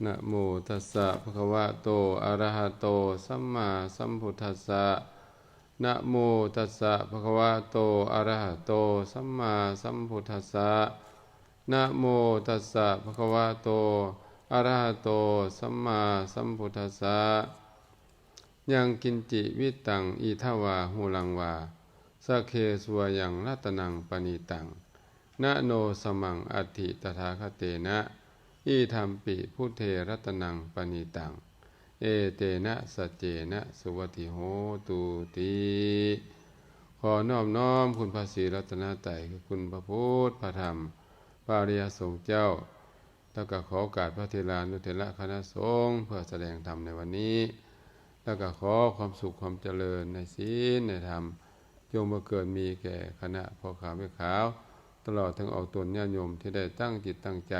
ນະໂມຕັດສະ ພະຄະວະໂຕ ອະຣະຫະໂຕ ສຳມາສຳພຸດທັດສະ ນະໂມຕັດສະ ພະຄະວະໂຕ ອະຣະຫະໂຕ ສຳມາສຳພຸດທັດສະ ນະໂມຕັດສະ ພະຄະວະໂຕ ອະຣະຫະໂຕ ສຳມາສຳພຸດທັດສະ ຍັງກິນຈິວິຕັງ ອິທະວາ ຫູລັງວາ ສັກເຄ ສະວາຍັງ ລັດຕະນັງ ປະນີຕັງ ນະໂນສະມັງ ອັດຖິ ຕະຖາຄະເຕນະ ອິທຳປິ ພຸດເທ ລັດຕະນັງ ປະນີຕັງ ເອເຕນະ ສັດເຈນະ ສຸວັດທິໂຫຕຸຕິ. ຂໍນອບນ້ອມຄຸນພະສີລັດຕະນະໄຕ ຄືຄຸນພະພຸດ ພະທຳ ພະອະລິຍະສົງເຈົ້າ ແລ້ວກໍຂໍໂອກາດພະເຖລານຸເຖລະຄະນະສົງ ເພື່ອສະແດງທຳໃນວັນນີ້ ແລ້ວກໍຂໍຄວາມສຸກຄວາມຈະເລີນໃນສິນໃນທຳ ຈົ່ງບັງເກີດມີແກ່ຄະນະພໍ່ຂາວແມ່ຂາວ ຕະຫຼອດເຖິງອອກຕົນຍາດໂຍມທີ່ໄດ້ຕັ້ງຈິດຕັ້ງໃຈ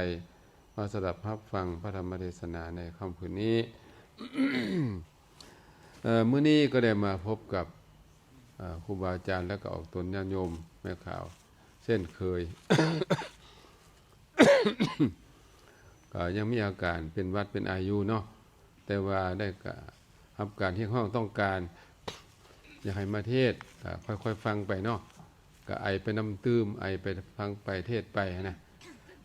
ມາສະດັບຮັບຟັງພະທຳມະເທສະນາໃນຄ່ຳຄືນນີ້. ເອີ ມື້ນີ້ກໍໄດ້ມາພົບກັບ ເອີ ຄູບາອາຈານ ແລະ ກໍອອກຕົນຍາດໂຍມແມ່ຂາວເຊັ່ນເຄີຍ. ກໍຍັງມີອາການເປັນຫວັດເປັນໄອຢູ່ເນາະ ແຕ່ວ່າໄດ້ກະຮັບການຮຽກຮ້ອງຕ້ອງການ ຢາກໃຫ້ມາເທດ ກໍຄ່ອຍໆຟັງໄປເນາະ ກໍໄອໄປນຳຕື່ມ ໄອໄປຟັງໄປ ເທດໄປຫັ້ນນະ.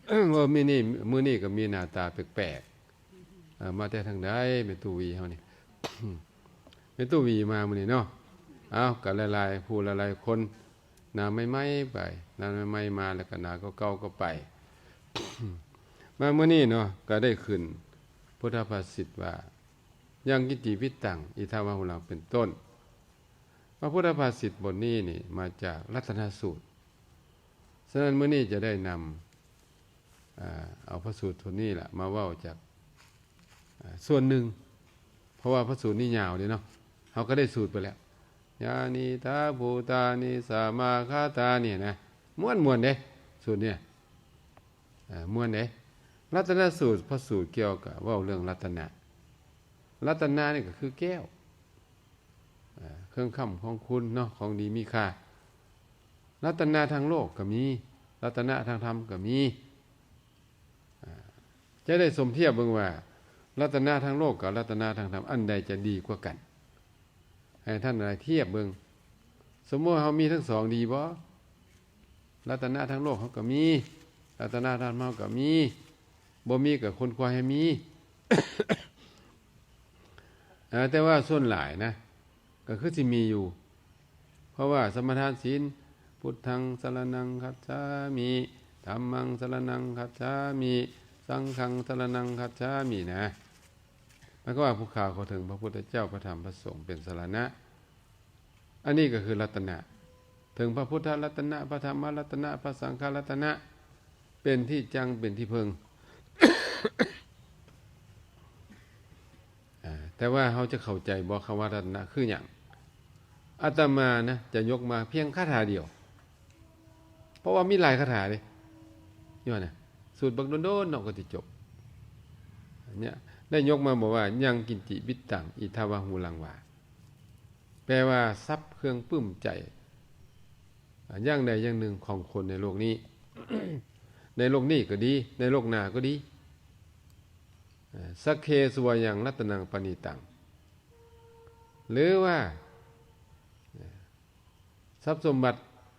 ເອີ ມື້ນີ້ ມື້ນີ້ກໍມີໜ້າຕາແປກໆ ເອີ ມາແຕ່ທາງໃດ ແມ່ຕູ້ຫວີເຮົານີ້? ແມ່ຕູ້ຫວີມາມື້ນີ້ເນາະ. ເອົາ ກໍຫຼາຍໆຜູ້ຫຼາຍໆຄົນ ໜ້າໃໝ່ໆໄປ ໜ້າໃໝ່ໆມາ ແລ້ວກໍໜ້າເກົ່າໆກໍໄປ. ມາມື້ນີ້ເນາະ ກໍໄດ້ຂຶ້ນພຸດທະພາສິດວ່າ ຍັງກິນຈິວິຕັງ ອິທະວາ ຫູລັງ ເປັນຕົ້ນ. ພະພຸດທະພາສິດບົດນີ້ນີ້ມາຈາກລັດຕະນະສູດ. ສະນັ້ນ ມື້ນີ້ຈະໄດ້ນຳ ເອົາພະສູດຕົວນີ້ລະມາເວົ້າຈາກ ເອີ ສ່ວນໜຶ່ງ ເພາະວ່າພະສູດນີ້ຍາວເດ້ເນາະ ເຮົາກໍໄດ້ສູດໄປແລ້ວ ຍານິ ທາ ພູຕານິ ສະມາຄາຕານິ ນະ ມ່ວນໆເດ້ສູດນີ້ ເອີ ມ່ວນເດ້. ລັດຕະນະສູດ ພະສູດກ່ຽວກັບເວົ້າເລື່ອງລັດຕະນະ ລັດຕະນະນີ້ກໍຄືແກ້ວ ເອີ ເຄື່ອງຄ້ຳຂອງຄຸນເນາະ ຂອງດີມີຄ່າ. ລັດຕະນະທາງໂລກກໍມີ ລັດຕະນະທາງທຳກໍມີ. ເອີ ຈະໄດ້ສົມທຽບເບິ່ງວ່າ ລັດຕະນະທາງໂລກກັບລັດຕະນະທາງທຳ ອັນໃດຈະດີກວ່າກັນ? ໃຫ້ທ່ານຫຼາຍທຽບເບິ່ງ. ສົມມຸດເຮົາມີທັງສອງ ດີບໍ່? ລັດຕະນະທາງໂລກເຮົາກໍມີ ລັດຕະນະທາງທຳເຮົາກໍມີ ບໍ່ມີກໍຄົ້ນຄວ້າໃຫ້ມີ. ເອີ ແຕ່ວ່າສ່ວນຫຼາຍນະ ກໍຄືຊິມີຢູ່ ເພາະວ່າສະມາທານສິນ ພຸດທັງສະລະນັງຄັດສາມິ ທຳມັງສະລະນັງຄັດສາມິ ສັງຄັງສະລະນັງຄັດສາມິ ນະ ໝາຍຄວາມວ່າຜູ້ຂ້າເຂົ້າເຖິງພະພຸດທະເຈົ້າ ພະທຳ ພະສົງ ເປັນສະລະນະ. ອັນນີ້ກໍຄືລັດຕະນະ ເຖິງພະພຸດທະລັດຕະນະ ພະທຳມະລັດຕະນະ ພະສັງຄະລັດຕະນະ ເປັນທີ່ຈັງ ເປັນທີ່ເພິ່ງ. ເອີ ແຕ່ວ່າເຮົາຈະເຂົ້າໃຈບໍ່ ຄຳວ່າລັດຕະນະຄືຫຍັງ? ອາດຕະມານະ ຈະຍົກມາພຽງຄາຖາດຽວ ເພາະວ່າມີຫຼາຍຄາຖາເດ້ ຍ້ອນນະ ສູດບັກດົນໆເນາະ ກໍຊິຈົບ. ເນຍ ໄດ້ຍົກມາບອກວ່າ ຍັງກິນຈິວິຕັງ ອິທະວາ ຫູລັງວາ ແປວ່າ ຊັບເຄື່ອງປຶ້ມໃຈ ຢ່າງໃດຢ່າງໜຶ່ງຂອງຄົນໃນໂລກນີ້ ໃນໂລກນີ້ກໍດີ ໃນໂລກໜ້າກໍດີ. ສັກເຄ ສະວາຍັງ ລັດຕະນັງ ປະນີຕັງ ຫຼືວ່າ ຊັບສົມບັດ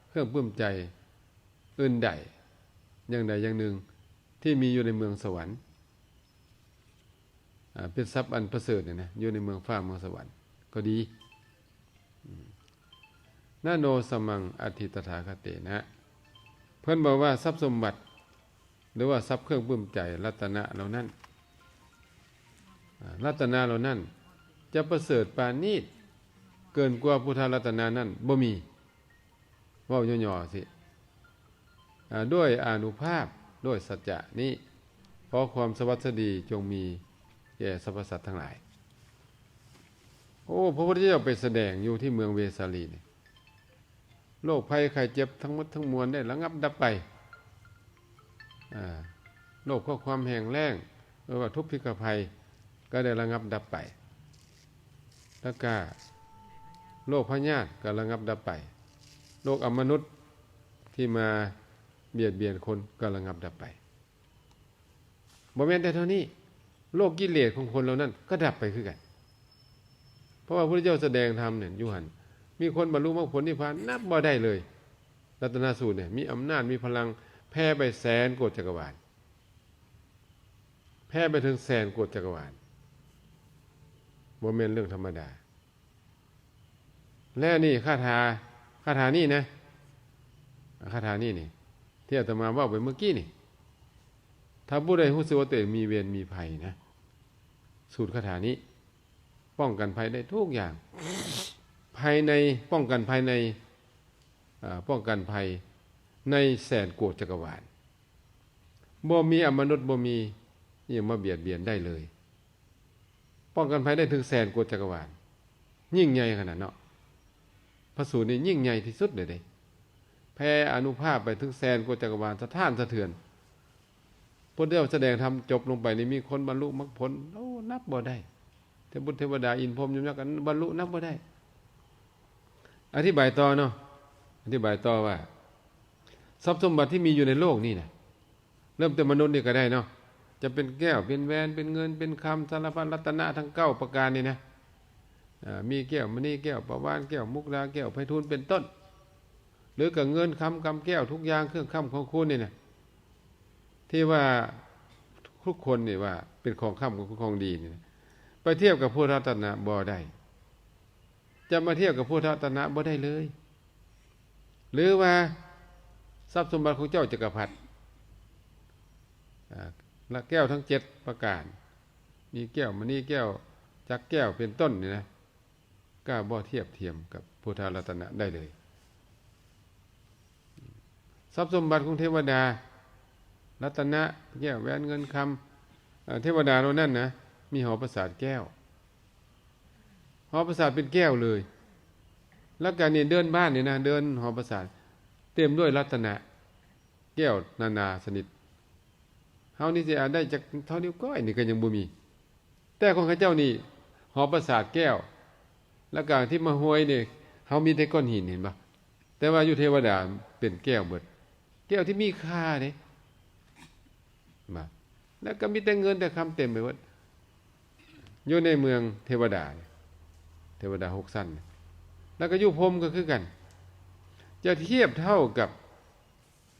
ເຄື່ອງປຶ້ມໃຈອື່ນໃດ ຢ່າງໃດຢ່າງໜຶ່ງ ທີ່ມີຢູ່ໃນເມືອງສະຫວັນ ເປັນຊັບອັນປະເສີດນີ້ນະ ຢູ່ໃນເມືອງຟ້າເມືອງສະຫວັນກໍດີ. ນະໂນສະມັງ ອັດຖິ ຕະຖາຄະເຕນະ ເພິ່ນບອກວ່າ ຊັບສົມບັດ ຫຼືວ່າຊັບເຄື່ອງປຶ້ມໃຈ ລັດຕະນະເຫຼົ່ານັ້ນ ອາ ລັດຕະນະເຫຼົ່ານັ້ນ ຈະປະເສີດປານີດເກີນກວ່າພຸດທະລັດຕະນະນັ້ນບໍ່ມີ. ເວົ້າຫຍໍ້ໆຊິ ອາ ດ້ວຍອານຸພາບ ດ້ວຍສັດຈະນີ້ ຂໍຄວາມສະຫວັດສະດີຈົ່ງມີແກ່ສັບພະສັດທັງຫຼາຍ. ໂອ້ ພະພຸດທະເຈົ້າໄປສະແດງຢູ່ທີ່ເມືອງເວສາລີນີ້ ໂລກໄພໄຂ້ເຈັບທັງໝົດທັງມວນໄດ້ລະງັບດັບໄປ. ອາ ໂລກຂໍ້ຄວາມແຫ້ງແລ້ງ ຫຼືວ່າທຸກພິກຂະໄພກໍໄດ້ລະງັບດັບໄປ. ແລ້ວກະໂລກພະຍາດກໍລະງັບດັບໄປ. ໂລກອຳມະນຸດທີ່ມາບຽດບຽນຄົນກໍລະງັບດັບໄປ. ບໍ່ແມ່ນແຕ່ເທົ່ານີ້ ໂລກກິເລດຂອງຄົນເຫຼົ່ານັ້ນກໍດັບໄປຄືກັນ. ເພາະວ່າພະພຸດທະເຈົ້າສະແດງທຳນັ້ນຢູ່ຫັ້ນ ມີຄົນບັນລຸມັກຜົນນິບພານນັບບໍ່ໄດ້ເລີຍ. ລັດຕະນະສູດນີ້ມີອຳນາດ ມີພະລັງ ແຜ່ໄປແສນໂກດຈັກກະວານ ແຜ່ໄປເຖິງແສນໂກດຈັກກະວານ ບໍ່ແມ່ນເລື່ອງທຳມະດາ. ແລະນີ້ຄາຖາ ຄາຖານີ້ນະ ຄາຖານີ້ນີ້ ທີ່ອາດຕະມາເວົ້າໄປເມື່ອກີ້ນີ້ ຖ້າຜູ້ໃດຮູ້ສຶກວ່າຕົວເອງມີເວນມີໄພນະ ສູດຄາຖານີ້ປ້ອງກັນໄພໄດ້ທຸກຢ່າງ ພາຍໃນ ປ້ອງກັນພາຍໃນ ເອີ ປ້ອງກັນໄພໃນແສນໂກດຈັກກະວານ ບໍ່ມີອະມະນຸດ ບໍ່ມີອີ່ຫຍັງມາບຽດບຽນໄດ້ເລີຍ. ປ້ອງກັນໄພໄດ້ເຖິງແສນໂກດຈັກກະວານ ຍິ່ງໃຫຍ່ຂະໜາດເນາະ. ພະສູດນີ້ຍິ່ງໃຫຍ່ທີ່ສຸດເລີຍເດ້ ແຜ່ອານຸພາບໄປເຖິງແສນໂກດຈັກກະວານ ສະທ້ານສະເທືອນ. ພຸດທະເຈົ້າສະແດງທຳຈົບລົງໄປນີ້ ມີຄົນບັນລຸມັກຜົນ ໂອ້ ນັບບໍ່ໄດ້ ເທວະບຸດເທວະດາ ອິນພົມຍົມຍັກ ກັນບັນລຸນັບບໍ່ໄດ້. ອະທິບາຍຕໍ່ເນາະ ອະທິບາຍຕໍ່ວ່າ ຊັບສົມບັດທີ່ມີຢູ່ໃນໂລກນີ້ນະ ເລີ່ມແຕ່ມະນຸດນີ້ກໍໄດ້ເນາະ ຈະເປັນແກ້ວ ເປັນແຫວນ ເປັນເງິນ ເປັນຄຳ ສາລະພັດລັດຕະນະທັງເກົ້າປະການນີ້ນະ ເອີ ມີແກ້ວມະນີ ແກ້ວປະວານ ແກ້ວມຸກດາ ແກ້ວໄພທູນ ເປັນຕົ້ນ ຫຼືກໍເງິນຄຳ ກຳແກ້ວ ທຸກຢ່າງ ເຄື່ອງຄ້ຳຂອງຄູນນີ້ນະ ທີ່ວ່າທຸກຄົນນີ້ວ່າເປັນຂອງຄ້ຳ ຂອງ ຂອງດີນີ້ນະ ໄປທຽບກັບພຸດທະລັດຕະນະບໍ່ໄດ້. ຈະມາທຽບກັບພຸດທະລັດຕະນະບໍ່ໄດ້ເລີຍ. ຫຼືວ່າຊັບສົມບັດຂອງເຈົ້າຈັກກະພັດ ອາ ລະແກ້ວທັງເຈັດປະການ ມີແກ້ວມະນີ ແກ້ວຈັກ ແກ້ວເປັນຕົ້ນນີ້ນະ ກໍບໍ່ທຽບທຽມກັບພຸດທະລັດຕະນະໄດ້ເລີຍ. ຊັບສົມບັດຂອງເທວະດາ ລັດຕະນະ ແກ້ວແຫວນເງິນຄຳ ເອີ ເທວະດາເຫຼົ່ານັ້ນນະ ມີຫໍປາສາດແກ້ວ ຫໍປາສາດເປັນແກ້ວເລີຍ. ແລ້ວກະນີ້ເດີ່ນບ້ານນີ້ນະ ເດີ່ນຫໍປາສາດເຕັມດ້ວຍລັດຕະນະ ແກ້ວນານາຊະນິດ. ເຮົານີ້ຊິອາດໄດ້ຈັກເທົ່ານິ້ວກ້ອຍນີ້ກໍຍັງບໍ່ມີ. ແຕ່ຂອງເຂົາເຈົ້ານີ້ ຫໍປາສາດແກ້ວ ແລ້ວກະທີ່ມາຫ້ວຍນີ້ ເຮົາມີແຕ່ກ້ອນຫີນ ເຫັນບໍ່? ແຕ່ວ່າຢູ່ເທວະດາເປັນແກ້ວເບິດ ແກ້ວທີ່ມີຄ່າເດ້ ມາ ແລ້ວກໍມີແຕ່ເງິນແຕ່ຄຳເຕັມໄປເບິດ ຢູ່ໃນເມືອງເທວະດາ ເທວະດາຫົກຊັ້ນ. ແລ້ວກໍຢູ່ພົມກໍຄືກັນ ຈະທຽບເທົ່າກັບ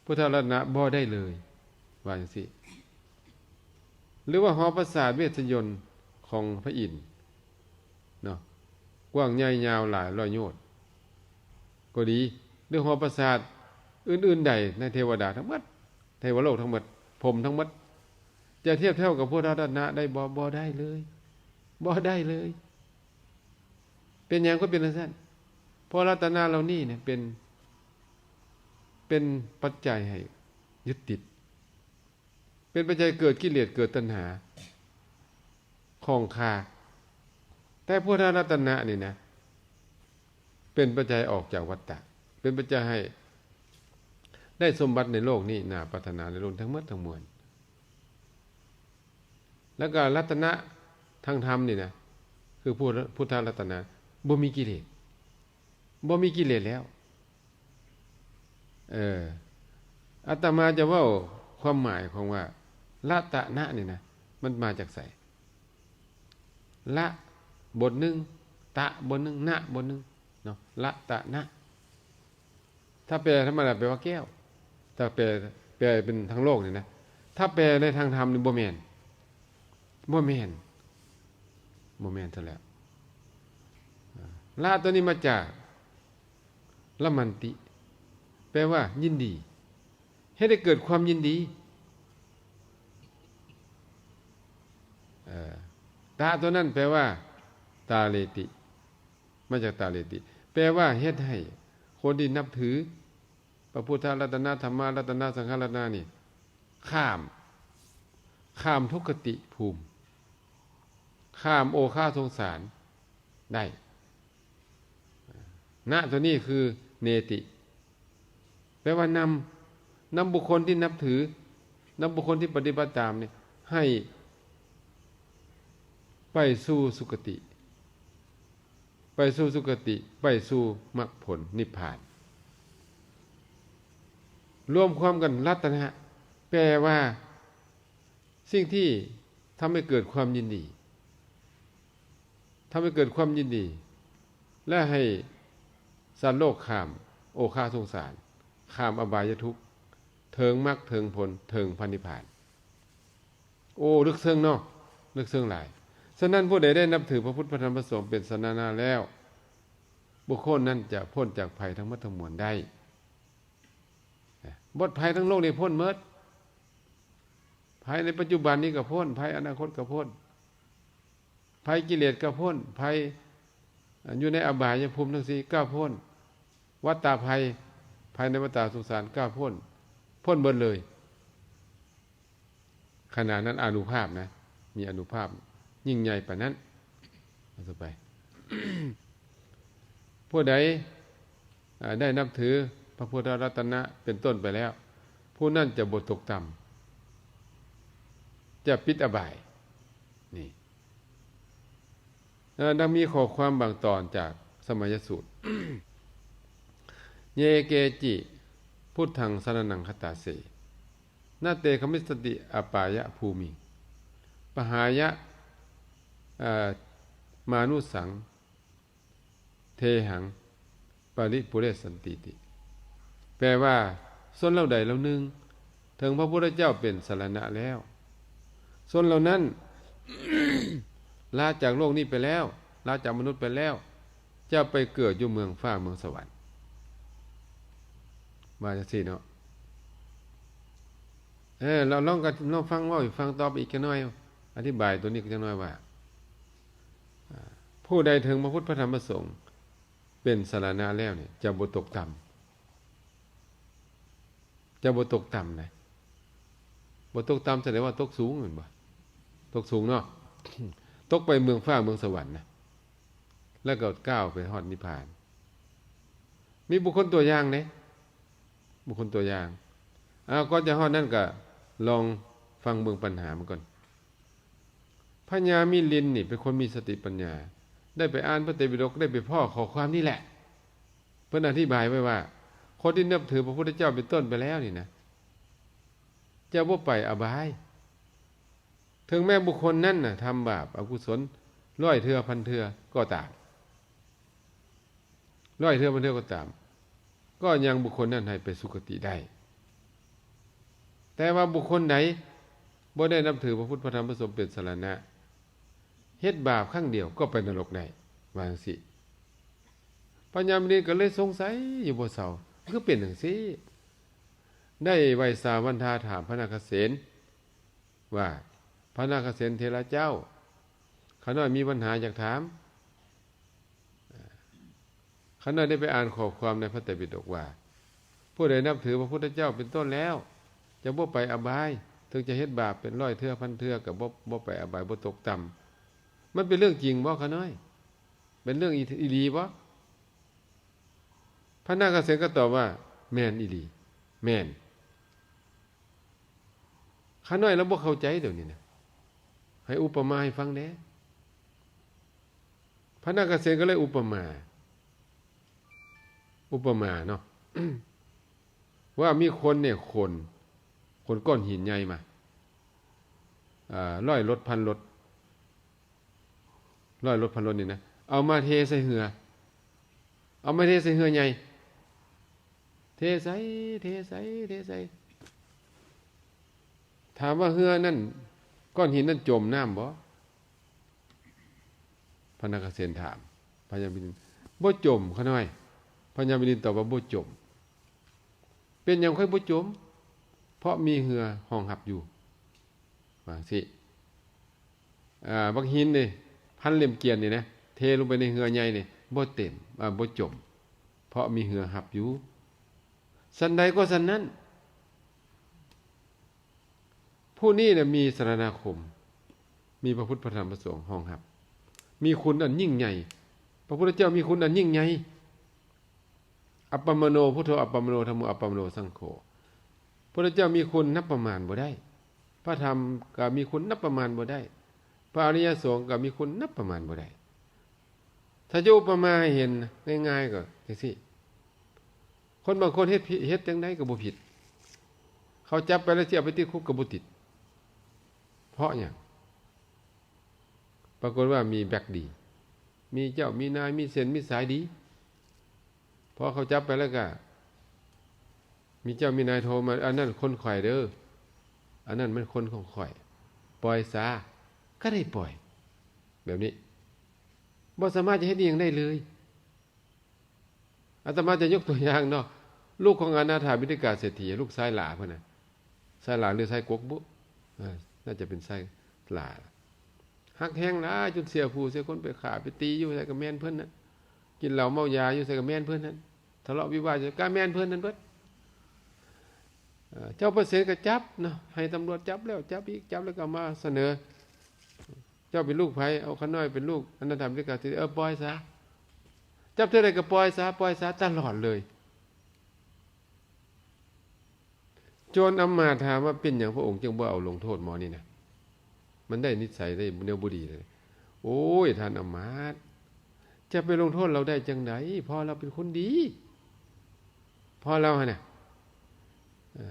ພຸດທະລັດຕະນະບໍ່ໄດ້ເລີຍ ວ່າຈັ່ງຊີ້. ຫຼືວ່າຫໍປາສາດເວດສະຍົນຂອງພະອິນເນາະ ກວ້າງໃຫຍ່ຍາວຫຼາຍຮ້ອຍໂຍດກໍດີ ຫຼືຫໍປາສາດອື່ນໆໃດໃນເທວະດາທັງໝົດ ເທວະໂລກທັງໝົດ ພົມທັງໝົດ ຈະທຽບເທົ່າກັບພຸດທະລັດຕະນະໄດ້ບໍ່? ບໍ່ໄດ້ເລີຍ ບໍ່ໄດ້ເລີຍ. ເປັນຫຍັງກໍເປັນຈັ່ງຊັ້ນ? ເພາະລັດຕະນະເຫຼົ່ານີ້ເນຍເປັນ ເປັນປັດໄຈໃຫ້ຍຶດຕິດ ເປັນປັດໄຈເກີດກິເລດ ເກີດຕັນຫາ ຂອງຂ້າ. ແຕ່ພຸດທະລັດຕະນະນີ້ນະ ເປັນປັດໄຈອອກຈາກວັດຕະ ເປັນປັດໄຈໃຫ້ໄດ້ສົມບັດໃນໂລກນີ້ ໜ້າປາດຖະໜາໃນໂລກທັງໝົດທັງມວນ. ແລ້ວກໍລັດຕະນະທາງທຳນີ້ນະ ຄືພຸດ ພຸດທະລັດຕະນະ ບໍ່ມີກິເລດ ບໍ່ມີກິເລດແລ້ວ. ເອີ ອາດຕະມາຈະເວົ້າຄວາມໝາຍຂອງວ່າ ລະຕະນະນີ້ນະ ມັນມາຈາກໃສ? ລະບົດໜຶ່ງ ຕະບົດໜຶ່ງ ນະບົດໜຶ່ງເນາະ ລະຕະນະ. ຖ້າແປທຳມະດາແປວ່າແກ້ວ ຖ້າແປ ແປເປັນທາງໂລກນີ້ນະ ຖ້າແປໃນທາງທຳນີ້ບໍ່ແມ່ນ ບໍ່ແມ່ນ ບໍ່ແມ່ນຊະແລ້ວ. ລະໂຕນີ້ມາຈາກ ລະມັນຕິ ແປວ່າຍິນດີ ເຮັດໃຫ້ເກີດຄວາມຍິນດີ. ເອີ ຕະໂຕນັ້ນແປວ່າ ຕາເລຕິ ມາຈາກຕາເລຕິ ແປວ່າເຮັດໃຫ້ຄົນທີ່ນັບຖື ພະພຸດທະລັດຕະນະ ທຳມະລັດຕະນະ ສັງຄະລັດຕະນະນີ້ ຂ້າມ ຂ້າມທຸກຄະຕິພູມ ຂ້າມໂອຄາສົງສານໄດ້. ນະໂຕນີ້ຄືເນຕິ ແປວ່ານຳ ນຳບຸກຄົນທີ່ນັບຖື ນຳບຸກຄົນທີ່ປະຕິບັດຕາມນີ້ ໃຫ້ໄປສູ່ສຸຄະຕິ ໄປສູ່ສຸຄະຕິ ໄປສູ່ມັກຜົນນິບພານ. ລວມຄວາມກັນ ລັດຕະນະ ແປວ່າສິ່ງທີ່ ທຳໃຫ້ເກີດຄວາມຍິນດີ ທຳໃຫ້ເກີດຄວາມຍິນດີ ແລະ ໃຫ້ສັດໂລກຂ້າມໂອຄາສົງສານ ຂ້າມອະບາຍຍະທຸກ ເຖິງມັກເຖິງຜົນ ເຖິງພະນິບພານ. ໂອ້ ເລິກເຊິ່ງເນາະ ເລິກເຊິ່ງຫຼາຍ. ສະນັ້ນ ຜູ້ໃດໄດ້ນັບຖືພະພຸດ ພະທຳ ພະສົງ ເປັນສະລະນະແລ້ວ ບຸກຄົນນັ້ນຈະພົ້ນຈາກໄພທັງໝົດທັງມວນໄດ້. ບົດໄພທັງໂລກນີ້ພົ້ນໝົດ. ໄພໃນປັດຈຸບັນນີ້ກໍພົ້ນ, ໄພອະນາຄົດກໍພົ້ນ, ໄພກິເລດກໍພົ້ນ, ໄພຢູ່ໃນອະບາຍຍະພູມທັງສີ່ກໍພົ້ນ, ວັດຕະໄພ, ໄພໃນວັດຕະສົງສານກໍພົ້ນ, ພົ້ນເບິດເລີຍ. ຂະໜາດນັ້ນອານຸພາບນະ, ມີອານຸພາບຍິ່ງໃຫຍ່ປານນັ້ນ. ຕໍ່ໄປ ຜູ້ໃດ ເອີ ໄດ້ນັບຖືພະພຸດທະລັດຕະນະເປັນຕົ້ນໄປແລ້ວ, ຜູ້ນັ້ນຈະບໍ່ຕົກຕ່ຳ, ຈະປິດອະບາຍ. ນີ້ ເອີ ດັ່ງມີຂໍ້ຄວາມບາງຕອນຈາກສະໄໝຍະສູດ ເຢເກຈິ ພຸດທັງສະລະນັງຄັດຕາເສ ນະເຕຄະມິດສະຕິອະປາຍະພູມິງ ປະຫາຍະ ເອີ ມານຸສັງ ເທຫັງ ປະລິປຸເຣສັນຕີຕິ. ແປວ່າ ຊົນເຫຼົ່າໃດເຫຼົ່າໜຶ່ງ ເຖິງພະພຸດທະເຈົ້າເປັນສະລະນະແລ້ວ, ຊົນເຫຼົ່ານັ້ນ ລາຈາກໂລກນີ້ໄປແລ້ວ, ລາຈາກມະນຸດໄປແລ້ວ, ຈະໄປເກີດຢູ່ເມືອງຟ້າເມືອງສະຫວັນ. ວ່າຈັ່ງຊີ້ເນາະ. ເອີ ລອງ ລອງ ກະ ລອງຟັງເວົ້າໃຫ້ຟັງຕໍ່ໄປອີກຈັກໜ່ອຍ, ອະທິບາຍຕົວນີ້ຈັກໜ່ອຍວ່າ ອາ ຜູ້ໃດເຖິງພະພຸດ ພະທຳ ພະສົງ ເປັນສະລະນະແລ້ວນີ້ ຈະບໍ່ຕົກຕ່ຳ, ຈະບໍ່ຕົກຕ່ຳນະ. ບໍ່ຕົກຕ່ຳສະແດງວ່າຕົກສູງແມ່ນບໍ່? ຕົກສູງເນາະ, ຕົກໄປເມືອງຟ້າເມືອງສະຫວັນນະ, ແລ້ວກໍກ້າວໄປຮອດນິບພານ. ມີບຸກຄົນຕົວຢ່າງເດ້, ບຸກຄົນຕົວຢ່າງ. ອາ ກ່ອນຈະຮອດນັ້ນກໍລອງຟັງເບິ່ງບັນຫາມັນກ່ອນ. ພະຍາມິລິນນີ້ເປັນຄົນມີສະຕິປັນຍາ, ໄດ້ໄປອ່ານພະໄຕປິດົກ, ໄດ້ໄປພໍ້ຂໍ້ຄວາມນີ້ແຫຼະ. ເພິ່ນອະທິບາຍໄວ້ວ່າ ຄົນທີ່ນັບຖືພະພຸດທະເຈົ້າເປັນຕົ້ນໄປແລ້ວນີ້ນະ ຈະບໍ່ໄປອະບາຍ. ເຖິງແມ້ບຸກຄົນນັ້ນນະທຳບາບອະກຸສົນຮ້ອຍເທື່ອພັນເທື່ອກໍຕາມ, ຮ້ອຍເທື່ອພັນເທື່ອກໍຕາມ, ກໍຍັງບຸກຄົນນັ້ນໃຫ້ໄປສຸຄະຕິໄດ້. ແຕ່ວ່າບຸກຄົນໃດບໍ່ໄດ້ນັບຖືພະພຸດ ພະທຳ ພະສົງ ເປັນສະລະນະ, ເຮັດບາບຄັ້ງດຽວກໍໄປນະລົກໄດ້, ວ່າຈັ່ງຊີ້. ພະຍາມິລິນກໍເລີຍສົງໄສຢູ່ບໍ່ເຊົາ, ຄືເປັນຈັ່ງຊີ້? ໄດ້ໄວສາວັນທາຖາມພະນາຄະເສນ ວ່າ ພະນາຄະເສນເຖລະເຈົ້າ, ຂ້ານ້ອຍມີບັນຫາຢາກຖາມ. ຂ້ານ້ອຍໄດ້ໄປອ່ານຂໍ້ຄວາມໃນພະໄຕປິດົກວ່າ ຜູ້ໃດນັບຖືພະພຸດທະເຈົ້າເປັນຕົ້ນແລ້ວ ຈະບໍ່ໄປອະບາຍ, ເຖິງຈະເຮັດບາບເປັນຮ້ອຍເທື່ອພັນເທື່ອກໍບໍ່ ບໍ່ໄປອະບາຍ, ບໍ່ຕົກຕ່ຳ. ມັນເປັນເລື່ອງຈິງບໍ່ ຂ້ານ້ອຍ? ເປັນເລື່ອງອີ ອີຫຼີບໍ່? ພະນາຄະເສນກໍຕອບວ່າ ແມ່ນອີຫຼີ, ແມ່ນ. ຂ້ານ້ອຍລາວບໍ່ເຂົ້າໃຈດຽວນີ້ນະ, ໃຫ້ອຸປະມາໃຫ້ຟັງແດ່. ພະນາຄະເສນກໍເລີຍອຸປະມາ, ອຸປະມາເນາະ ວ່າມີຄົນນີ້ຂົນ, ຂົນກ້ອນຫີນໃຫຍ່ມາ, ເອີ ຮ້ອຍລົດ ພັນລົດ, ຮ້ອຍລົດ ພັນລົດນີ້ນະ, ເອົາມາເທໃສ່ເຮືອ, ເອົາມາເທໃສ່ເຮືອໃຫຍ່. ເທໃສ່ ເທໃສ່ ເທໃສ່. ຖາມວ່າເຮືອນັ້ນ ກ້ອນຫີນນັ້ນຈົມນ້ຳບໍ່? ພະນາຄະເສນຖາມພະຍາມິລິນ. ບໍ່ຈົມ ຂ້ານ້ອຍ. ພະຍາມິລິນຕອບວ່າ ບໍ່ຈົມ. ເປັນຫຍັງຄ່ອຍບໍ່ຈົມ? ເພາະມີເຮືອຮອງຮັບຢູ່. ວ່າຈັ່ງຊີ້. ອາ ບັກຫີນນີ້ ພັນເຫຼັ້ມກຽນນີ້ນະ ເທລົງໄປໃນເຮືອໃຫຍ່ນີ້ ບໍ່ເຕັມ, ອາ ບໍ່ຈົມ, ເພາະມີເຮືອຮັບຢູ່. ສັນໃດກໍສັນນັ້ນ, ຜູ້ນີ້ນະມີສະລະນາຄົມ, ມີພະພຸດ ພະທຳ ພະສົງຮອງຮັບ, ມີຄຸນອັນຍິ່ງໃຫຍ່. ພະພຸດທະເຈົ້າມີຄຸນອັນຍິ່ງໃຫຍ່. ອັບປະມະໂນ ພຸດໂທ ອັບປະມະໂນ ທຳໂມ ອັບປະມະໂນ ສັງໂຄ. ພະພຸດທະເຈົ້າມີຄຸນນັບປະມານບໍ່ໄດ້, ພະທຳກໍມີຄຸນນັບປະມານບໍ່ໄດ້, ພະອະລິຍະສົງກໍມີຄຸນນັບປະມານບໍ່ໄດ້. ຖ້າຈະອຸປະມາໃຫ້ເຫັນງ່າຍໆ ກໍຈັ່ງຊີ້, ຄົນບາງຄົນເຮັດຜິດ ເຮັດຈັ່ງໃດກໍບໍ່ຜິດ, ເຂົາຈັບໄປແລ້ວຊິເອົາໄປຕິດຄຸກກໍບໍ່ຕິດ. ເພາະຫຍັງ? ປາກົດວ່າມີແບັກດີ ມີເຈົ້າມີນາຍ ມີເສັ້ນມີສາຍດີ. ພໍເຂົາຈັບໄປແລ້ວກະມີເຈົ້າມີນາຍໂທມາ, ອັນນັ້ນຄົນຂ້ອຍເດີ ອັນນັ້ນແມ່ນຄົນຂອງຂ້ອຍ ປ່ອຍຊາ ກໍໄດ້ປ່ອຍ. ແບບນີ້ ບໍ່ສາມາດຈະເຮັດອີ່ຫຍັງໄດ້ເລີຍ. ອາດຕະມາຈະຍົກຕົວຢ່າງເນາະ, ລູກຂອງອະນາຖາບິນທິກາເສດຖີ, ລູກຊາຍຫຼ້າເພິ່ນນະ, ຊາຍຫຼ້າຫຼືຊາຍກົກບຸ? ເອີ ໜ້າຈະເປັນຊາຍຫຼ້າ. ຮັກແຮງຫຼາຍ ຈົນເສຍຜູ້ເສຍຄົນ, ໄປຂ້າໄປຕີຢູ່ໃສກໍແມ່ນເພິ່ນນັ້ນ, ກິນເຫຼົ້າເມົາຢາຢູ່ໃສກໍແມ່ນເພິ່ນນັ້ນ, ທະເລາະວິວາດຢູ່ໃສກໍແມ່ນເພິ່ນນັ້ນເບິດ. ເອີ ເຈົ້າປະເສດກໍຈັບເນາະ, ໃຫ້ຕຳຫຼວດຈັບແລ້ວຈັບອີກ, ຈັບແລ້ວກໍເອົາມາສະເໜີ ເຈົ້າເປັນລູກໃຜ? ເອົາຂ້ານ້ອຍເປັນລູກອະນາຖາບິນທິກາເສດຖີ, ເອີ ປ່ອຍຊະ. ຈັບເທື່ອໃດກໍປ່ອຍຊະ, ປ່ອຍຊະຕະຫຼອດເລີຍ. ໂຈນອຳມາດຖາມວ່າ ເປັນຫຍັງພະອົງຈຶ່ງບໍ່ເອົາລົງໂທດໝໍນີ້ນະ? ມັນໄດ້ນິດໄສ ໄດ້ແນວບໍ່ດີເລີຍ. ໂອ້ຍ ທ່ານອຳມາດ ຈະໄປລົງໂທດລາວໄດ້ຈັ່ງໃດ? ພໍ່ລາວເປັນຄົນດີ. ພໍ່ລາວຫັ້ນນະ ເອີ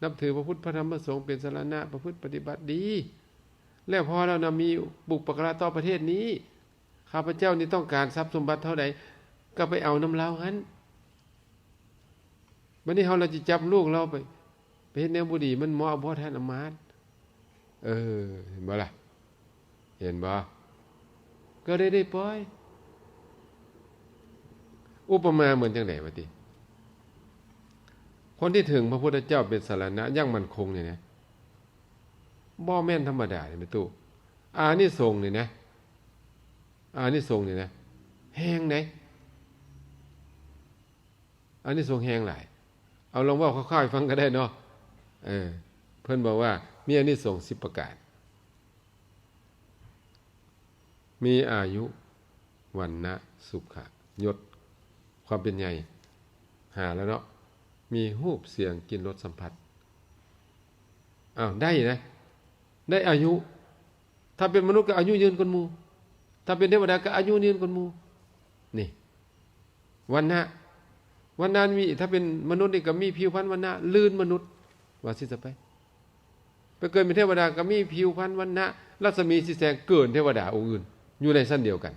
ນັບຖືພະພຸດພະທຳພະສົງເປັນສະລະນະ, ປະພຶດປະຕິບັດດີ ແລະ ພໍ່ລາວນະມີບຸບປະກາລະຕໍ່ປະເທດນີ້. ຂ້າພະເຈົ້ານີ້ຕ້ອງການຊັບສົມບັດເທົ່າໃດ ກໍໄປເອົານຳລາວຫັ້ນ. ບັດນີ້ເຮົາລະຊິຈັບລູກລາວໄປ ໄປເຮັດແນວບໍ່ດີ ມັນເໝາະບໍ່ທ່ານອຳມາດ? ເອີ ເຫັນບໍ່ລະ? ເຫັນບໍ່? ກໍເລີຍໄດ້ປ່ອຍ. ອຸປະມາເໝືອນຈັ່ງໃດວະຕິ? ຄົນທີ່ເຖິງພະພຸດທະເຈົ້າເປັນສາລະນະຢ່າງໝັ້ນຄົງນີ້ນະ ບໍ່ແມ່ນທຳມະດາເດ້ແມ່ຕູ້. ອານິສົງນີ້ນະ ອານິສົງນີ້ນະ ແຮງເດ້. ອານິສົງແຮງຫຼາຍ. ເອົາລອງເວົ້າຄ່າວໆໃຫ້ຟັງກໍໄດ້ເນາະ. ເອີ ເພິ່ນບອກວ່າມີອານິສົງສິບປະການ. ມີອາຍຸ ວັນນະ ສຸຂະ ຍົດ ຄວາມເປັນໃຫຍ່ ຫ້າແລ້ວເນາະ. ມີຮູບ ສຽງ ກິ່ນ ລົດ ສຳຜັດ. ອ້າວ ໄດ້ນະ ໄດ້ອາຍຸ. ຖ້າເປັນມະນຸດກໍອາຍຸຍືນກວ່າໝູ່, ຖ້າເປັນເທວະດາກໍອາຍຸຍືນກວ່າໝູ່. ນີ້ ວັນນະ ວັນນະມີ ຖ້າເປັນມະນຸດນີ້ກໍມີຜິວພັນວັນນະລື່ນມະນຸດ ວ່າຊິຊະໄປ. ໄປເກີດເປັນເທວະດາກໍມີຜິວພັນວັນນະ ລັດສະໝີສີແສງເກີນເທວະດາອົງອື່ນ ຢູ່ໃນຊັ້ນດຽວກັນ.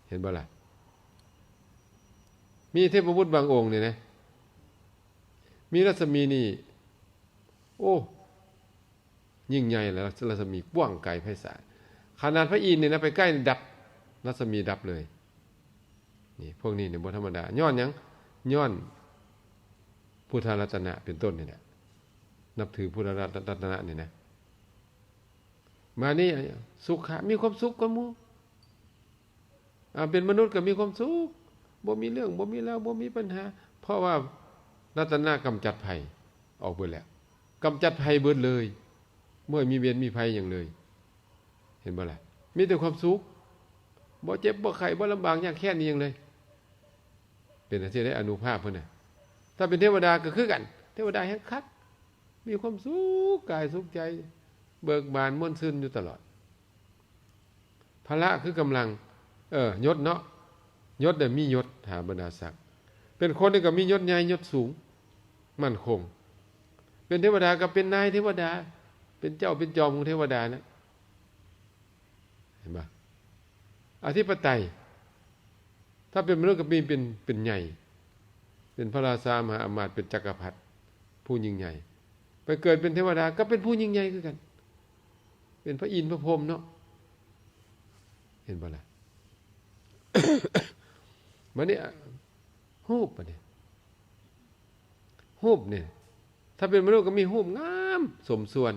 ເຫັນບໍ່ລະ? ມີເທບບຸດບາງອົງນີ້ນະ ມີລັດສະໝີນີ້ ໂອ້ ຍິ່ງໃຫຍ່ ແລະ ລັດສະໝີກວ້າງໄກໄພສານ. ຂະໜາດພະອິນນີ້ນະ ໄປໃກ້ດັບ ລັດສະໝີດັບເລີຍ. ນີ້ ພວກນີ້ນີ້ບໍ່ທຳມະດາ. ຍ້ອນຫຍັງ? ຍ້ອນພຸດທະລັດຕະນະເປັນຕົ້ນນີ້ແຫຼະ. ນັບຖືພຸດທະລັດຕະນະນີ້ນະ. ມານີ້ ສຸຂະ ມີຄວາມສຸກກວ່າໝູ່. ອາ ເປັນມະນຸດກໍມີຄວາມສຸກ ບໍ່ມີເລື່ອງ ບໍ່ມີລາວ ບໍ່ມີບັນຫາ ເພາະວ່າລັດຕະນະກຳຈັດໄພອອກເບິດແລ້ວ. ກຳຈັດໄພເບິດເລີຍ. ບໍ່ໃຫ້ມີເວນມີໄພຫຍັງເລີຍ. ເຫັນບໍ່ລະ? ມີແຕ່ຄວາມສຸກ. ບໍ່ເຈັບ ບໍ່ໄຂ້ ບໍ່ລຳບາກຍາກແຄ້ນອີຫຍັງເລີຍ. ເປັນຈັ່ງຊີ້ເດ້ ອານຸພາບເພິ່ນນະ. ຖ້າເປັນເທວະດາກໍຄືກັນ. ເທວະດາແຮ່ງຄັກ. ມີຄວາມສຸກກາຍສຸກໃຈ. ເບີກບານມ່ວນຊື່ນຢູ່ຕະຫຼອດ. ພະລະຄືກຳລັງ ເອີ ຍົດເນາະ. ຍົດນະ ມີຍົດຖາບັນດາສັກ. ເປັນຄົນນີ້ກໍມີຍົດໃຫຍ່ ຍົດສູງ ໝັ້ນຄົງ. ເປັນເທວະດາກໍເປັນນາຍເທວະດາ ເປັນເຈົ້າເປັນຈອມຂອງເທວະດານະ. ເຫັນບໍ່? ອະທິປະໄຕ. ຖ້າເປັນມະນຸດກໍມີເປັນ ເປັນໃຫຍ່ ເປັນພະລາຊາ ມະຫາອຳມາດ ເປັນຈັກກະພັດ ຜູ້ຍິ່ງໃຫຍ່. ໄປເກີດເປັນເທວະດາກໍເປັນຜູ້ຍິ່ງໃຫຍ່ຄືກັນ ເປັນພະອິນພະພົມເນາະ. ເຫັນບໍ່ລະ? ບັດນີ້ ອະ ຮູບ ບັດນີ້ ຮູບນີ້ ຖ້າເປັນມະນຸດກໍມີຮູບງາມສົມສ່ວນ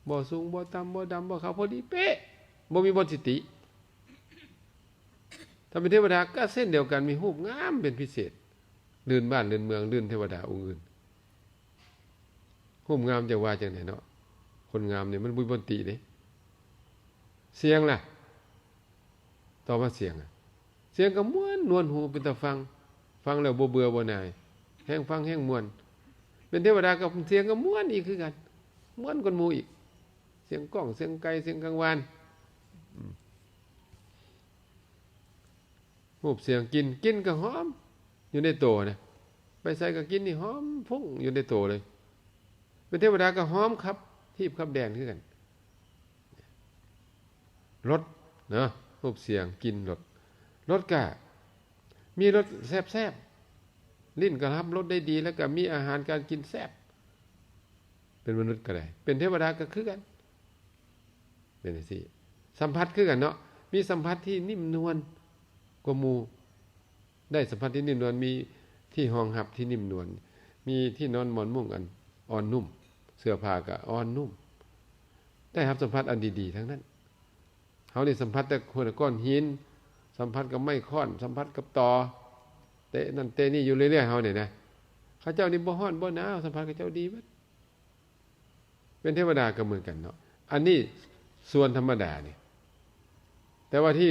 ບໍ່ສູງ ບໍ່ຕ່ຳ ບໍ່ດຳ ບໍ່ຂາວ ພໍດີເປະ ບໍ່ມີບ່ອນຊິຕິ. ຖ້າເປັນເທວະດາກໍເຊັ່ນດຽວກັນ ມີຮູບງາມເປັນພິເສດ ລື່ນບ້ານລື່ນເມືອງ ລື່ນເທວະດາອົງອື່ນ. ຮູບງາມຈະວ່າຈັ່ງໃດເນາະ? ຄົນງາມນີ້ມັນບໍ່ມີບ່ອນຕິເດ້. ສຽງລະ? ຕໍ່ມາສຽງ ສຽງກໍມ່ວນນວນຫູເປັນຕາຟັງ ຟັງແລ້ວບໍ່ເບື່ອບໍ່ໜ່າຍ ແຮງຟັງແຮງມ່ວນ. ເປັນເທວະດາກໍສຽງກໍມ່ວນອີກຄືກັນ ມ່ວນກວ່າໝູ່ອີກ ສຽງກ້ອງ ສຽງໄກ່ ສຽງກາງວານ. ອືມ ຮູບ ສຽງ ກິ່ນ ກິ່ນກໍຫອມຢູ່ໃນໂຕນະ ໄປໃສກໍກິ່ນນີ້ຫອມຟຸ້ງຢູ່ໃນໂຕເລີຍ. ເປັນເທວະດາກໍຫອມຂັບຮີບຂັບແດນຄືກັນ ລົດເນາະ ຮູບສຽງ ກິ່ນ ລົດ ລົດກະມີລົດແຊບໆ ລີ້ນກະຮັບລົດໄດ້ດີ ແລ້ວກະມີອາຫານການກິນແຊບ ເປັນມະນຸດກະໄດ້ ເປັນເທວະດາກະຄືກັນ ເປັນຈັ່ງຊີ້ ສຳຜັດຄືກັນເນາະ ມີສຳຜັດທີ່ນິ້ມນວນກວ່າໝູ່ ໄດ້ສຳຜັດທີ່ນິ້ມນວນ ມີທີ່ຮອງຮັບທີ່ນິ້ມນວນ ມີທີ່ນອນໝອນມຸ້ງອັນອ່ອນນຸ້ມ ເສື້ອຜ້າກະອ່ອນນຸ້ມ ໄດ້ຮັບສຳຜັດອັນດີໆທັງນັ້ນ. ເຮົານີ້ສຳຜັດແຕ່ຄົນ ກ້ອນຫີນ ສຳຜັດກັບໄມ້ຄ້ອນ ສຳຜັດກັບຕໍ ເຕະນັ້ນເຕະນີ້ຢູ່ເລື້ອຍໆ ເຮົານີ້ນະ ເຂົາເຈົ້ານີ້ບໍ່ຮ້ອນບໍ່ໜາວ ສຳຜັດເຂົາເຈົ້າດີເບິດ ເປັນເທວະດາກໍເໝືອນກັນເນາະ ອັນນີ້ສ່ວນທຳມະດານີ້ ແຕ່ວ່າທີ່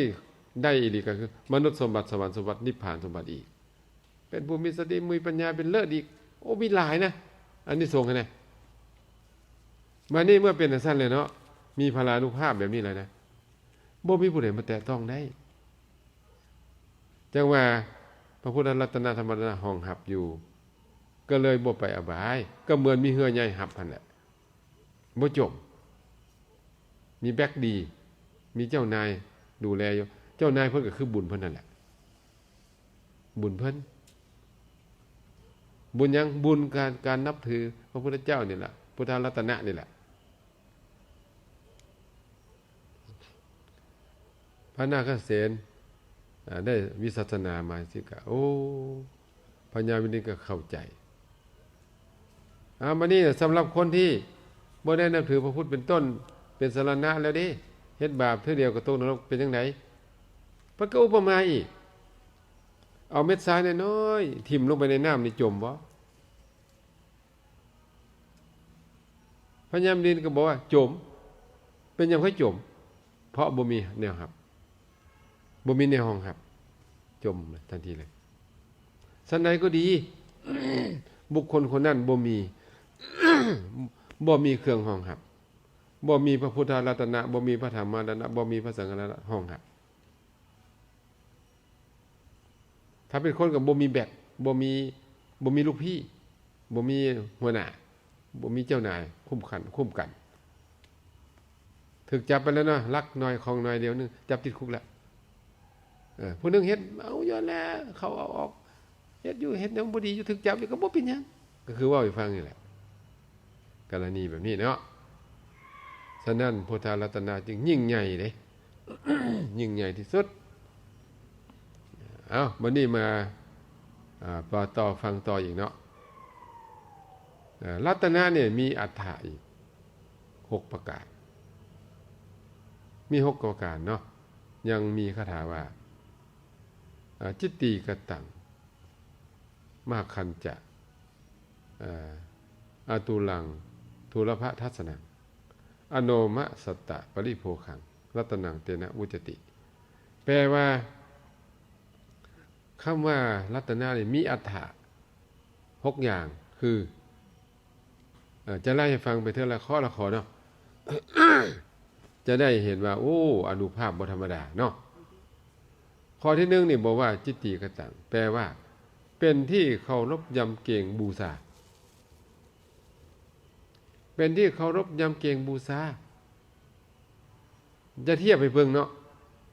ໄດ້ອີ່ຫຼີກໍຄືມະນຸດສົມບັດ ສະຫວັນສົມບັດ ນິບພານສົມບັດອີກ ເປັນຜູ້ມີສະຕິ ມີປັນຍາ ເປັນເລີດອີກ ໂອ້ ມີຫຼາຍນະ ອານິສົງຫັ້ນນະ. ບາດນີ້ເມື່ອເປັນຈັ່ງຊັ້ນແລ້ວເນາະ ມີພະລານຸພາບແບບນີ້ແລ້ວນະ ບໍ່ມີຜູ້ໃດມາແຕະຕ້ອງໄດ້. ຈັ່ງວ່າພະພຸດທະລັດຕະນະ ທຳມະລັດຕະນະຮອງຮັບຢູ່ ກໍເລີຍບໍ່ໄປອະບາຍ ກໍເໝືອນມີເຮືອໃຫຍ່ຮັບຫັ້ນແຫຼະ ບໍ່ຈົມ ມີແບັກດີ ມີເຈົ້ານາຍດູແລຢູ່ ເຈົ້ານາຍເພິ່ນກໍຄືບຸນເພິ່ນນັ້ນແຫຼະ ບຸນເພິ່ນ ບຸນຫຍັງ? ບຸນການ ການນັບຖືພະພຸດທະເຈົ້ານີ້ແຫຼະ ພຸດທະລັດຕະນະນີ້ແຫຼະ. ພະນາຄະເສນ ອາ ໄດ້ວິປັດສະນາມາຊິກະ ໂອ້ ພະຍາມິລິນກໍເຂົ້າໃຈ. ອາ ບາດນີ້ສຳລັບຄົນທີ່ບໍ່ໄດ້ນັບຖືພະພຸດເປັນຕົ້ນ ເປັນສະລະນະແລ້ວເດ້ ເຮັດບາບເທື່ອດຽວກໍຕົກນະລົກ ເປັນຈັ່ງໃດ? ເພິ່ນກໍອຸປະມາອີກ ເອົາເມັດຊາຍນ້ອຍໆ ຖິ້ມລົງໄປໃນນ້ຳນີ້ ຈົມບໍ່? ພະຍາມິລິນກໍບອກວ່າ ຈົມ. ເປັນຫຍັງຄ່ອຍຈົມ? ເພາະບໍ່ມີແນວຮັບ ບໍ່ມີແນວຮອງຮັບ ຈົມທັນທີເລີຍ. ສັນໃດກໍດີ ບຸກຄົນຄົນນັ້ນບໍ່ມີ ບໍ່ມີເຄື່ອງຮອງຮັບ ບໍ່ມີພະພຸດທະລັດຕະນະ ບໍ່ມີພະທຳມະລັດຕະນະ ບໍ່ມີພະສັງຄະລັດຕະນະຮອງຮັບ. ຖ້າເປັນຄົນກໍບໍ່ມີແບັກ ບໍ່ມີ ບໍ່ມີລູກພີ່ ບໍ່ມີຫົວໜ້າ ບໍ່ມີເຈົ້ານາຍຄຸ້ມກັນ ຄຸ້ມກັນ ຖືກຈັບໄປແລ້ວເນາະ ລັກໜ້ອຍຂອງໜ້ອຍດຽວໜຶ່ງ ຈັບຕິດຄຸກແລ້ວ. ເອີ ຜູ້ໜຶ່ງເຮັດເອົາຢູ່ຫັ້ນແຫຼະ ເຂົາເອົາອອກ ເຮັດຢູ່ ເຮັດຫຍັງບໍ່ດີຢູ່ ຖືກຈັບຢູ່ ກໍບໍ່ເປັນຫຍັງ ກໍຄືເວົ້າໃຫ້ຟັງນີ້ແຫຼະ ກໍລະນີແບບນີ້ເນາະ. ສະນັ້ນ ພຸດທະລັດຕະນະຈຶ່ງຍິ່ງໃຫຍ່ເດ້ ຍິ່ງໃຫຍ່ທີ່ສຸດ. ເອົາ ບັດນີ້ມາ ອ່າ ຕໍ່ ຟັງຕໍ່ອີກເນາະ. ເອີ ລັດຕະນະນີ້ມີອັດຖະອີກຫົກປະການ ມີຫົກປະການເນາະ. ຍັງມີຄາຖາວ່າ ອາ ຈິດຕີກະຕັງ ມະຫັກຂັນຈະ ອາ ອະຕຸລັງ ທຸລະພະທັດສະນັງ ອະໂນມະສັດຕະປະລິໂພຄັງ ລັດຕະນັງເຕນະວຸດຈະຕິ. ແປວ່າ ຄຳວ່າລັດຕະນະນີ້ມີອັດຖະຫົກຢ່າງ ຄື ເອີ ຈະໄລ່ໃຫ້ຟັງໄປເທື່ອລະຂໍ້ລະຂໍ້ເນາະ ຈະໄດ້ເຫັນວ່າ ໂອ້ ອານຸພາບບໍ່ທຳມະດາເນາະ. ຂໍ້ທີໜຶ່ງນີ້ບອກວ່າ ຈິດຕີກະຕັງ ແປວ່າ ເປັນທີ່ເຄົາລົບຢຳເກງບູຊາ ເປັນທີ່ເຄົາລົບຢຳເກງບູຊາ. ຈະທຽບໃຫ້ເບິ່ງເນາະ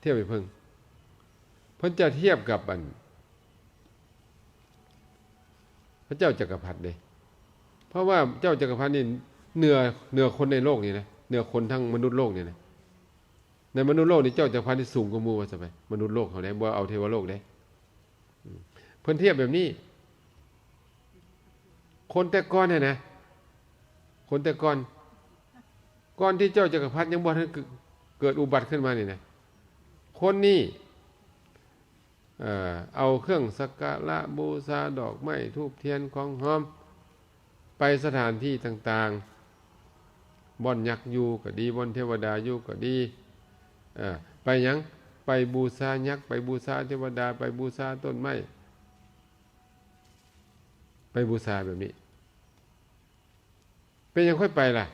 ທຽບໃຫ້ເບິ່ງ ເພິ່ນຈະທຽບກັບອັນ ພະເຈົ້າຈັກກະພັດເດ້ ເພາະວ່າເຈົ້າຈັກກະພັດນີ້ເໜືອ ເໜືອຄົນໃນໂລກນີ້ນະ ເໜືອຄົນທັງມະນຸດໂລກນີ້ນະ. ໃນມະນຸດໂລກນີ້ເຈົ້າຈັກກະພັດນີ້ສູງກວ່າໝູ່ວ່າຊັ້ນໄປ ມະນຸດໂລກເຮົາເດ້ ບໍ່ເອົາເທວະໂລກເດ້. ເພິ່ນທຽບແບບນີ້ ຄົນແຕ່ກ່ອນຫັ້ນນະ ຄົນແຕ່ກ່ອນ ກ່ອນທີ່ເຈົ້າຈັກກະພັດຍັງບໍ່ທັນເກີດອຸບັດຂຶ້ນມານີ້ນະ ຄົນນີ້ ເອີ ເອົາເຄື່ອງສັກກາລະບູຊາ ດອກໄມ້ ທູບທຽນ ຂອງຫອມ ໄປສະຖານທີ່ຕ່າງໆ ບ່ອນຍັກຢູ່ກໍດີ ບ່ອນເທວະດາຢູ່ກໍດີ ເອີ ໄປຫຍັງ? ໄປບູຊາຍັກ ໄປບູຊາເທວະດາ ໄປບູຊາຕົ້ນໄມ້ ໄປບູຊາແບບນີ້. ເປັນຫຍັງຄ່ອຍໄປລະ?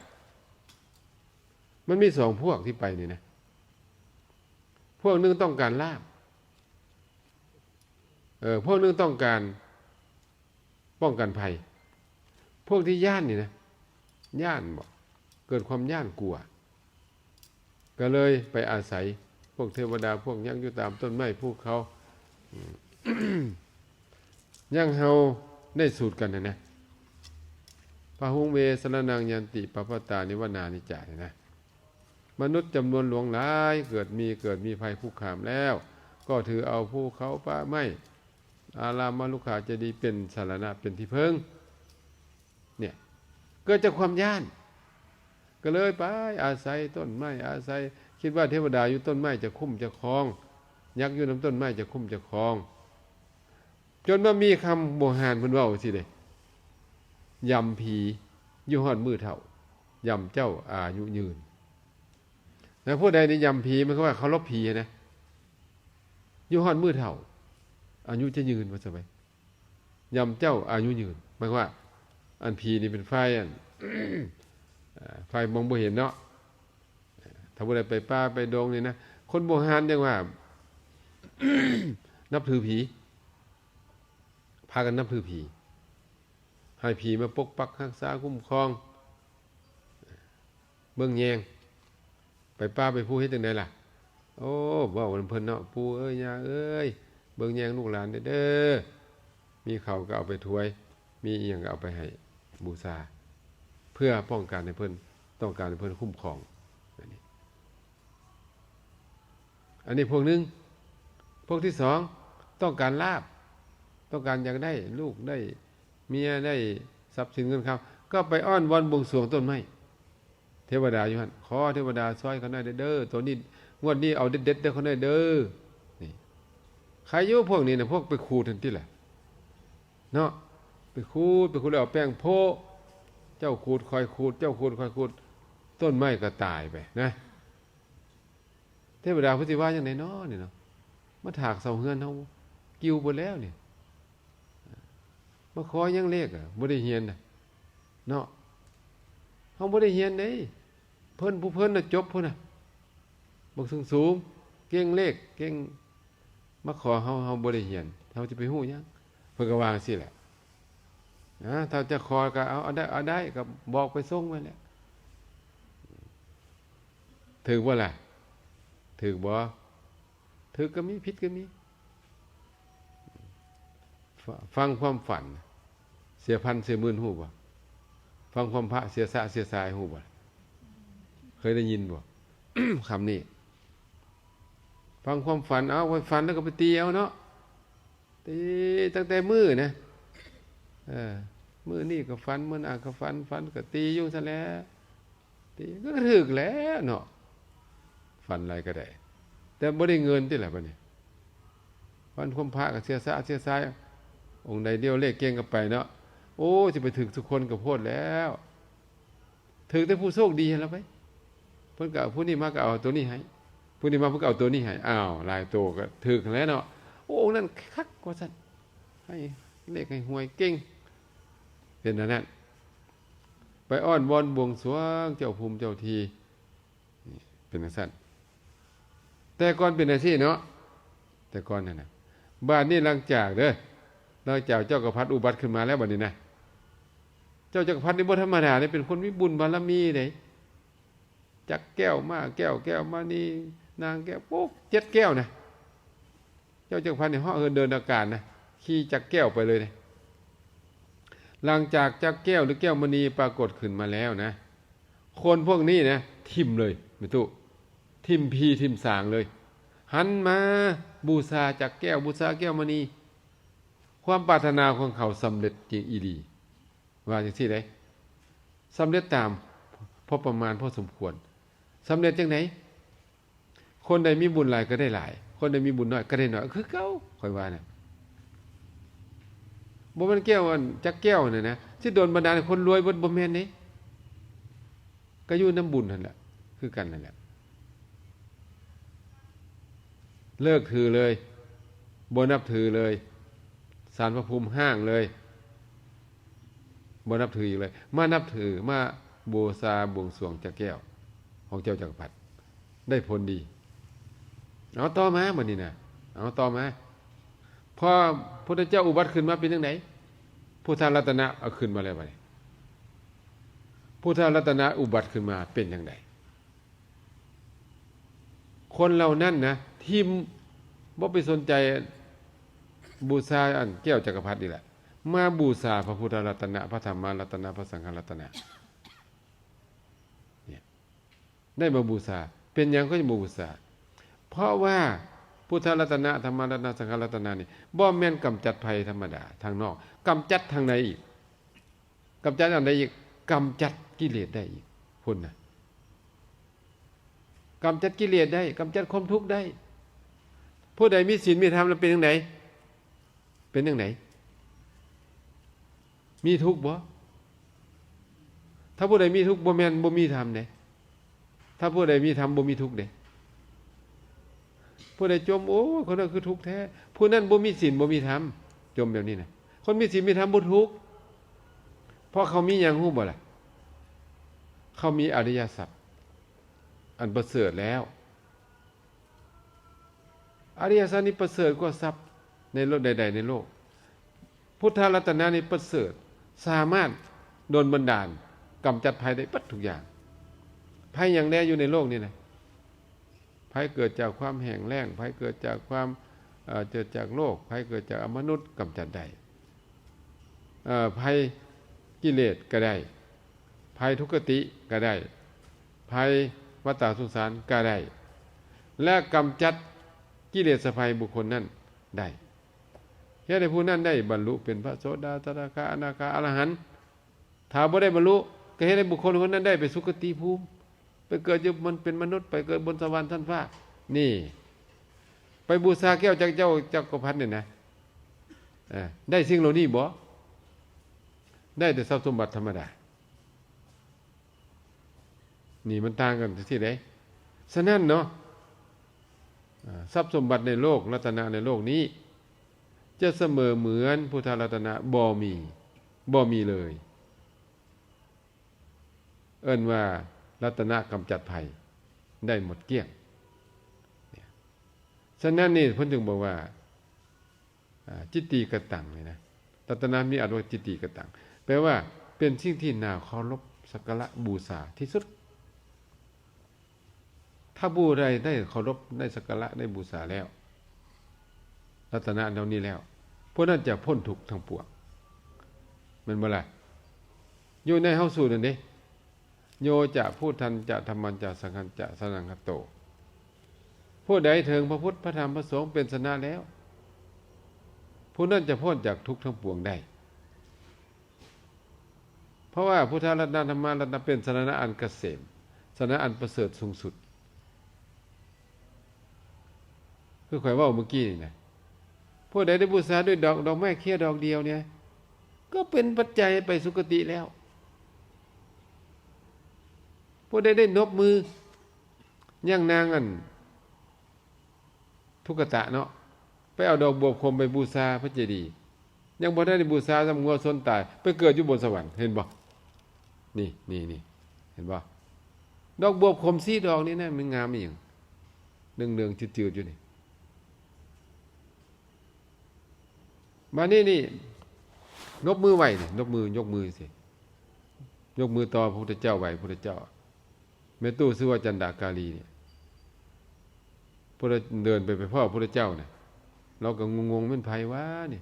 ມັນມີສອງພວກທີ່ໄປນີ້ນະ ພວກໜຶ່ງຕ້ອງການລາບ ເອີ ພວກໜຶ່ງຕ້ອງການປ້ອງກັນໄພ ພວກທີ່ຢ້ານນີ້ນະ ຢ້ານບໍ ເກີດຄວາມຢ້ານກົວ ກໍເລີຍໄປອາໄສພວກເທວະດາ ພວກຍັກຢູ່ຕາມຕົ້ນໄມ້ພູເຂົາ ອືມ ຢ່າງເຮົາໄດ້ສູດກັນຫັ້ນນະ ພະຮຸງເວ ສະລະນັງ ຍັນຕິ ປະພັດຕາ ນິວະນານິຈາ ນີ້ນະ ມະນຸດຈຳນວນຫຼວງຫຼາຍ ເກີດມີ ເກີດມີໄພຄຸກຄາມແລ້ວ ກໍຖືເອົາພູເຂົາປ່າໄມ້ ອາລາມ ມະລຸກຂາ ເຈດີ ເປັນສາລະນະ ເປັນທີ່ເພິ່ງ ເນຍ ເກີດຈາກຄວາມຢ້ານ ກໍເລີຍໄປອາໄສຕົ້ນໄມ້ ອາໄສ ຄິດວ່າເທວະດາຢູ່ຕົ້ນໄມ້ຈະຄຸ້ມຈະຄອງ ຍັກຢູ່ນຳຕົ້ນໄມ້ຈະຄຸ້ມຈະຄອງ ຈົນວ່າມີຄຳບູຮານເພິ່ນເວົ້າຊີ້ເດ້ ຢຳຜີຢູ່ຮອດມື້ເຖົ້າ ຢຳເຈົ້າອາຍຸຍືນ. ແລ້ວຜູ້ໃດນີ້ຢຳຜີ ໝາຍຄວາມວ່າເຄົາລົບຜີນະ ຢູ່ຮອດມື້ເຖົ້າ ອາຍຸຈະຍືນ ວ່າຊັ້ນໄປ ຢຳເຈົ້າອາຍຸຍືນ ໝາຍຄວາມວ່າ ອັນຜີນີ້ເປັນຝ່າຍ ອັນ ອ່າ ຝ່າຍມອງບໍ່ເຫັນເນາະ. ຖ້າຜູ້ໃດໄປປ່າໄປດົງນີ້ນະ ຄົນໂບຮານຈັ່ງວ່າ ນັບຖືຜີ ພາກັນນັບຖືຜີ ໃຫ້ຜີມາປົກປັກຮັກສາຄຸ້ມຄອງ ເບິ່ງແຍງ. ໄປປ່າໄປພູເຮັດຈັ່ງໃດລະ? ໂອ້ ເວົ້ານຳເພິ່ນເນາະ ປູ່ເອີຍ ຍ່າເອີຍ ເບິ່ງແຍງລູກຫຼານແດ່ເດີ ມີເຂົ້າກໍເອົາໄປຖວາຍ ມີອີ່ຫຍັງກໍເອົາໄປໃຫ້ບູຊາ ເພື່ອປ້ອງກັນໃຫ້ເພິ່ນ ຕ້ອງການໃຫ້ເພິ່ນຄຸ້ມຄອງ. ອັນນີ້ ອັນນີ້ພວກໜຶ່ງ. ພວກທີສອງ ຕ້ອງການລາບ ຕ້ອງການຢາກໄດ້ລູກໄດ້ເມຍ ໄດ້ຊັບສິນເງິນຄຳ ກໍໄປອ້ອນວອນບວງສວງຕົ້ນໄມ້ ເທວະດາຢູ່ຫັ້ນ ຂໍເທວະດາຊ່ອຍຂ້ານ້ອຍແດ່ເດີ ໂຕນີ້ ງວດນີ້ເອົາເດັດໆເດີຂ້ານ້ອຍເດີ. ນີ້ ໃຄຢູ່ພວກນີ້ນະ ພວກໄປຂູດຫັ້ນຕິລະ ເນາະ ໄປຂູດ ໄປຂູດແລ້ວເອົາແປ້ງໂພະ ເຈົ້າຂູດຂ້ອຍຂູດ ເຈົ້າຂູດຂ້ອຍຂູດ ຕົ້ນໄມ້ກໍຕາຍໄປນະ. ເທວະດາເພິ່ນຊິວ່າຈັ່ງໃດເນາະນີ້ເນາະ ມາຖາກເສົາເຮືອນເຮົາ ກິວເບິດແລ້ວນີ້ ມາຂໍຫຍັງເລກອະ ບໍ່ໄດ້ຮຽນນະເນາະ ເຮົາບໍ່ໄດ້ຮຽນເດ້. ເພິ່ນ ຜູ້ເພິ່ນນະຈົບພຸ້ນນະ ບັກສູງໆ ເກັ່ງເລກ ເກັ່ງ ມາຂໍເຮົາ ເຮົາບໍ່ໄດ້ຮຽນ ເຮົາຈະໄປຮູ້ຫຍັງ? ເພິ່ນກໍວ່າຈັ່ງຊີ້ແຫຼະ. ອາ ຖ້າຈະຂໍກໍເອົາ ເອົາໄດ້ ເອົາໄດ້ ກໍບອກໄປສົ່ງໄວ້ແຫຼະ. ຖືກບໍ່ລະ? ຖືກບໍ່? ຖືກກໍມີ ຜິດກໍມີ. ຟັງຄວາມຝັນ ເສຍພັນເສຍໝື່ນ ຮູ້ບໍ່? ຟັງຄວາມພະ ເສຍສະເສຍສາຍ ຮູ້ບໍ່? ເຄີຍໄດ້ຍິນບໍ່ ຄຳນີ້? ຟັງຄວາມຝັນ ເອົາ ໄວ້ຝັນແລ້ວກໍໄປຕີເອົາເນາະ ຕີຕັ້ງແຕ່ມື້ນະ ເອີ ມື້ນີ້ກໍຝັນ ມື້ໜ້າກໍຝັນ ຝັນກໍຕີຢູ່ຊັ້ນແຫຼະ. ຕິ ກໍຖືກແຫຼະເນາະ ຝັນຫຼາຍກໍໄດ້ ແຕ່ບໍ່ໄດ້ເງິນຕິລະບາດນີ້. ຝັນຄວາມພະກໍເສຍສະເສຍສາຍ ອົງໃດດຽວເລກເກັ່ງກໍໄປເນາະ. ໂອ້ ຊິໄປຖືກທຸກຄົນກໍໂພດແລ້ວ ຖືກແຕ່ຜູ້ໂຊກດີຫັ້ນລະໄປ. ເພິ່ນກໍເອົາ ຜູ້ນີ້ມາກໍເອົາໂຕນີ້ໃຫ້ ຜູ້ນີ້ມາເພິ່ນກໍເອົາໂຕນີ້ໃຫ້ ອ້າວ ຫຼາຍໂຕກໍຖືກຫັ້ນແຫຼະເນາະ. ໂອ້ ອົງນັ້ນຄັກວ່າຊັ້ນ ໃຫ້ເລກໃຫ້ຫວຍເກັ່ງ ເປັນອັນນັ້ນ. ໄປອ້ອນວອນບວງສວງເຈົ້າພູມເຈົ້າທີ່ ນີ້ ເປັນຈັ່ງຊັ້ນ. ແຕ່ກ່ອນເປັນຈັ່ງຊີ້ເນາະ ແຕ່ກ່ອນຫັ້ນນະ. ບາດນີ້ຫຼັງຈາກເດີ ຫຼັງຈາກເຈົ້າຈັກກະພັດອຸບັດຂຶ້ນມາແລ້ວ ບາດນີ້ນະ ເຈົ້າຈັກກະພັດນີ້ບໍ່ທຳມະດາເດ້ ເປັນຄົນມີບຸນບາລະມີເດ້. ຈັກແກ້ວ ມ້າແກ້ວ ແກ້ວມະນີ ນາງແກ້ວ ໂອ້ ເຈັດແກ້ວນະ. ເຈົ້າຈັກກະພັດນີ້ເຫາະເຫີນເດີນອາກາດນະ ຂີ່ຈັກແກ້ວໄປເລີຍນະ. ຫຼັງຈາກຈັກແກ້ວ ຫຼື ແກ້ວມະນີປາກົດຂຶ້ນມາແລ້ວນະ ຄົນພວກນີ້ນະ ຖິ້ມເລີຍ ແມ່ຕູ້ ຖິ້ມຜີ ຖິ້ມສາງເລີຍ ຫັນມາບູຊາຈັກແກ້ວ ບູຊາແກ້ວມະນີ. ຄວາມປາດຖະໜາຂອງເຂົາສຳເລັດຈິງອີ່ຫຼີ. ວ່າຈັ່ງຊີ້ເດ້ ສຳເລັດຕາມພໍປະມານພໍສົມຄວນ. ສຳເລັດຈັ່ງໃດ? ຄົນໃດມີບຸນຫຼາຍກໍໄດ້ຫຼາຍ ຄົນໃດມີບຸນນ້ອຍກໍໄດ້ໜ້ອຍ ຄືເກົ່າ ຂ້ອຍວ່ານະ. ບໍ່ແມ່ນແກ້ວອັນຈັກແກ້ວຫັ້ນນະ ຊິໂດນບັນດານໃຫ້ຄົນລວຍເບິດ ບໍ່ແມ່ນເດ້. ກໍຢູ່ນຳບຸນຫັ້ນແຫຼະ ຄືກັນຫັ້ນແຫຼະ. ເລີກຖືເລີຍ ບໍ່ນັບຖືເລີຍ ສານພະພູມຮ້າງເລີຍ ບໍ່ນັບຖືອີກເລີຍ ມານັບຖື ມາບູຊາບວງສວງຈັກແກ້ວຂອງເຈົ້າຈັກກະພັດ ໄດ້ຜົນດີ. ເອົາຕໍ່ມາບັດນີ້ນະ ເອົາຕໍ່ມາ ພໍພຸດທະເຈົ້າອຸບັດຂຶ້ນມາເປັນຈັ່ງໃດ? ພຸດທະລັດຕະນະເອົາຂຶ້ນມາແລ້ວບັດນີ້ ພຸດທະລັດຕະນະອຸບັດຂຶ້ນມາເປັນຈັ່ງໃດ? ຄົນເຫຼົ່ານັ້ນນະ ຖິ້ມ ບໍ່ໄປສົນໃຈບູຊາອັນແກ້ວຈັກກະພັດນີ້ແຫຼະ ມາບູຊາພະພຸດທະລັດຕະນະ ພະທຳມະລັດຕະນະ ພະສັງຄະລັດຕະນະ ເນຍ ໄດ້ມາບູຊາ. ເປັນຫຍັງເຂົາຈຶ່ງມາບູຊາ? ເພາະວ່າພຸດທະລັດຕະນະ ທຳມະລັດຕະນະ ສັງຄະລັດຕະນະນີ້ ບໍ່ແມ່ນກຳຈັດໄພທຳມະດາທາງນອກ, ກຳຈັດທາງໃນອີກ. ກຳຈັດອັນໃດອີກ? ກຳຈັດກິເລດໄດ້ອີກ ພຸ້ນນະ. ກຳຈັດກິເລດໄດ້, ກຳຈັດຄວາມທຸກໄດ້. ຜູ້ໃດມີສິນມີທຳແລ້ວເປັນຈັ່ງໃດ? ເປັນຈັ່ງໃດ? ມີທຸກບໍ່? ຖ້າຜູ້ໃດມີທຸກ ບໍ່ແມ່ນບໍ່ມີທຳເດ້. ຖ້າຜູ້ໃດມີທຳ ບໍ່ມີທຸກເດ້. ຜູ້ໃດຈົ່ມ ໂອ້ຍ ຄົນນັ້ນຄືທຸກແທ້, ຜູ້ນັ້ນບໍ່ມີສິນ ບໍ່ມີທຳ. ຈົ່ມແບບນີ້ນະ. ຄົນມີສິນມີທຳບໍ່ທຸກ. ເພາະເຂົາມີຫຍັງຮູ້ບໍ່ລະ? ເຂົາມີອະລິຍະຊັບອັນປະເສີດແລ້ວ. ອະລິຍະຊັບນີ້ປະເສີດກວ່າຊັບໃນໂລກໃດໆໃນໂລກ. ພຸດທະລັດຕະນະນີ້ປະເສີດ, ສາມາດດົນບັນດານ, ກຳຈັດໄພໄດ້ເບິດທຸກຢ່າງ. ໄພຫຍັງແດ່ຢູ່ໃນໂລກນີ້ນະ? ໄພເກີດຈາກຄວາມແຫ້ງແລ້ງ, ໄພເກີດຈາກຄວາມ, ເອີ, ເກີດຈາກໂລກ, ໄພເກີດຈາກອະມະນຸດ, ກຳຈັດໄດ້. ເອີ, ໄພກິເລດກໍໄດ້, ໄພທຸກຄະຕິກໍໄດ້, ໄພວັດຕະສົງສານກໍໄດ້ ແລະ ກຳຈັດກິເລດສະໄພບຸກຄົນນັ້ນໄດ້. ເຮັດໃຫ້ຜູ້ນັ້ນໄດ້ບັນລຸເປັນພະໂສດາ, ສະດາຄາ, ອະນາຄາ, ອະລະຫັນ. ຖ້າບໍ່ໄດ້ບັນລຸ ກໍເຮັດໃຫ້ບຸກຄົນຄົນນັ້ນໄດ້ໄປສຸຄະຕິພູມ, ໄປເກີດຢູ່ມັນເປັນມະນຸດ, ໄປເກີດບົນສະຫວັນຊັ້ນຟ້າ. ນີ້ ໄປບູຊາແກ້ວຈັກເຈົ້າຈັກກະພັດນີ້ນະ, ເອີ, ໄດ້ສິ່ງເຫຼົ່ານີ້ບໍ່? ໄດ້ແຕ່ຊັບສົມບັດທຳມະດາ. ນີ້ມັນຕ່າງກັນຈັ່ງຊີ້ເດ້. ສະນັ້ນເນາະ, ເອີ, ຊັບສົມບັດໃນໂລກ, ລັດຕະນະໃນໂລກນີ້ ຈະສະເໝີເໝືອນພຸດທະລັດຕະນະບໍ່ມີ, ບໍ່ມີເລີຍ. ເອີ້ນວ່າລັດຕະນະກຳຈັດໄພໄດ້ໝົດກ້ຽງ. ສະນັ້ນນີ້ເພິ່ນຈຶ່ງບອກວ່າ ອາ ຈິດຕິກະຕັງນີ້ນະ, ລັດຕະນະມີອັດວ່າຈິດຕິກະຕັງ ແປວ່າເປັນສິ່ງທີ່ໜ້າເຄົາລົບສັກກາລະບູຊາທີ່ສຸດ. ຖ້າຜູ້ໃດໄດ້ເຄົາລົບ, ໄດ້ສັກກາລະ, ໄດ້ບູຊາແລ້ວ ລັດຕະນະເຫຼົ່ານີ້ແລ້ວ, ຜູ້ນັ້ນຈະພົ້ນທຸກທັງປວງ, ແມ່ນບໍ່ລະ? ຢູ່ໃນເຮົາສູດນັ້ນເດ້. ໂຍຈະພຸດທັນຈະທຳມັນຈະສັງຄັນຈະສະນັງຄະໂຕ. ຜູ້ໃດເຖິງພະພຸດ ພະທຳ ພະສົງເປັນຊະນະແລ້ວ, ຜູ້ນັ້ນຈະພົ້ນຈາກທຸກທັງປວງໄດ້. ເພາະວ່າພຸດທະລັດຕະນະ ທຳມະລັດຕະນະ ເປັນສະນະອັນກະເສມ, ສະນະອັນປະເສີດສູງສຸດ. ຄືຂ້ອຍເວົ້າເມື່ອກີ້ນີ້ນະ, ຜູ້ໃດໄດ້ບູຊາດ້ວຍດອກ, ດອກໄມ້ເຄຍດອກດຽວນີ້ ກໍເປັນປັດໄຈໄປສຸຄະຕິແລ້ວ. ຜູ້ໃດໄດ້ນົບມືຢ່າງນາງອັນທຸກກະຕະເນາະ, ໄປເອົາດອກບວບຂົມໄປບູຊາພະເຈດີ, ຍັງບໍ່ທັນໄດ້ບູຊາຊ້ຳ, ງົວຊົນຕາຍ, ໄປເກີດຢູ່ບົນສະຫວັນ, ເຫັນບໍ່? ນີ້, ນີ້, ນີ້, ເຫັນບໍ່? ດອກບວບຂົມສີ່ດອກນີ້ນະ, ມັນງາມອີ່ຫຍັງ? ເຫຼືອງໆຈືດໆຢູ່ນີ້. ບາດນີ້ນີ້ ຍົກມືໄຫວ້ນີ້, ຍົກມື, ຍົກມືຊີ້, ຍົກມືຕໍ່ພະພຸດທະເຈົ້າ, ໄຫວ້ພະພຸດທະເຈົ້າ. ແມ່ຕູ້ຊື່ວ່າຈັນດາກາລີນີ້, ຜູ້ໃດເດີນໄປ, ໄປພໍ້ພະພຸດທະເຈົ້ານະ, ລາວກໍງົງໆ ແມ່ນໃຜຫວານີ້?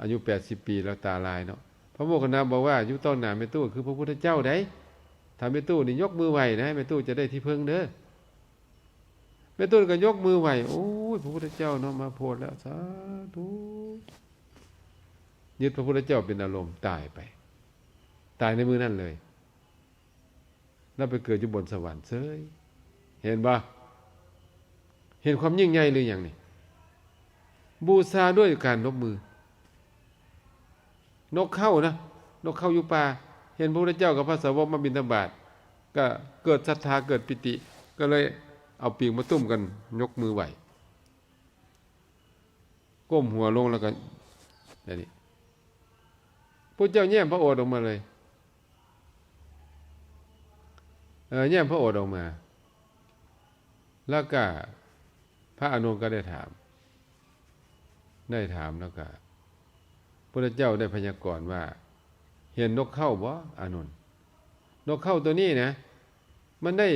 ອາຍຸແປດສິບປີ ແລ້ວ, ຕາລາຍເນາະ. ພະໂມກຂະລານະບອກວ່າ ຢູ່ຕໍ່ໜ້າແມ່ຕູ້ຄືພະພຸດທະເຈົ້າໃດ໋. ຖ້າແມ່ຕູ້ນີ້ຍົກມືໄຫວ້ນະ, ແມ່ຕູ້ຈະໄດ້ທີ່ເພິ່ງເດີ. ແມ່ຕູ້ກໍຍົກມືໄຫວ້, ໂອ້ຍ ພະພຸດທະເຈົ້າເນາະ, ມາໂພດແລ້ວ, ສາທຸ. ຍຶດພະພຸດທະເຈົ້າເປັນອາລົມ, ຕາຍໄປ, ຕາຍໃນມື້ນັ້ນເລີຍ. ແລ້ວໄປເກີດຢູ່ບົນສະຫວັນເສີຍ. ເຫັນບໍ່? ເຫັນຄວາມຍິ່ງໃຫຍ່ຫຼືຍັງນີ້? ບູຊາດ້ວຍການຍົກມື. ນົກເຂົານະ, ນົກເຂົາຢູ່ປ່າ ເຫັນພະພຸດທະເຈົ້າກັບພະສາວົກມາບິນທະບາດ, ກໍເກີດສັດທາ, ເກີດປີຕິ, ກໍເລີຍເອົາປີກມາຕຸ້ມກັນ, ຍົກມືໄຫວ້, ກົ້ມຫົວລົງ ແລ້ວກໍແບບນີ້. ພະເຈົ້າແຍ້ມພະໂອດອອກມາເລີຍ. ເອີ, ແຍ້ມພະໂອດອອກມາ. ແລ້ວກໍພະອານົນກໍໄດ້ຖາມ, ໄດ້ຖາມແລ້ວກໍ ພະພຸດທະເຈົ້າໄດ້ພະຍາກອນວ່າ, ເຫັນນົກເຂົາບໍ່ ອານົນ? ນົກເຂົາໂຕນີ້ນະ, ມັນໄດ້,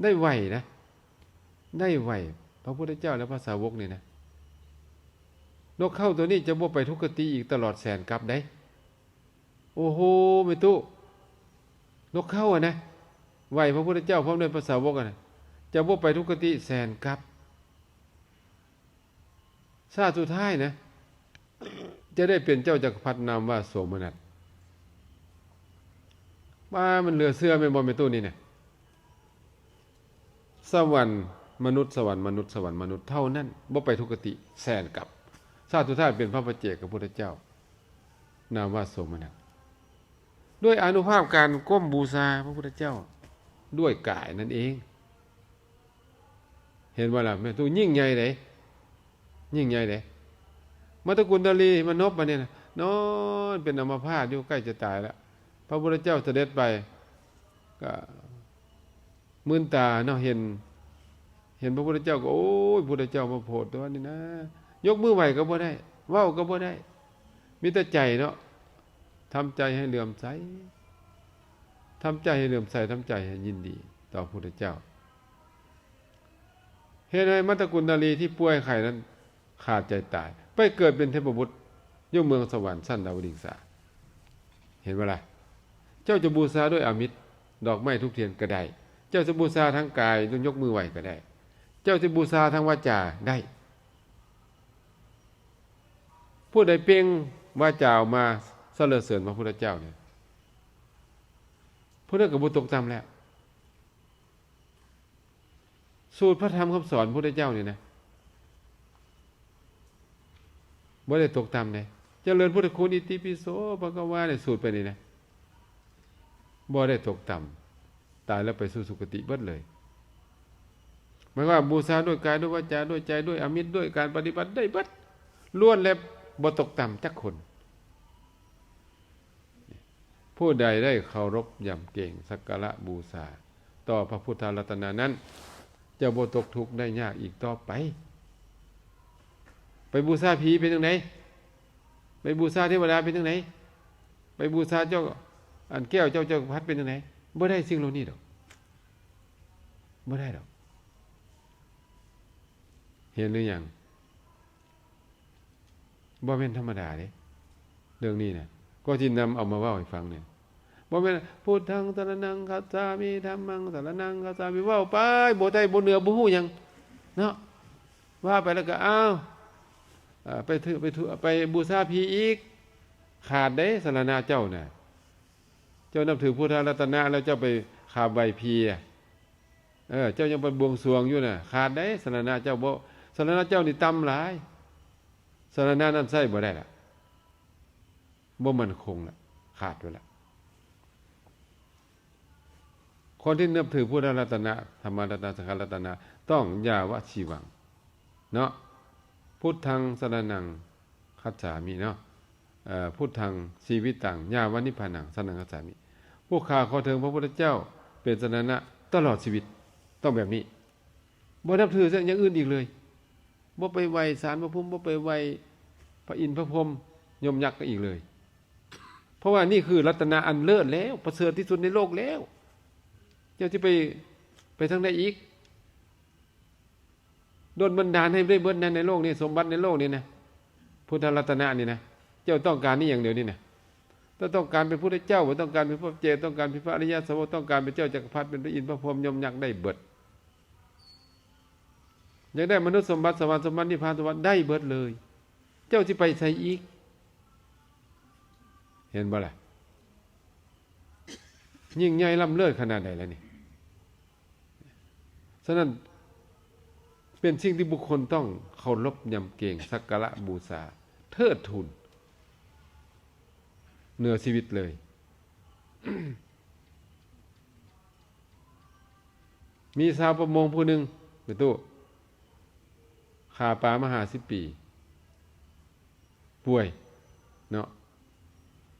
ໄດ້ໄຫວ້ນະ, ໄດ້ໄຫວ້ພະພຸດທະເຈົ້າ ແລະ ພະສາວົກນີ້ນະ, ນົກເຄົ້າໂຕນີ້ຈະບໍ່ໄປທຸກຄະຕິອີກຕະຫຼອດແສນກັບໃດ໋. ໂອ້ໂຫ ແມ່ຕູ້, ນົກເຄົ້າຫັ້ນນະ ໄຫວ້ພະພຸດທະເຈົ້າພ້ອມດ້ວຍພະສາວົກຫັ້ນນະ ຈະບໍ່ໄປທຸກຄະຕິແສນກັບ. ຊາດສຸດທ້າຍນະ ຈະໄດ້ເປັນເຈົ້າຈັກກະພັດນາມວ່າໂສມະນັດ. ວ່າມັນເຫຼືອເຊື່ອແມ່ນບໍ່ແມ່ຕູ້ນີ້ນະ? ສະຫວັນມະນຸດ ສະຫວັນມະນຸດ ສະຫວັນມະນຸດເທົ່ານັ້ນ, ບໍ່ໄປທຸກຄະຕິແສນກັບ. ຊາດສຸດທ້າຍເປັນພະປັດເຈກະພຸດທະເຈົ້າ ນາມວ່າໂສມະນັດ ດ້ວຍອານຸພາບການກົ້ມບູຊາພະພຸດທະເຈົ້າດ້ວຍກາຍນັ້ນເອງ. ເຫັນບໍ່ລະ? ແມ່ນໂຕຍິ່ງໃຫຍ່ເດ້ ຍິ່ງໃຫຍ່ເດ້. ມາຕະກຸນນະລີມານົບບັດນີ້ນະ ນອນເປັນອຳມະພາດຢູ່ ໃກ້ຈະຕາຍແລ້ວ. ພະພຸດທະເຈົ້າສະເດັດໄປ ກໍມືນຕາເນາະ ເຫັນ ເຫັນພະພຸດທະເຈົ້າກໍ ໂອ້ຍ ພຸດທະເຈົ້າມາໂພດຕົວນີ້ນະ, ຍົກມືໄຫວ້ກໍບໍ່ໄດ້ ເວົ້າກໍບໍ່ໄດ້ ມີແຕ່ໃຈເນາະ ທຳໃຈໃຫ້ເຫຼື້ອມໃສ ທຳໃຈໃຫ້ເຫຼື້ອມໃສ ທຳໃຈໃຫ້ຍິນດີຕໍ່ພະພຸດທະເຈົ້າ. ເຮັດໃຫ້ມາຕະກຸນນະລີທີ່ປ່ວຍໄຂ້ນັ້ນຂາດໃຈຕາຍ ໄປເກີດເປັນເທບະບຸດຢູ່ເມືອງສະຫວັນຊັ້ນດາວະດິງສາ. ເຫັນບໍ່ລະ? ເຈົ້າຈະບູຊາດ້ວຍອາມິດ ດອກໄມ້ ທູບທຽນກໍໄດ້, ເຈົ້າຈະບູຊາທາງກາຍ ຍົກມືໄຫວ້ກໍໄດ້, ເຈົ້າຈະບູຊາທາງວາຈາໄດ້. ຜູ້ໃດເປັ່ງວາຈາອອກມາສັນລະເສີນພະພຸດທະເຈົ້ານີ້ ຜູ້ນັ້ນກໍບໍ່ຕົກຕ່ຳແລ້ວ. ສູດພະທຳຄຳສອນພະພຸດທະເຈົ້ານີ້ນະ ບໍ່ໄດ້ຕົກຕ່ຳເດ້. ຈະເລີນພຸດທະຄຸນ ອິຕິປິໂສ ພະຄະວາ ນີ້ ສູດໄປນີ້ນະ ບໍ່ໄດ້ຕົກຕ່ຳ, ຕາຍແລ້ວໄປສູ່ສຸຄະຕິເບິດເລີຍ. ໝາຍຄວາມວ່າບູຊາດ້ວຍກາຍ ດ້ວຍວາຈາ ດ້ວຍໃຈ ດ້ວຍອາມິດ ດ້ວຍການປະຕິບັດໄດ້ເບິດ, ລ້ວນແລ້ວບໍ່ຕົກຕ່ຳຈັກຄົນ. ຜູ້ໃດໄດ້ເຄົາລົບຢຳເກງສັກກາລະບູຊາຕໍ່ພະພຸດທະລັດຕະນະນັ້ນ ຈະບໍ່ຕົກທຸກໄດ້ຍາກອີກຕໍ່ໄປ. ໄປບູຊາຜີເປັນຈັ່ງໃດ? ໄປບູຊາເທວະດາເປັນຈັ່ງໃດ? ໄປບູຊາເຈົ້າ ອັນແກ້ວເຈົ້າ ເຈົ້າຈັກກະພັດເປັນຈັ່ງໃດ? ບໍ່ໄດ້ສິ່ງເຫຼົ່ານີ້ດອກ ບໍ່ໄດ້ດອກ. ເຫັນຫຼືຍັງ? ບໍ່ແມ່ນທຳມະດາເດ້ ເລື່ອງນີ້ນະ ກໍຊິນຳເອົາມາເວົ້າໃຫ້ຟັງນີ້. ບໍ່ແມ່ນ ພຸດທັງສະລະນັງຄັດສາມິ ທຳມັງສະລະນັງຄັດສາມິ ເວົ້າໄປ ບໍ່ໄດ້ ບໍ່ເໜືອ ບໍ່ຮູ້ຫຍັງເນາະ. ວ່າໄປແລ້ວກໍ ອ້າວ ເອີ ໄປຖື ໄປຖື ໄປບູຊາຜີອີກ ຂາດເດ້ ສະລະນະເຈົ້ານະ. ເຈົ້ານັບຖືພຸດທະລັດຕະນະແລ້ວ ເຈົ້າໄປຂາບໄຫວ້ຜີ ເອີ ເຈົ້າຍັງໄປບວງສວງຢູ່ນະ ຂາດໄດ້ ສະລະນະເຈົ້າບໍ່ ສະລະນະເຈົ້ານີ້ຕ່ຳຫຼາຍ. ສະລະນະນັ້ນໃຊ້ບໍ່ໄດ້ລະ ບໍ່ໝັ້ນຄົງລະ ຂາດໄປລະ. ຄົນທີ່ນັບຖືພຸດທະລັດຕະນະ ທຳມະລັດຕະນະ ສັງຄະລັດຕະນະ ຕ້ອງຢາວະຊີວັງເນາະ ພຸດທັງສະລະນັງ ຄັດສາມິເນາະ ເອີ ພຸດທັງຊີວິຕັງ ຍາວະນິບພານັງ ສະລະນັງຄັດສາມິ. ຜູ້ຂ້າຂໍເຖິງພະພຸດທະເຈົ້າເປັນສະລະນະຕະຫຼອດຊີວິດ ຕ້ອງແບບນີ້ ບໍ່ນັບຖືຢ່າງອື່ນອີກເລີຍ. ບໍ່ໄປໄຫວ້ສານພະພູມ ບໍ່ໄປໄຫວ້ພະອິນພະພົມ ຍົມຍັກອີກເລີຍ. ເພາະວ່ານີ້ຄືລັດຕະນະອັນເລີດແລ້ວ ປະເສີດທີ່ສຸດໃນໂລກແລ້ວ ເຈົ້າຊິໄປ ໄປທາງໃດອີກ? ດົນບັນດານໃຫ້ໄດ້ເບິດນັ້ນໃນໂລກນີ້ ສົມບັດໃນໂລກນີ້ນະ ພຸດທະລັດຕະນະນີ້ນະ. ເຈົ້າຕ້ອງການອີ່ຫຍັງດຽວນີ້ນະ? ເຈົ້າຕ້ອງການເປັນພຸດທະເຈົ້າບໍ່? ຕ້ອງການເປັນພະເຈົ້າ? ຕ້ອງການເປັນພະອະລິຍະສາວົກ? ຕ້ອງການເປັນເຈົ້າຈັກກະພັດ? ເປັນພະອິນພະພົມ? ຍົມຍັກໄດ້ເບິດ. ຢາກໄດ້ມະນຸດສົມບັດ, ສະຫວັນສົມບັດ, ນິບພານສົມບັດ ໄດ້ເບິດເລີຍ. ເຈົ້າຊິໄປໃສອີກ? ເຫັນບໍ່ລະ? ຍິ່ງໃຫຍ່ລ້ຳເລີດຂະໜາດໃດລະນີ້? ສະນັ້ນ ເປັນສິ່ງທີ່ບຸກຄົນຕ້ອງເຄົາລົບຍຳເກງ, ສັກກາລະບູຊາ, ເທີດທູນເໜືອຊີວິດເລີຍ. ມີຊາວປະມົງຜູ້ໜຶ່ງ ແມ່ຕູ້ ຂ້າປາມາຫ້າສິບປີ ປ່ວຍເນາະ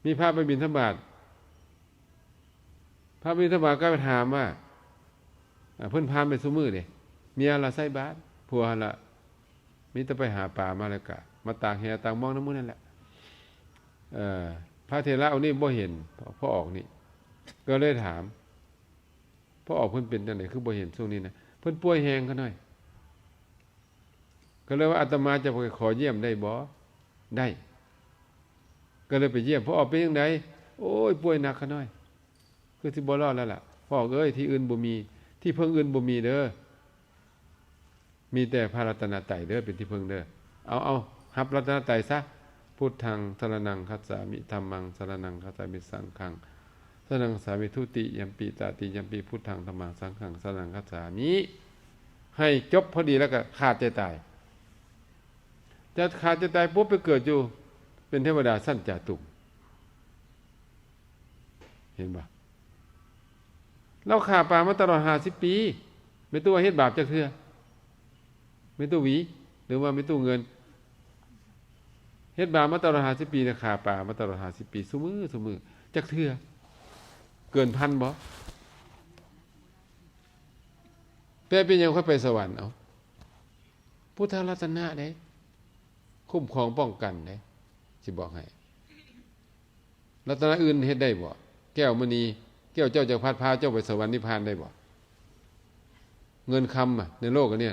ມີພະໄປບິນທະບາດ ພະບິນທະບາດກໍໄປຖາມວ່າ ເພິ່ນພາໄປຊຸມື້ເດ້ ເມຍລະໃສ່ບາດ ຜົວລະມີແຕ່ໄປຫາປາມາ ແລ້ວກະມາຕາກແຫຕາກມອງນຳໝູ່ນັ້ນແຫຼະ. ເອີ ພະເຖລະອົງນີ້ບໍ່ເຫັນ ພໍ່ອອກນີ້ ກໍເລີຍຖາມ ພໍ່ອອກເພິ່ນເປັນຈັ່ງໃດ ຄືບໍ່ເຫັນຊ່ວງນີ້ນະ? ເພິ່ນປ່ວຍແຮງຂະໜ້ອຍ ກໍເລີຍວ່າ ອາດຕະມາຈະໄປຂໍຢ້ຽມໄດ້ບໍ່? ໄດ້. ກໍເລີຍໄປຢ້ຽມ. ພໍ່ອອກເປັນຈັ່ງໃດ? ໂອ້ຍ ປ່ວຍໜັກຂະນ້ອຍ ຄືຊິບໍ່ລອດແລ້ວລະ. ພໍ່ອອກເອີຍ ທີ່ອື່ນບໍ່ມີ ທີ່ເພິ່ງອື່ນບໍ່ມີເດີ. ມີແຕ່ພະລັດຕະນະໄຕເດີ ເປັນທີ່ເພິ່ງເດີ. ເອົາ ເອົາ ຮັບລັດຕະນະໄຕຊະ. ພຸດທັງສະລະນັງຄັດສາມິ ທຳມັງສະລະນັງຄັດສາມິ ສັງຄັງສະລະນັງຄັດສາມິ ທຸຕິຍຳປິ ຕະຕິຍຳປິ ພຸດທັງທຳມັງສັງຄັງສະລະນັງຄັດສາມິ. ໃຫ້ຈົບພໍດີແລ້ວກໍຂາດໃຈຕາຍ. ຈະຂາດໃຈຕາຍປຸບ ໄປເກີດຢູ່ເປັນເທວະດາຊັ້ນຈາຕຸມ. ເຫັນບໍ່? ລາວຂ້າປາມາຕະຫຼອດຫ້າສິບປີ. ແມ່ຕູ້ເຮັດບາບຈັກເທື່ອ? ແມ່ຕູ້ຫວີ ຫຼືວ່າແມ່ຕູ້ເງິນ ເຮັດບາບມາຕະຫຼອດຫ້າສິບປີນະ, ຂ້າປາມາຕະຫຼອດຫ້າສິບປີ ຊຸມື້ ຊຸມື້ ຈັກເທື່ອ? ເກີນພັນບໍ່? ແປເປັນຫຍັງຄ່ອຍໄປສະຫວັນ? ເອົາ ພຸດທະລັດຕະນະເດ້ ຄຸ້ມຄອງປ້ອງກັນເດ້ ຊິບອກໃຫ້. ລັດຕະນະອື່ນເຮັດໄດ້ບໍ່? ແກ້ວມະນີ ແກ້ວເຈົ້າຈັກພັດ ພາເຈົ້າໄປສະຫວັນນິບພານໄດ້ບໍ່? ເງິນຄຳ ອະ ໃນໂລກອັນນີ້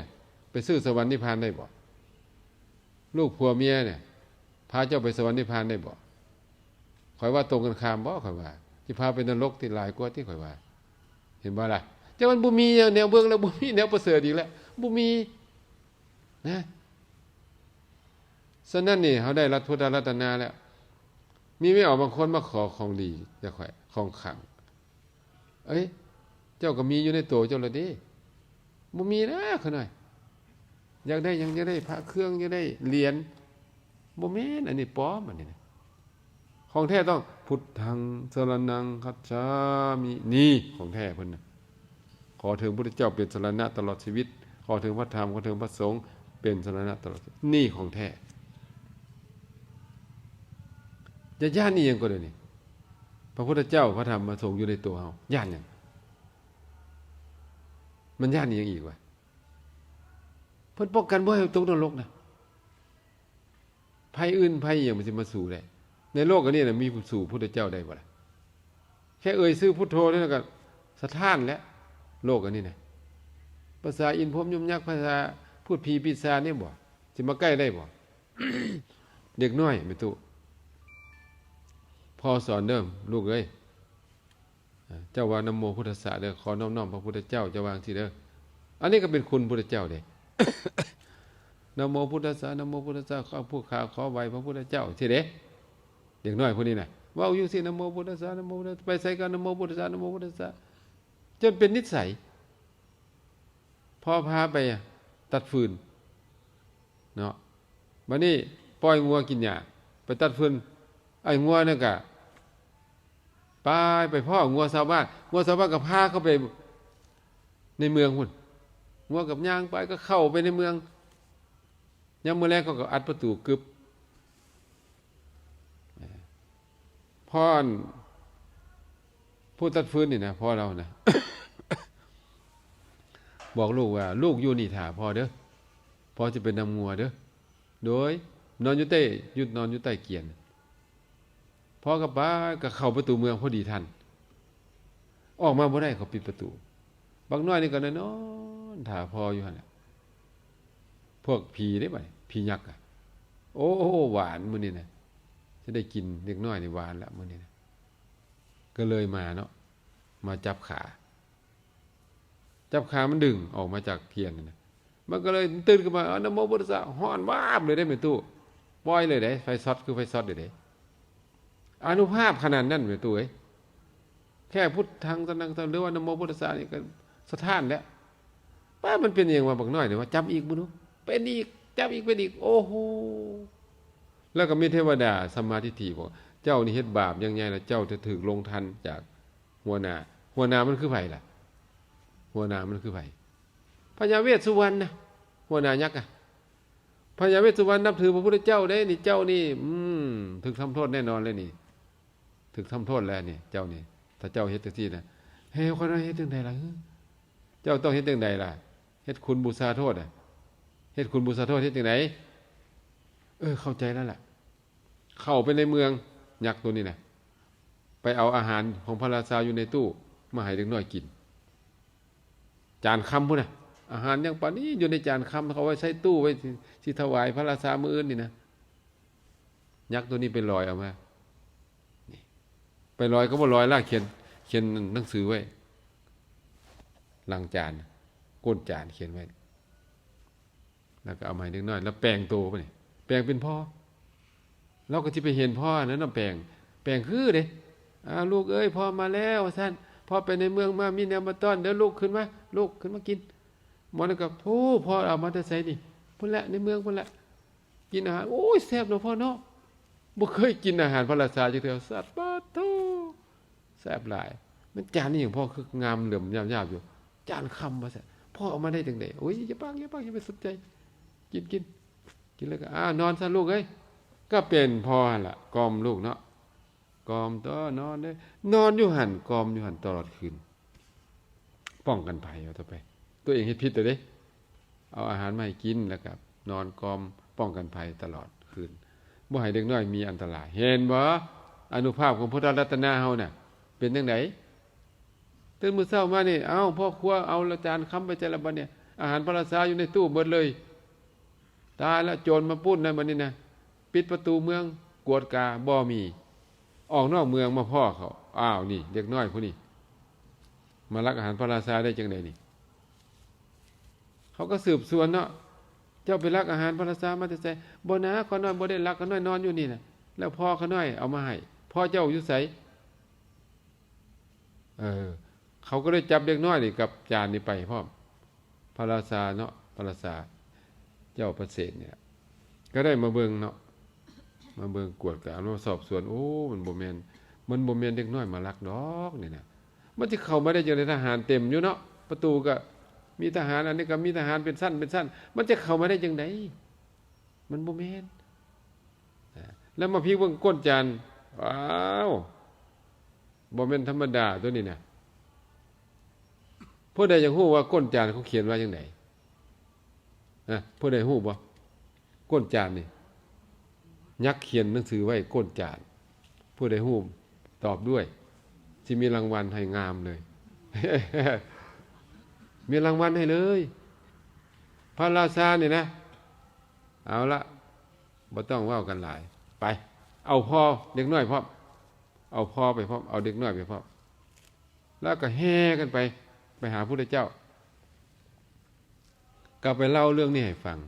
ໄປຊື້ສະຫວັນນິບພານໄດ້ບໍ່? ລູກຜົວເມຍນີ້ ພາເຈົ້າໄປສະຫວັນນິບພານໄດ້ບໍ່? ຂ້ອຍວ່າຕົງກັນຂ້າມບໍ່? ຂ້ອຍວ່າ ຊິພາໄປນະລົກຕິ ຫຼາຍກວ່າຕິ ຂ້ອຍວ່າ. ເຫັນບໍ່ລະ? ແຕ່ມັນບໍ່ມີແນວເບິ່ງແລ້ວ ບໍ່ມີແນວປະເສີດອີກແລ້ວ ບໍ່ມີນະ. ສະນັ້ນນີ້ ເຮົາໄດ້ລັດ ພຸດທະລັດຕະນະແລ້ວ ມີແມ່ອອກບາງຄົນມາຂໍຂອງດີຈາກຂ້ອຍ ຂອງຂັງ. ເອີຍ ເຈົ້າກໍມີຢູ່ໃນໂຕເຈົ້າແລ້ວເດ້. ບໍ່ມີນະ ຂະນ້ອຍ. ຢາກໄດ້ຫຍັງ? ຢາກໄດ້ພະເຄື່ອງ ຢາກໄດ້ຫຼຽນ. ບໍ່ແມ່ນ, ອັນນີ້ປອມ ອັນນີ້ນະ. ຂອງແທ້ຕ້ອງ ພຸດທັງສະລະນັງຄັດສາມິ ນີ້ຂອງແທ້ເພິ່ນນະ. ຂໍເຖິງພຸດທະເຈົ້າເປັນສະລະນະຕະຫຼອດຊີວິດ, ຂໍເຖິງພະທຳ, ຂໍເຖິງພະສົງເປັນສະລະນະຕະຫຼອດຊີວິດ, ນີ້ຂອງແທ້. ຢ່າຢ້ານອີ່ຫຍັງກໍດຽວນີ້. ພະພຸດທະເຈົ້າ, ພະທຳ, ພະສົງຢູ່ໃນຕົວເຮົາ, ຢ້ານຫຍັງ? ມັນຢ້ານອີ່ຫຍັງອີກວະ? ເພິ່ນປ້ອງກັນບໍ່ໃຫ້ຕົກນະລົກນະ. ໄພອື່ນໄພອີ່ຫຍັງມັນຊິມາສູ້ໄດ້? ໃນໂລກອັນນີ້ນະ ມີຜູ້ສູ້ພຸດທະເຈົ້າໄດ້ບໍ່ລະ? ແຄ່ເອີ່ຍຊື່ພຸດໂທນີ້ນະ ກໍສະທ້ານແລ້ວ ໂລກອັນນີ້ນະ. ພາສາອິນພົມຍົມຍັກ ພາສາພູດຜີປີສາດນີ້ບໍ່ ຊິມາໃກ້ໄດ້ບໍ່? ເດັກນ້ອຍແມ່ຕູ້ ພໍ່ສອນເດີ້ ລູກເອີຍ. ເຈົ້າວ່ານະໂມພຸດທະສະເດີ້, ຂໍນ້ອມໆພະພຸດທະເຈົ້າ, ເຈົ້າວ່າຈັ່ງຊີ້ເດີ້. ອັນນີ້ກໍເປັນຄຸນພຸດທະເຈົ້າເດ້. ນະໂມພຸດທະສະ, ນະໂມພຸດທະສະ, ຂ້າພວກຂ້າຂໍໄຫວ້ພະພຸດທະເຈົ້າ ຊີ້ເດ້. ເດັກນ້ອຍຜູ້ນີ້ນະ ເວົ້າຢູ່ຊີ້ ນະໂມພຸດທະສະ, ນະໂມ, ໄປໃສກໍນະໂມພຸດທະສະ, ນະໂມພຸດທະສະ ຈົນເປັນນິດໄສ. ພໍ່ພາໄປຕັດຟືນເນາະ, ບັດນີ້ປ່ອຍງົວກິນຫຍ້າ ໄປຕັດຟືນ, ໄອ້ງົວນັ້ນກະໄປ, ໄປພໍ້ງົວຊາວບ້ານ, ງົວຊາວບ້ານກໍພາເຂົ້າໄປໃນເມືອງພຸ້ນ, ງົວກັບຍ່າງໄປກໍເຂົ້າໄປໃນເມືອງ. ຍາມມື້ແລງເຂົາກໍອັດປະຕູກຶບ. ພໍ່ອັນ ຜູ້ຕັດຟືນນີ້ນະ ພໍ່ລາວນະ ບອກລູກວ່າ ລູກຢູ່ນີ້ຖ້າພໍ່ເດີ້, ພໍ່ຈະໄປນຳງົວເດີ້. ໂດຍ ນອນຢູ່ໃຕ້, ຢູ່, ນອນຢູ່ໃຕ້ກຽນ. ພໍ່ກໍໄປ, ກໍເຂົ້າປະຕູເມືອງພໍດີທັນ, ອອກມາບໍ່ໄດ້, ເຂົາປິດປະຕູ. ບັກນ້ອຍນີ້ກໍນອນໆຖ້າພໍ່ຢູ່ຫັ້ນແຫຼະ. ພວກຜີເດ້ ບັດນີ້ ຜີຍັກອະ, ໂອ້ ຫວານມື້ນີ້ນະ, ຈະໄດ້ກິນ, ເດັກນ້ອຍນີ້ຫວານລະມື້ນີ້ນະ. ກໍເລີຍມາເນາະ, ມາຈັບຂາ, ຈັບຂາມັນດຶງອອກມາຈາກກຽນນັ້ນນະ. ມັນກໍເລີຍຕື່ນຂຶ້ນມາ, ນະໂມພຸດທະສະ, ຮ້ອນວາບເລີຍເດ້ແມ່ຕູ້, ປ່ອຍເລີຍເດ້, ໄຟຊັອດຄືໄຟຊັອດເລີຍເດ້. ອານຸພາບຂະໜາດນັ້ນແມ່ຕູ້ເອີຍ, ແຄ່ພຸດທັງສະນັງ ຫຼືວ່ານະໂມພຸດທະສະນີ້ກໍສະທ້ານແລ້ວ. ປ້າ ມັນເປັນຫຍັງວະ ບັກນ້ອຍນີ້ວະ? ຈັບອີກເບິ່ງດູ, ເປັນອີກ, ຈັບອີກ, ເປັນອີກ, ໂອ້ໂຫ. ແລ້ວກໍມີເທວະດາສຳມາທິດຖິບອກ, ເຈົ້ານີ້ເຮັດບາບຢ່າງໃຫຍ່ແລ້ວ, ເຈົ້າຈະຖືກລົງທັນຈາກຫົວໜ້າ. ຫົວໜ້າມັນຄືໃຜລະ? ຫົວໜ້າມັນຄືໃຜ? ພະຍາເວດສຸວັນນະ, ຫົວໜ້າຍັກອະ. ພະຍາເວດສຸວັນນັບຖືພະພຸດທະເຈົ້າເດ້ນີ້, ເຈົ້ານີ້ ອືມ ຖືກທຳໂທດແນ່ນອນເລີຍນີ້, ຖືກທຳໂທດແລ້ວນີ້ ເຈົ້ານີ້. ຖ້າເຈົ້າເຮັດຈັ່ງຊີ້ນະ, ເຮັດ ຂ້ອຍເຮັດຈັ່ງໃດລະ? ເຈົ້າຕ້ອງເຮັດຈັ່ງໃດລະ? ເຮັດຄຸນບູຊາໂທດອະ, ເຮັດຄຸນບູຊາໂທດເຮັດຈັ່ງໃດ? ເອີ ເຂົ້າໃຈແລ້ວລະ. ເຂົ້າໄປໃນເມືອງ, ຍັກໂຕນີ້ນະ ໄປເອົາອາຫານຂອງພະລາຊາຢູ່ໃນຕູ້ມາໃຫ້ເດັກນ້ອຍກິນ. ຈານຄຳພຸ້ນນະ, ອາຫານຍັງປານນີ້ຢູ່ໃນຈານຄຳ ເຂົາເອົາໄວ້ໃສ່ຕູ້ໄວ້ ຊິ ຊິຖວາຍພະລາຊາມື້ອື່ນນີ້ນະ. ຍັກໂຕນີ້ໄປລອຍເອົາມາ ນີ້ ໄປລອຍກໍບໍ່ລອຍລະ ຂຽນ ຂຽນໜັງສືໄວ້ ຫຼັງຈານ ກົ້ນຈານຂຽນໄວ້ ແລ້ວກໍເອົາມາໃຫ້ເດັກນ້ອຍ ແລ້ວແປງໂຕບາດນີ້ ແປງເປັນພໍ່ ລາວກໍຊິໄປເຫັນພໍ່ນັ້ນນະ ແປງ ແປງຄືເດ້. ອ້າວ ລູກເອີຍ ພໍ່ມາແລ້ວ ວ່າຊັ້ນ ພໍ່ໄປໃນເມືອງມາ ມີແນວມາຕ້ອນເດີ ລູກ ຂຶ້ນມາ ລູກ ຂຶ້ນມາກິນ. ໝໍນັ້ນກໍ ໂອ້ ພໍ່ເອົາມາແຕ່ໃສນີ້? ພຸ້ນແຫຼະ ໃນເມືອງພຸ້ນແຫຼະ. ກິນອາຫານ ໂອ້ຍ ແຊບເນາະພໍ່ເນາະ ບໍ່ເຄີຍກິນອາຫານພະລາຊາຈັກເທື່ອ. ສັດ ປາດໂທ ແຊບຫຼາຍ ແມ່ນຈານນີ້ຫຍັງພໍ່ ຄືງາມເຫຼື້ອມຍາບໆຢູ່ ຈານຄຳວ່າຊັ້ນ ພໍ່ເອົາມາໄດ້ຈັ່ງໃດ? ໂອ້ຍ ຢ່າປາກ ຢ່າປາກ ຢ່າໄປສົນໃຈ ກິນ ກິນ ກິນແລ້ວກໍ ອາ ນອນຊະລູກເອີຍ. ກໍເປັນພໍ່ຫັ້ນລະ ກ່ອມລູກເນາະ ກ່ອມ ຕໍ່ ນອນເດີ ນອນຢູ່ຫັ້ນ ກ່ອມຢູ່ຫັ້ນຕະຫຼອດຄືນ ປ້ອງກັນໄພ ວ່າຕໍ່ໄປ ຕົວເອງເຮັດຜິດແລ້ວເດ້ ເອົາອາຫານມາໃຫ້ກິນ ແລ້ວກໍນອນກ່ອມປ້ອງກັນໄພຕະຫຼອດຄືນ ບໍ່ໃຫ້ເດັກນ້ອຍມີອັນຕະລາຍ. ເຫັນບໍ່? ອານຸພາບຂອງພຸດທະລັດຕະນະເຮົານະ ເປັນຈັ່ງໃດ? ຕື່ນມື້ເຊົ້າມານີ້ ເອົ້າ ພໍ່ຄົວເອົາລະຈານຄຳໄປໃສລະບາດນີ້ ອາຫານພະລາຊາຢູ່ໃນຕູ້ໝົດເລີຍ. ຕາຍລະ ໂຈນມາປຸ້ນນະບາດນີ້ນະ ປິດປະຕູເມືອງ ກວດກາ ບໍ່ມີ. ອອກນອກເມືອງມາພໍ້ເຂົາ ອ້າວ ນີ້ເດັກນ້ອຍຜູ້ນີ້ ມາລັກອາຫານພະລາຊາໄດ້ຈັ່ງໃດນີ້? ເຂົາກໍສືບສວນເນາະ ເຈົ້າໄປລັກອາຫານພະລາຊາມາແຕ່ໃສ? ບໍ່ນາ ຂ້ານ້ອຍບໍ່ໄດ້ລັກ ຂ້ານ້ອຍນອນຢູ່ນີ້ນະ ແລ້ວພໍ່ຂ້ານ້ອຍເອົາມາໃຫ້. ພໍ່ເຈົ້າຢູ່ໃສ? ເອີ ເຂົາກໍເລີຍຈັບເດັກນ້ອຍນີ້ກັບຈານນີ້ໄປພ້ອມ ພະລາຊາເນາະ ພະລາຊາເຈົ້າປະເສດນີ້ລະ ກໍໄດ້ມາເບິ່ງເນາະ ມາເບິ່ງກວດກາ ມາສອບສວນ. ໂອ້ ມັນບໍ່ແມ່ນ ມັນບໍ່ແມ່ນເດັກນ້ອຍມາລັກດອກນີ້ນະ. ມັນຊິເຂົ້າມາໄດ້ຈັ່ງໃດ? ທະຫານເຕັມຢູ່ເນາະ ປະຕູກໍມີທະຫານ ອັນນີ້ກໍມີທະຫານເປັນຊັ້ນເປັນຊັ້ນ ມັນຈະເຂົ້າມາໄດ້ຈັ່ງໃດ? ມັນບໍ່ແມ່ນ. ແລ້ວມາພິກເບິ່ງກົ້ນຈານ ອ້າວ ບໍ່ແມ່ນທຳມະດາຕົວນີ້ນະ. ຜູ້ໃດຢາກຮູ້ວ່າກົ້ນຈານເຂົາຂຽນວ່າຈັ່ງໃດ? ນະ ຜູ້ໃດຮູ້ບໍ່? ກົ້ນຈານນີ້ ຍັກຂຽນໜັງສືໄວ້ກົ້ນຈານ. ຜູ້ໃດຮູ້ຕອບດ້ວຍ ຊິມີລາງວັນໃຫ້ງາມເລີຍ ມີລາງວັນໃຫ້ເລີຍ ພະລາຊານີ້ນະ. ເອົາລະ ບໍ່ຕ້ອງເວົ້າກັນຫຼາຍ ໄປ ເອົາພໍ່ເດັກນ້ອຍພ້ອມ ເອົາພໍ່ໄປພ້ອມ ເອົາເດັກນ້ອຍໄປພ້ອມ ແລ້ວກໍແຫ່ກັນໄປ ໄປຫາພຸດທະເຈົ້າ ກໍໄປເລົ່າເລື່ອງນີ້ໃຫ້ຟັງ.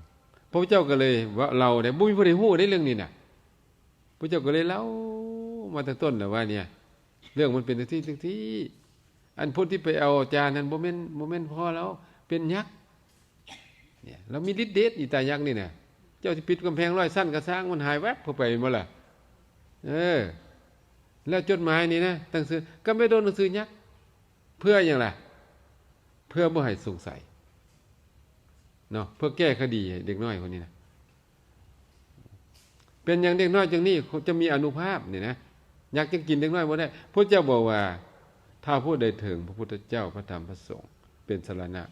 ພະພຸດທະເຈົ້າກໍເລີຍເລົ່າເລົ່າເດ້ ບໍ່ມີຜູ້ໃດຮູ້ເດ້ເລື່ອງນີ້ນະ. ພະເຈົ້າກໍເລີຍເລົ່າມາຕັ້ງຕົ້ນແລ້ວວ່າ ເນີ້ຍ ເລື່ອງມັນເປັນຈັ່ງຊີ້ ຈັ່ງຊີ້ ອັນຜູ້ທີ່ໄປເອົາຈານນັ້ນ ບໍ່ແມ່ນ ບໍ່ແມ່ນພໍ່ລາວ ເປັນຍັກ. ເນຍ ລາວມີລິດເດດອີຕາຍັກນີ້ນະ ເຈົ້າຊິປິດກຳແພງຮ້ອຍຊັ້ນກໍຊ່າງ ມັນຫາຍແວັບເຂົ້າໄປແມ່ນບໍ່ລະ? ເອີ ແລ້ວຈົດໝາຍນີ້ນະ ໜັງສື ກໍໄປໂດນໜັງສືຍັກ ເພື່ອຫຍັງລະ? ເພື່ອບໍ່ໃຫ້ສົງໄສເນາະ ເພື່ອແກ້ຄະດີໃຫ້ເດັກນ້ອຍຄົນນີ້ນະ. ເປັນຫຍັງເດັກນ້ອຍຈັ່ງນີ້ ຈະມີອານຸພາບນີ້ນະ ຍັກຈຶ່ງກິນເດັກນ້ອຍບໍ່ໄດ້. ພະເຈົ້າບອກວ່າ ຖ້າຜູ້ໃດເຖິງພະພຸດທະເຈົ້າ ພະທຳ ພະສົງ ເປັນສະລະນະ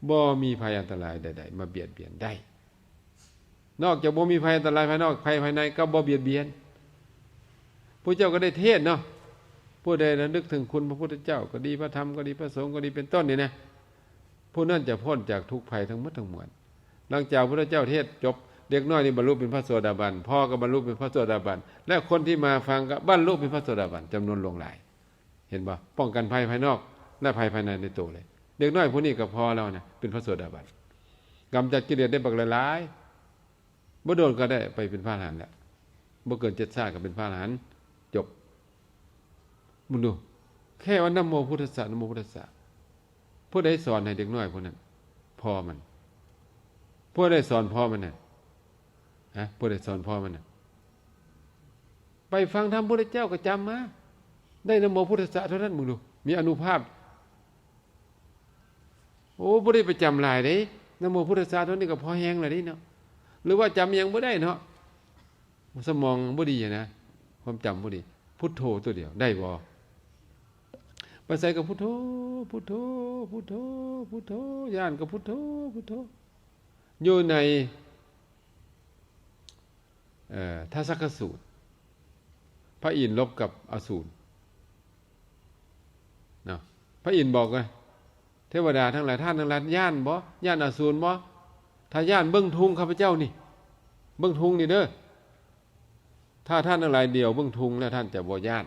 ບໍ່ມີໄພອັນຕະລາຍໃດໆມາບຽດບຽນໄດ້. ນອກຈາກບໍ່ມີໄພອັນຕະລາຍພາຍນອກ ໄພພາຍໃນກໍບໍ່ບຽດບຽນ. ພະເຈົ້າກໍໄດ້ເທດເນາະ ຜູ້ໃດລະນຶກເຖິງຄຸນພະພຸດທະເຈົ້າກໍດີ ພະທຳກໍດີ ພະສົງກໍດີ ເປັນຕົ້ນນີ້ນະ ຜູ້ນັ້ນຈະພົ້ນຈາກທຸກໄພທັງໝົດທັງມວນ. ຫຼັງຈາກພະພຸດທະເຈົ້າເທດຈົບ ເດັກນ້ອຍນີ້ບັນລຸເປັນພະໂສດາບັນ, ພໍ່ກໍບັນລຸເປັນພະໂສດາບັນ ແລະ ຄົນທີ່ມາຟັງກໍບັນລຸເປັນພະໂສດາບັນ ຈຳນວນຫຼວງຫຼາຍ. ເຫັນບໍ່? ປ້ອງກັນໄພພາຍນອກ ແລະ ໄພພາຍໃນໃນໂຕເລີຍ. ເດັກນ້ອຍຜູ້ນີ້ກໍພໍແລ້ວນະ ເປັນພະໂສດາບັນ ກຳຈັດກິເລດໄດ້ບັກຫຼາຍໆ. ບໍ່ດົນກໍໄດ້ໄປເປັນພະອະລະຫັນແລ້ວ ບໍ່ເກີນເຈັດຊາດກໍເປັນພະອະລະຫັນ ຈົບ. ເບິ່ງດູ ແຄ່ວ່າ ນະໂມພຸດທັດສະ ນະໂມພຸດທັດສະ ຜູ້ໃດສອນໃຫ້ເດັກນ້ອຍຜູ້ນັ້ນ? ພໍ່ມັນ. ຜູ້ໃດສອນພໍ່ມັນນະ? ຮະ? ຜູ້ໃດສອນພໍ່ມັນນະ? ໄປຟັງທຳພຸດທະເຈົ້າກໍຈຳມາ ໄດ້ນະໂມພຸດທັດສະເທົ່ານັ້ນ. ເບິ່ງດູ ມີອານຸພາບ. ໂອ້ ບໍ່ໄດ້ໄປຈຳຫຼາຍເດ້ ນະໂມພຸດທັດສະຕົວນີ້ກໍພໍແຮງແລ້ວເດ້ເນາະ. ຫຼືວ່າຈຳຫຍັງບໍ່ໄດ້ເນາະ ສະໝອງບໍ່ດີນະ ຄວາມຈຳບໍ່ດີ ພຸດໂທຕົວດຽວໄດ້ບໍ່? ໄປໃສກໍພຸດໂທ ພຸດໂທ ພຸດໂທ ພຸດໂທ ຢ້ານກໍພຸດໂທ ພຸດໂທ. ຢູ່ໃນ ເອີ ທັດສັກຄະສູດ ພະອິນລົບກັບອະສູນເນາະ. ພະອິນບອກວ່າ ເທວະດາທັງຫຼາຍ, ທ່ານທັງຫຼາຍຢ້ານບໍ່? ຢ້ານອະສູນບໍ່? ຖ້າຢ້ານເບິ່ງທຸງຂ້າພະເຈົ້ານີ້, ເບິ່ງທຸງນີ້ເດີ. ຖ້າທ່ານທັງຫຼາຍຫຼຽວເບິ່ງທຸງແລ້ວ ທ່ານຈະບໍ່ຢ້ານ,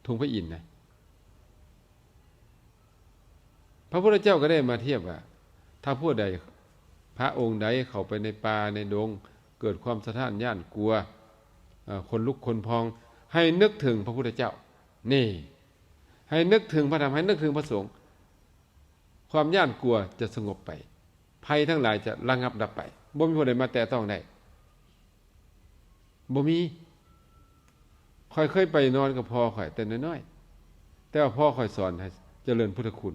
ທຸງພະອິນນະ. ພະພຸດທະເຈົ້າກໍໄດ້ມາທຽບວ່າ ຖ້າຜູ້ໃດ, ພະອົງໃດເຂົ້າໄປໃນປ່າໃນດົງ ເກີດຄວາມສະທ້ານຢ້ານກົວ, ເອີ ຂົນລຸກຂົນພອງ, ໃຫ້ນຶກເຖິງພະພຸດທະເຈົ້າ. ນີ້ ໃຫ້ນຶກເຖິງພະທຳ, ໃຫ້ນຶກເຖິງພະສົງ, ຄວາມຢ້ານກົວຈະສະຫງົບໄປ, ໄພທັງຫຼາຍຈະລະງັບດັບໄປ, ບໍ່ມີຜູ້ໃດມາແຕະຕ້ອງໄດ້, ບໍ່ມີ. ຂ້ອຍເຄີຍໄປນອນກັບພໍ່ຂ້ອຍແຕ່ນ້ອຍໆ, ແຕ່ວ່າພໍ່ຂ້ອຍສອນໃຫ້ຈະເລີນພຸດທະຄຸນ,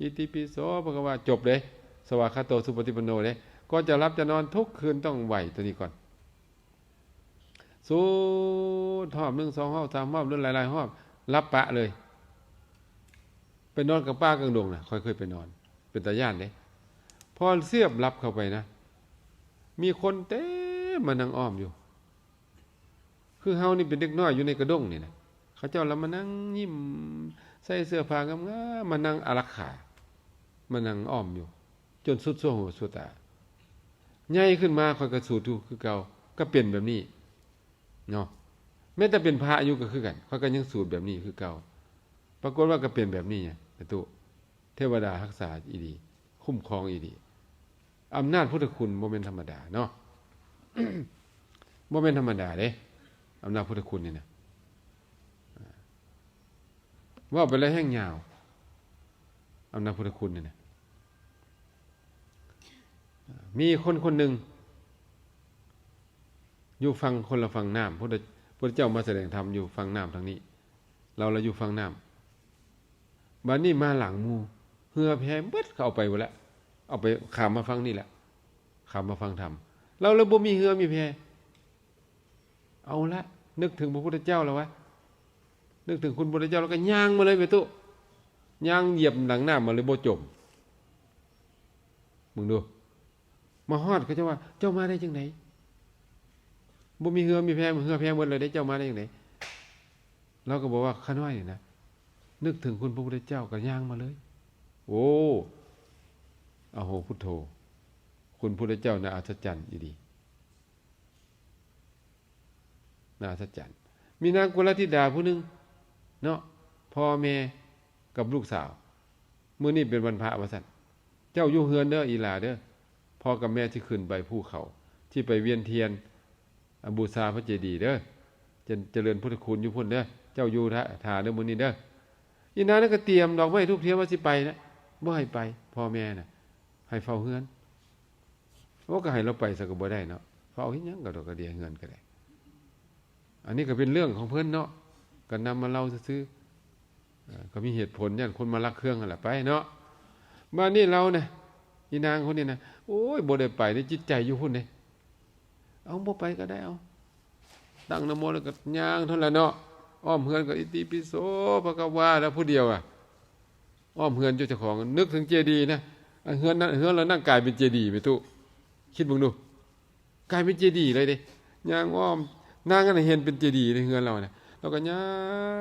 ອິຕິປິໂສ ພະຄະວາ, ຈົບເດ້, ສະວາຄາໂຕ ສຸປະຕິປັນໂນເດ້. ກ່ອນຈະຫຼັບຈະນອນທຸກຄືນຕ້ອງໄຫວ້ຕົວນີ້ກ່ອນ. ສູດຮອບໜຶ່ງ ສອງຮອບ ສາມຮອບ ຫຼືຫຼາຍໆຮອບ, ຫຼັບປະເລີຍ. ໄປນອນກາງປ່າກາງດົງນະ, ຂ້ອຍເຄີຍໄປນອນ, ເປັນຕາຢ້ານເດ້. ພໍສຽບຫຼັບເຂົ້າໄປນະ, ມີຄົນເຕັມມານັ່ງອ້ອມຢູ່. ຄືເຮົານີ້ເປັນເດັກນ້ອຍຢູ່ໃນກະດົງນີ້ນະ, ເຂົາເຈົ້າລະມານັ່ງຍິ້ມ, ໃສ່ເສື້ອຜ້າງາມໆ, ມານັ່ງອາລັກຂາ, ມານັ່ງອ້ອມຢູ່. ຈົນສຸດຊົ່ວຫູສູ່ຕາ. ໃຫຍ່ຂຶ້ນມາຂ້ອຍກໍສູດຢູ່ຄືເກົ່າ, ກໍເປັນແບບນີ້ເນາະ. ແມ້ແຕ່ເປັນພະຢູ່ກໍຄືກັນ, ຂ້ອຍກໍຍັງສູດແບບນີ້ຄືເກົ່າ. ປາກົດວ່າກໍເປັນແບບນີ້ ແມ່ຕູ້, ເທວະດາຮັກສາອີ່ຫຼີ, ຄຸ້ມຄອງອີ່ຫຼີ. ອຳນາດພຸດທະຄຸນບໍ່ແມ່ນທຳມະດາເນາະ, ບໍ່ແມ່ນທຳມະດາເດ້, ອຳນາດພຸດທະຄຸນນີ້ນະ. ເວົ້າໄປແລ້ວແຮ່ງຍາວ, ອຳນາດພຸດທະຄຸນນີ້ນະ. ມີຄົນຄົນໜຶ່ງຢູ່ຝັ່ງ ຄົນລະຝັ່ງນ້ຳ, ພຸດທະ ພຸດທະເຈົ້າມາສະແດງທຳຢູ່ຝັ່ງນ້ຳທາງນີ້, ລາວລະຢູ່ຝັ່ງນ້ຳ. ບາດນີ້ມາຫຼັງໝູ່, ເຮືອແພເບິດ ເຂົາເອົາໄປໝົດແລ້ວ, ເອົາໄປ ຂ້າມມາຝັ່ງນີ້ແຫຼະ, ຂ້າມມາຝັ່ງທຳ. ລາວລະບໍ່ມີເຮືອມີແພ. ເອົາລະ, ນຶກເຖິງພະພຸດທະເຈົ້າລະວະ, ນຶກເຖິງຄຸນພຸດທະເຈົ້າ ລະກະຍ່າງມາເລີຍແມ່ຕູ້, ຍ່າງຢຽບຫຼັງນ້ຳມາເລີຍ ບໍ່ຈົມ. ເບິ່ງດູ, ມາຮອດເຂົາເຈົ້າວ່າ ເຈົ້າມາໄດ້ຈັ່ງໃດ? ບໍ່ມີເຮືອມີແພ, ເຮືອແພໝົດແລ້ວເດ້, ເຈົ້າມາໄດ້ຈັ່ງໃດ? ລາວກໍບອກວ່າ ຂ້ານ້ອຍນີ້ນະ ນຶກເຖິງຄຸນພະພຸດທະເຈົ້າ ກໍຍ່າງມາເລີຍ. ໂອ້ ອະໂຫ ພຸດໂທ, ຄຸນພຸດທະເຈົ້າໜ້າອັດສະຈັນອີ່ຫຼີ. ໜ້າອັດສະຈັນ. ມີນາງກຸລະທິດາຜູ້ໜຶ່ງເນາະ, ພໍ່ແມ່ກັບລູກສາວ, ມື້ນີ້ເປັນວັນພະວ່າຊັ້ນ, ເຈົ້າຢູ່ເຮືອນເດີອີ່ຫຼ້າເດີ, ພໍ່ກັບແມ່ຊິຂຶ້ນໄປພູເຂົາ, ຊິໄປວຽນທຽນ ອາ ບູຊາພະເຈດີເດີ, ຈະ ຈະເລີນພຸດທະຄຸນຢູ່ພຸ້ນເດີ, ເຈົ້າຢູ່ຖ້າ ຖ້າເດີມື້ນີ້ເດີ. ອີ່ນາງນັ້ນກໍຕຽມດອກໄມ້ທູບທຽນວ່າຊິໄປນະ, ບໍ່ໃຫ້ໄປ, ພໍ່ແມ່ນະ ໃຫ້ເຝົ້າເຮືອນ. ໂອ້ ກໍໃຫ້ລາວໄປຊະກໍບໍ່ໄດ້ເນາະ, ເຝົ້າເຮັດຫຍັງກະດອກກະເດຍເຮືອນກໍໄດ້. ອັນນີ້ກໍເປັນເລື່ອງຂອງເພິ່ນເນາະ, ກໍນຳມາເລົ່າຊື່ໆ. ເອີ ກໍມີເຫດຜົນ, ຢ້ານຄົນມາລັກເຄື່ອງຫັ້ນລະໄປເນາະ. ບາດນີ້ລາວນະ, ອີນາງຄົນນີ້ນະ, ໂອ້ຍ ບໍ່ໄດ້ໄປເດ້, ຈິດໃຈຢູ່ພຸ້ນເດ້. ເອົາ ບໍ່ໄປກໍໄດ້, ເອົາ. ຕັ້ງນະໂມແລ້ວກໍຍ່າງເທົ່ານັ້ນລະເນາະ, ອ້ອມເຮືອນກໍອິຕິປິໂສ ພະຄະວາ ແລ້ວຜູ້ດຽວອະ. ອ້ອມເຮືອນຢູ່ເຈົ້າຂອງ, ນຶກເຖິງເຈດີນະ, ອັນເຮືອນນັ້ນ ເຮືອນເຫຼົ່ານັ້ນກາຍເປັນເຈດີແມ່ຕູ້. ຄິດເບິ່ງດູ, ກາຍເປັນເຈດີເລີຍເດ້. ຍ່າງອ້ອມ, ນາງນັ້ນເຫັນເປັນເຈດີໃນເຮືອນລາວນະ, ລາວກໍຍ່າ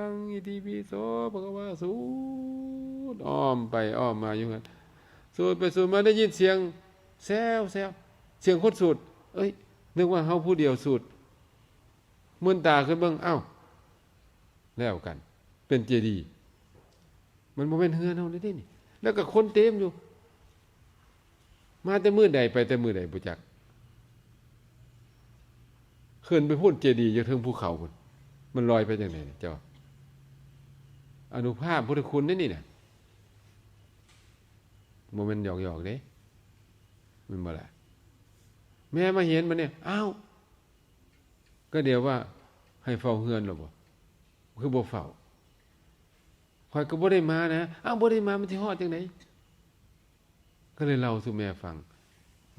ງ ອິຕິປິໂສ ພະຄະວາ ສູດອ້ອມໄປອ້ອມມາຢູ່ເຮືອນ. ສູດໄປສູດມາໄດ້ຍິນສຽງແຊວໆ, ສຽງຄົນສູດ. ເອີຍ, ນຶກວ່າເຮົາຜູ້ດຽວສູດ. ມືນຕາຂຶ້ນເບິ່ງ, ອ້າວ, ແລ້ວກັນ, ເປັນເຈດີ. ມັນບໍ່ແມ່ນເຮືອນເຮົາເດ້ນີ້. ແລ້ວກໍຄົນເຕັມຢູ່. ມາແຕ່ມື້ໃດ ໄປແຕ່ມື້ໃດບໍ່ຈັກ. ຂຶ້ນໄປພຸ້ນ, ເຈດີຢູ່ເທິງພູເຂົາພຸ້ນ. ມັນລອຍໄປຈັ່ງໃດນີ້ ເຈົ້າ? ອານຸພາບພຸດທະຄຸນເດ້ນີ້ນະ. ບໍ່ແມ່ນຫຍອກໆເດ້. ແມ່ນບໍ່ລະ? ແມ່ມາເຫັນບັດນີ້, ອ້າວ! ກໍດຽວວ່າໃຫ້ເຝົ້າເຮືອນແລ້ວບໍ່? ຄືບໍ່ເຝົ້າ? ຂ້ອຍກໍບໍ່ໄດ້ມານະ. ອ້າວ ບໍ່ໄດ້ມາ ມັນຊິຮອດຈັ່ງໃດ? ກໍເລີຍເລົ່າສູ່ແມ່ຟັງ.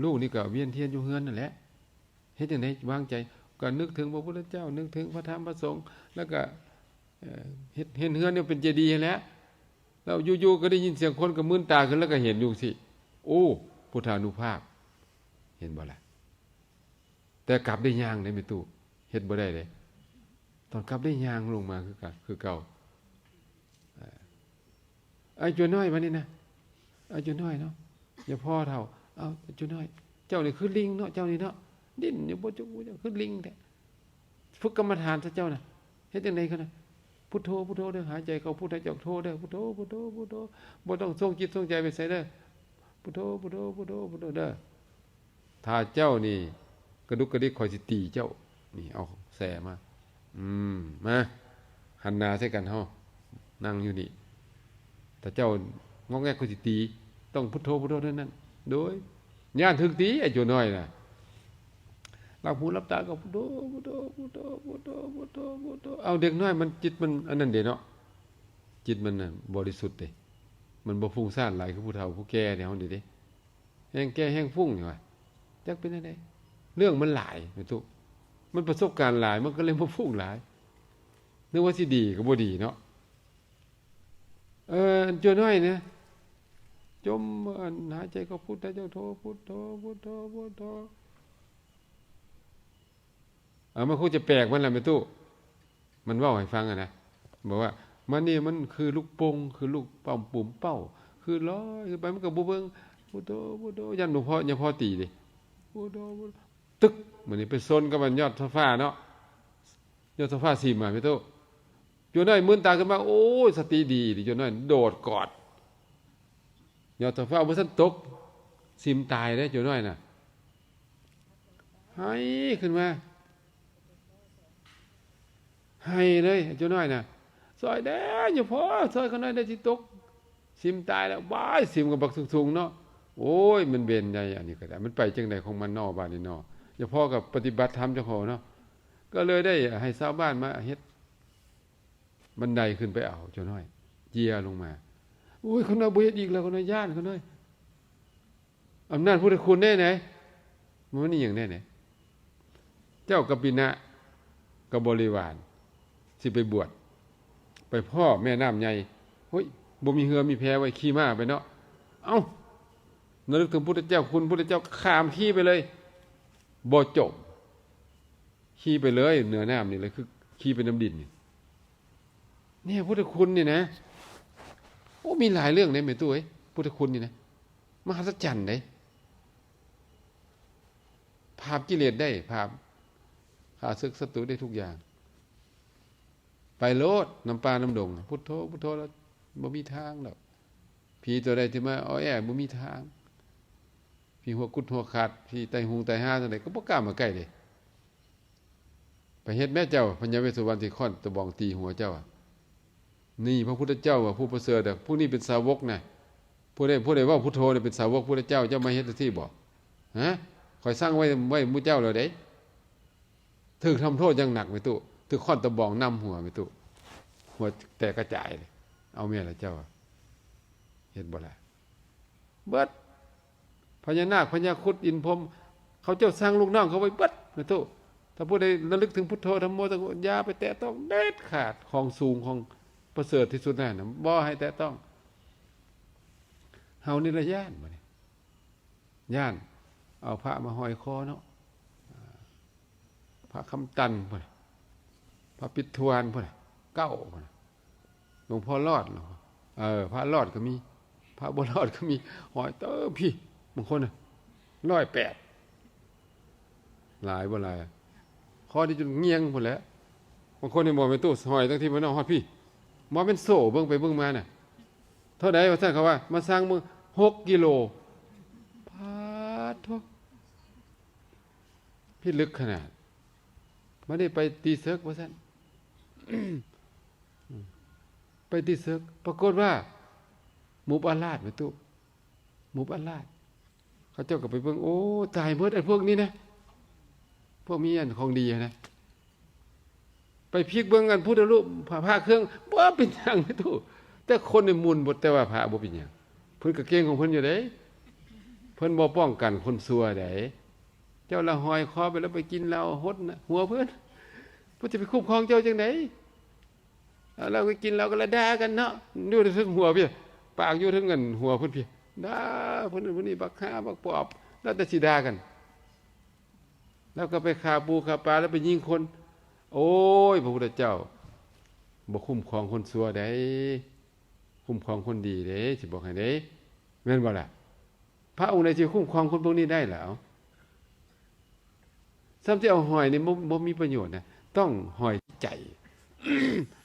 ລູກນີ້ກໍວຽນທຽນຢູ່ເຮືອນນັ້ນແຫຼະ. ເຮັດຈັ່ງໃດວາງໃຈ? ກໍນຶກເຖິງພະພຸດທະເຈົ້າ, ນຶກເຖິງພະທຳພະສົງ, ແລ້ວກໍ ເອີ ເຮັດ ເຫັນເຮືອນນີ້ເປັນເຈດີຫັ້ນແຫຼະ. ແລ້ວຢູ່ໆກໍໄດ້ຍິນສຽງຄົນ, ກໍມືນຕາຂຶ້ນ ແລ້ວກໍເຫັນຢູ່ຊີ້. ໂອ້ ພຸດທານຸພາບ. ເຫັນບໍ່ລະ? ແຕ່ກັບໄດ້ຍ່າງເດ້ແມ່ຕູ້, ເຮັດບໍ່ໄດ້ເດ້. ຕອນກັບໄດ້ຍ່າງລົງມາຄືກັນ ຄືເກົ່າ. ເອີ ອ້າຍຈົວນ້ອຍບາດນີ້ນະ, ອາຍຸນ້ອຍເນາະ ຢ່າພໍເຖົ້າ. ເອົາ ອາຍຸນ້ອຍ ເຈົ້ານີ້ຄືລິງເນາະ ເຈົ້ານີ້ເນາະ ດິ້ນຢູ່ບໍ່ຈຸກບໍ່ຈັກ ຄືລິງແທ້. ຝຶກກຳມະຖານຊະເຈົ້ານະ. ເຮັດຈັ່ງໃດກໍໄດ້ ພຸດໂທ ພຸດໂທເດີ ຫາຍໃຈເຂົ້າ ພຸດ ຫາຍໃຈອອກ ໂທເດີ ພຸດໂທ ພຸດໂທ ພຸດໂທ. ບໍ່ຕ້ອງສົ່ງຈິດສົ່ງໃຈໄປໃສເດີ ພຸດໂທ ພຸດໂທ ພຸດໂທ ພຸດໂທເດີ. ຖ້າເຈົ້ານີ້ກະດຸກກະດິກ ຂ້ອຍຊິຕີເຈົ້າ. ນີ້ ເອົາແສມາ ອືມ ມາ ຫັນໜ້າໃສ່ກັນ ເຮົານັ່ງຢູ່ນີ້. ຖ້າເຈົ້າງອກແງກ ຂ້ອຍຊິຕີ. ຕ້ອງພຸດໂທ ພຸດໂທເທົ່ານັ້ນ. ໂດຍ ຢ້ານຖືກຕີ ໄອ້ໂຈນ້ອຍນະ. ຫຼັບຫູຫຼັບຕາກໍພຸດໂທ ພຸດໂທ ພຸດໂທ ພຸດໂທ ພຸດໂທ ພຸດໂທ. ເອົາ ເດັກນ້ອຍມັນ ຈິດມັນອັນນັ້ນເດ້ເນາະ ຈິດມັນນະບໍລິສຸດເດ້. ມັນບໍ່ຟຸ້ງສ້ານຫຼາຍຄືຜູ້ເຖົ້າຜູ້ແກ່ເຮົານີ້ເດ້. ແຮງແກ່ແຮງຟຸ້ງນີ້ຫວາ ຈັກເປັນແນວໃດ. ເລື່ອງມັນຫຼາຍແມ່ຕູ້ ມັນປະສົບການຫຼາຍ ມັນກໍເລີຍມາຟຸ້ງຫຼາຍ. ນຶກວ່າຊິດີກໍບໍ່ດີເນາະ. ເອີ ອັນໂຈນ້ອຍນະ ຈົ່ມ ອັນ ຫາຍໃຈເຂົ້າ ພຸດ ຫາຍໃຈອອກ ໂທ ພຸດໂທ ພຸດໂທ ພຸດໂທ. ເອີ ມັນຄົງຈະແປກມັນແຫຼະແມ່ຕູ້ ມັນເວົ້າໃຫ້ຟັງຫັ້ນນະ. ບອກວ່າ ມັນນີ້ມັນຄືລູກໂປ່ງ ຄືລູກປ້ອມປູມເປົ້າ ຄືລອຍຂຶ້ນໄປ ມັນກໍບໍ່ເບິ່ງ ພຸດໂທ ພຸດໂທ. ຢ້ານຫຼວງພໍ່ ຍາພໍ່ຕີເດ້ ພຸດໂທ ພຸດໂທ ຕຶກ. ມື້ນີ້ໄປຊົນກັບອັນຍອດໂຊຟາເນາະ ຍອດໂຊຟາຖິ້ມມາແມ່ຕູ້. ໂຈນ້ອຍມືນຕາຂຶ້ນມາ ໂອ້ຍ ສະຕິດີອີ່ຫຼີ ໂຈນ້ອຍໂດດກອດຍອດໂຊຟາ ບໍ່ທັນຕົກ ຖິ້ມຕາຍເດ້ໂຈນ້ອຍນະ. ໄຫ້ຂຶ້ນມາ ໄຫ້ເລີຍໂຈນ້ອຍນະ ຊ່ອຍແດ່ ຍາພໍ່ ຊ່ອຍຂ້ານ້ອຍແດ່ ຊິຕົກ ສິມຕາຍແລ້ວ. ບາຍ ສິມກໍບັກສູງໆເນາະ. ໂອ້ຍ ມັນເວນໃຫຍ່ ອັນນີ້ກໍໄດ້ ມັນໄປຈັ່ງໃດຂອງມັນນໍ ບາດນີ້ນໍ. ຍາພໍ່ກໍປະຕິບັດທຳເຈົ້າຂອງເນາະ ກໍເລີຍໄດ້ໃຫ້ຊາວບ້ານມາເຮັດບັນໄດຂຶ້ນໄປເອົາ ເຈົ້ານ້ອຍເຈຍລົງມາ. ໂອ້ຍ ຂ້ານ້ອຍບໍ່ເຮັດອີກແລ້ວ ຂ້ານ້ອຍຢ້ານ ຂ້ານ້ອຍ ອຳນາດພຸດທະຄຸນແດ່ໃດ ມັນມີຫຍັງແດ່ໃດ. ເຈົ້າກັບປີນະກັບບໍລິວານ ຊິໄປບວດ ໄປພໍ້ແມ່ນ້ຳໃຫຍ່ ໂອ້ຍ ບໍ່ມີເຮືອມີແພໄວ້ຂີ່ມ້າໄປເນາະ. ເອົ້າ ລະລຶກເຖິງພຸດທະເຈົ້າ ຄຸນພຸດທະເຈົ້າ ຂ້າມຂີ່ໄປເລີຍ ບໍ່ຈົມ ຂີ່ໄປເລີຍ ເໜືອນ້ຳນີ້ແຫຼະ ຄືຂີ່ໄປນຳດິນນີ້. ແນວພຸດທະຄຸນນີ້ນະ ໂອ້ ມີຫຼາຍເລື່ອງເດ້ແມ່ຕູ້ເອີຍ ພຸດທະຄຸນນີ້ນະ ມະຫັດສະຈັນເດ້. ປາບກິເລດໄດ້ ປາບຂ້າເສິກສັດຕູໄດ້ທຸກຢ່າງ. ໄປໂລດ ນຳປ່ານຳດົງ ພຸດໂທ ພຸດໂທ ແລ້ວບໍ່ມີທາງດອກ. ຜີຕົວໃດທີ່ມາອໍແອ ບໍ່ມີທາງ. ຜີຫົວກຸດຫົວຂາດ ຜີໄຕຫຸງໄຕຫາຈັ່ງໃດກໍບໍ່ກ້າມາໃກ້ເດ້. ໄປເຮັດແມ້ເຈົ້າ ພະຍາເວດສຸວັນທີ່ຄ້ອນຕະບອງຕີຫົວເຈົ້າ. ນີ້ພະພຸດທະເຈົ້າວ່າຜູ້ປະເສີດ ພວກນີ້ເປັນສາວົກນະ. ຜູ້ໃດ ຜູ້ໃດເວົ້າພຸດໂທນີ້ເປັນສາວົກພຸດທະເຈົ້າ ເຈົ້າມາເຮັດຈັ່ງຊີ້ບໍ? ຮະ? ຂ້ອຍສັ່ງໄວ້ ໄວ້ໝູ່ເຈົ້າແລ້ວເດ້. ຖືກທຳໂທດຢ່າງໜັກແມ່ຕູ້ ຖືກຄ້ອນຕະບອງນຳຫົວແມ່ຕູ້ ຫົວແຕກກະຈາຍເລີຍ. ເອົາແມ່ນລະເຈົ້າ ເຮັດບໍ່ລະ? ເບິດ ພະຍານາກ ພະຍາຄຸດ ອິນພົມ ເຂົາເຈົ້າສັ່ງລູກນ້ອງເຂົາໄວ້ເບິດແມ່ຕູ້. ຖ້າຜູ້ໃດລະລຶກເຖິງພຸດໂທ ທຳໂມ ສັງໂຄ ຢ່າໄປແຕະຕ້ອງເດັດຂາດ. ຂອງສູງ ຂອງປະເສີດທີ່ສຸດນັ້ນນະ ບໍ່ໃຫ້ແຕະຕ້ອງ. ເຮົານີ້ລະຢ້ານ ບາດນີ້ ຢ້ານ ເອົາພະມາຫ້ອຍຄໍເນາະ. ພະຄຳຕັນພຸ້ນ ພະປິດທວນພຸ້ນ ເກົ້າພຸ້ນ ຫຼວງພໍ່ລອດ ເອີ ພະລອດກໍມີ ພະບໍ່ລອດກໍມີ ຫ້ອຍເຕີບພີ້. ບາງຄົນນະ ຮ້ອຍແປດ ຫຼາຍບໍ່ຫຼາຍ ຄໍນີ້ຈົນງຽງພຸ້ນແຫຼະ. ບາງຄົນນີ້ບໍ່ແມ່ນຕູ້ ຫ້ອຍຕັ້ງທີ່ມານອກຮອດພີ້ ບໍ່ແມ່ນໂສ້ ເບິ່ງໄປເບິ່ງມານະ. ເທົ່າໃດວ່າຊັ້ນ ເຂົາວ່າ ມາຊັ່ງເບິ່ງ ຫົກກິໂລ. ປາດໂທ ພິລຶກຂະໜາດ. ມານີ້ໄປຕີເສິກວ່າຊັ້ນ ໄປຕີເສິກ ປາກົດວ່າ ໝູບອາລາດແມ່ຕູ້ ໝູບອາລາດ. ເຂົາເຈົ້າກໍໄປເບິ່ງ ໂອ້ ຕາຍເບິດ ອັນພວກນີ້ນະ ພວກມີອັນຂອງດີຫັ້ນນະ. ໄປພິກເບິ່ງອັນພຸດທະຮູບ ພະ ພະເຄື່ອງ ບໍ່ເປັນຫຍັງແມ່ຕູ້ ແຕ່ຄົນນີ້ໝຸ່ນເບິດ ແຕ່ວ່າພະບໍ່ເປັນຫຍັງ. ເພິ່ນກໍເກັ່ງຂອງເພິ່ນຢູ່ເດ້ ເພິ່ນບໍ່ປ້ອງກັນຄົນຊົ່ວໃດ. ເຈົ້າລະຫ້ອຍຄໍໄປແລ້ວໄປກິນເຫຼົ້າຫົດນະຫົວເພິ່ນ ເພິ່ນຈະໄປຄຸ້ມຄອງເຈົ້າຈັ່ງໃດ? ເອົາເຫຼົ້າໄປກິນເຫຼົ້າກໍລະດ່າກັນເນາະ ຢູ່ເທິງຫົວພີ້ ປາກຢູ່ເທິງອັນຫົວເພິ່ນພີ້ ດ່າເພິ່ນນັ້ນເພິ່ນນີ້ ບັກຫ່າບັກປອບ ແລ້ວແຕ່ຊິດ່າກັນ. ແລ້ວກໍໄປຂ້າປູຂ້າປາ ແລ້ວໄປຍິງຄົນ. ໂອ້ຍ ພະພຸດທະເຈົ້າບໍ່ຄຸ້ມຄອງຄົນຊົ່ວໃດ ຄຸ້ມຄອງຄົນດີເດ້ ຊິບອກໃຫ້ເດ້. ແມ່ນບໍ່ລະ? ພະອົງໃດຊິຄຸ້ມຄອງຄົນພວກນີ້ໄດ້ລະ? ເອົາ ສ່ຳຊິເອົາຫ້ອຍນີ້ບໍ່ ບໍ່ມີປະໂຫຍດນະ, ຕ້ອງຫ້ອຍໃຈ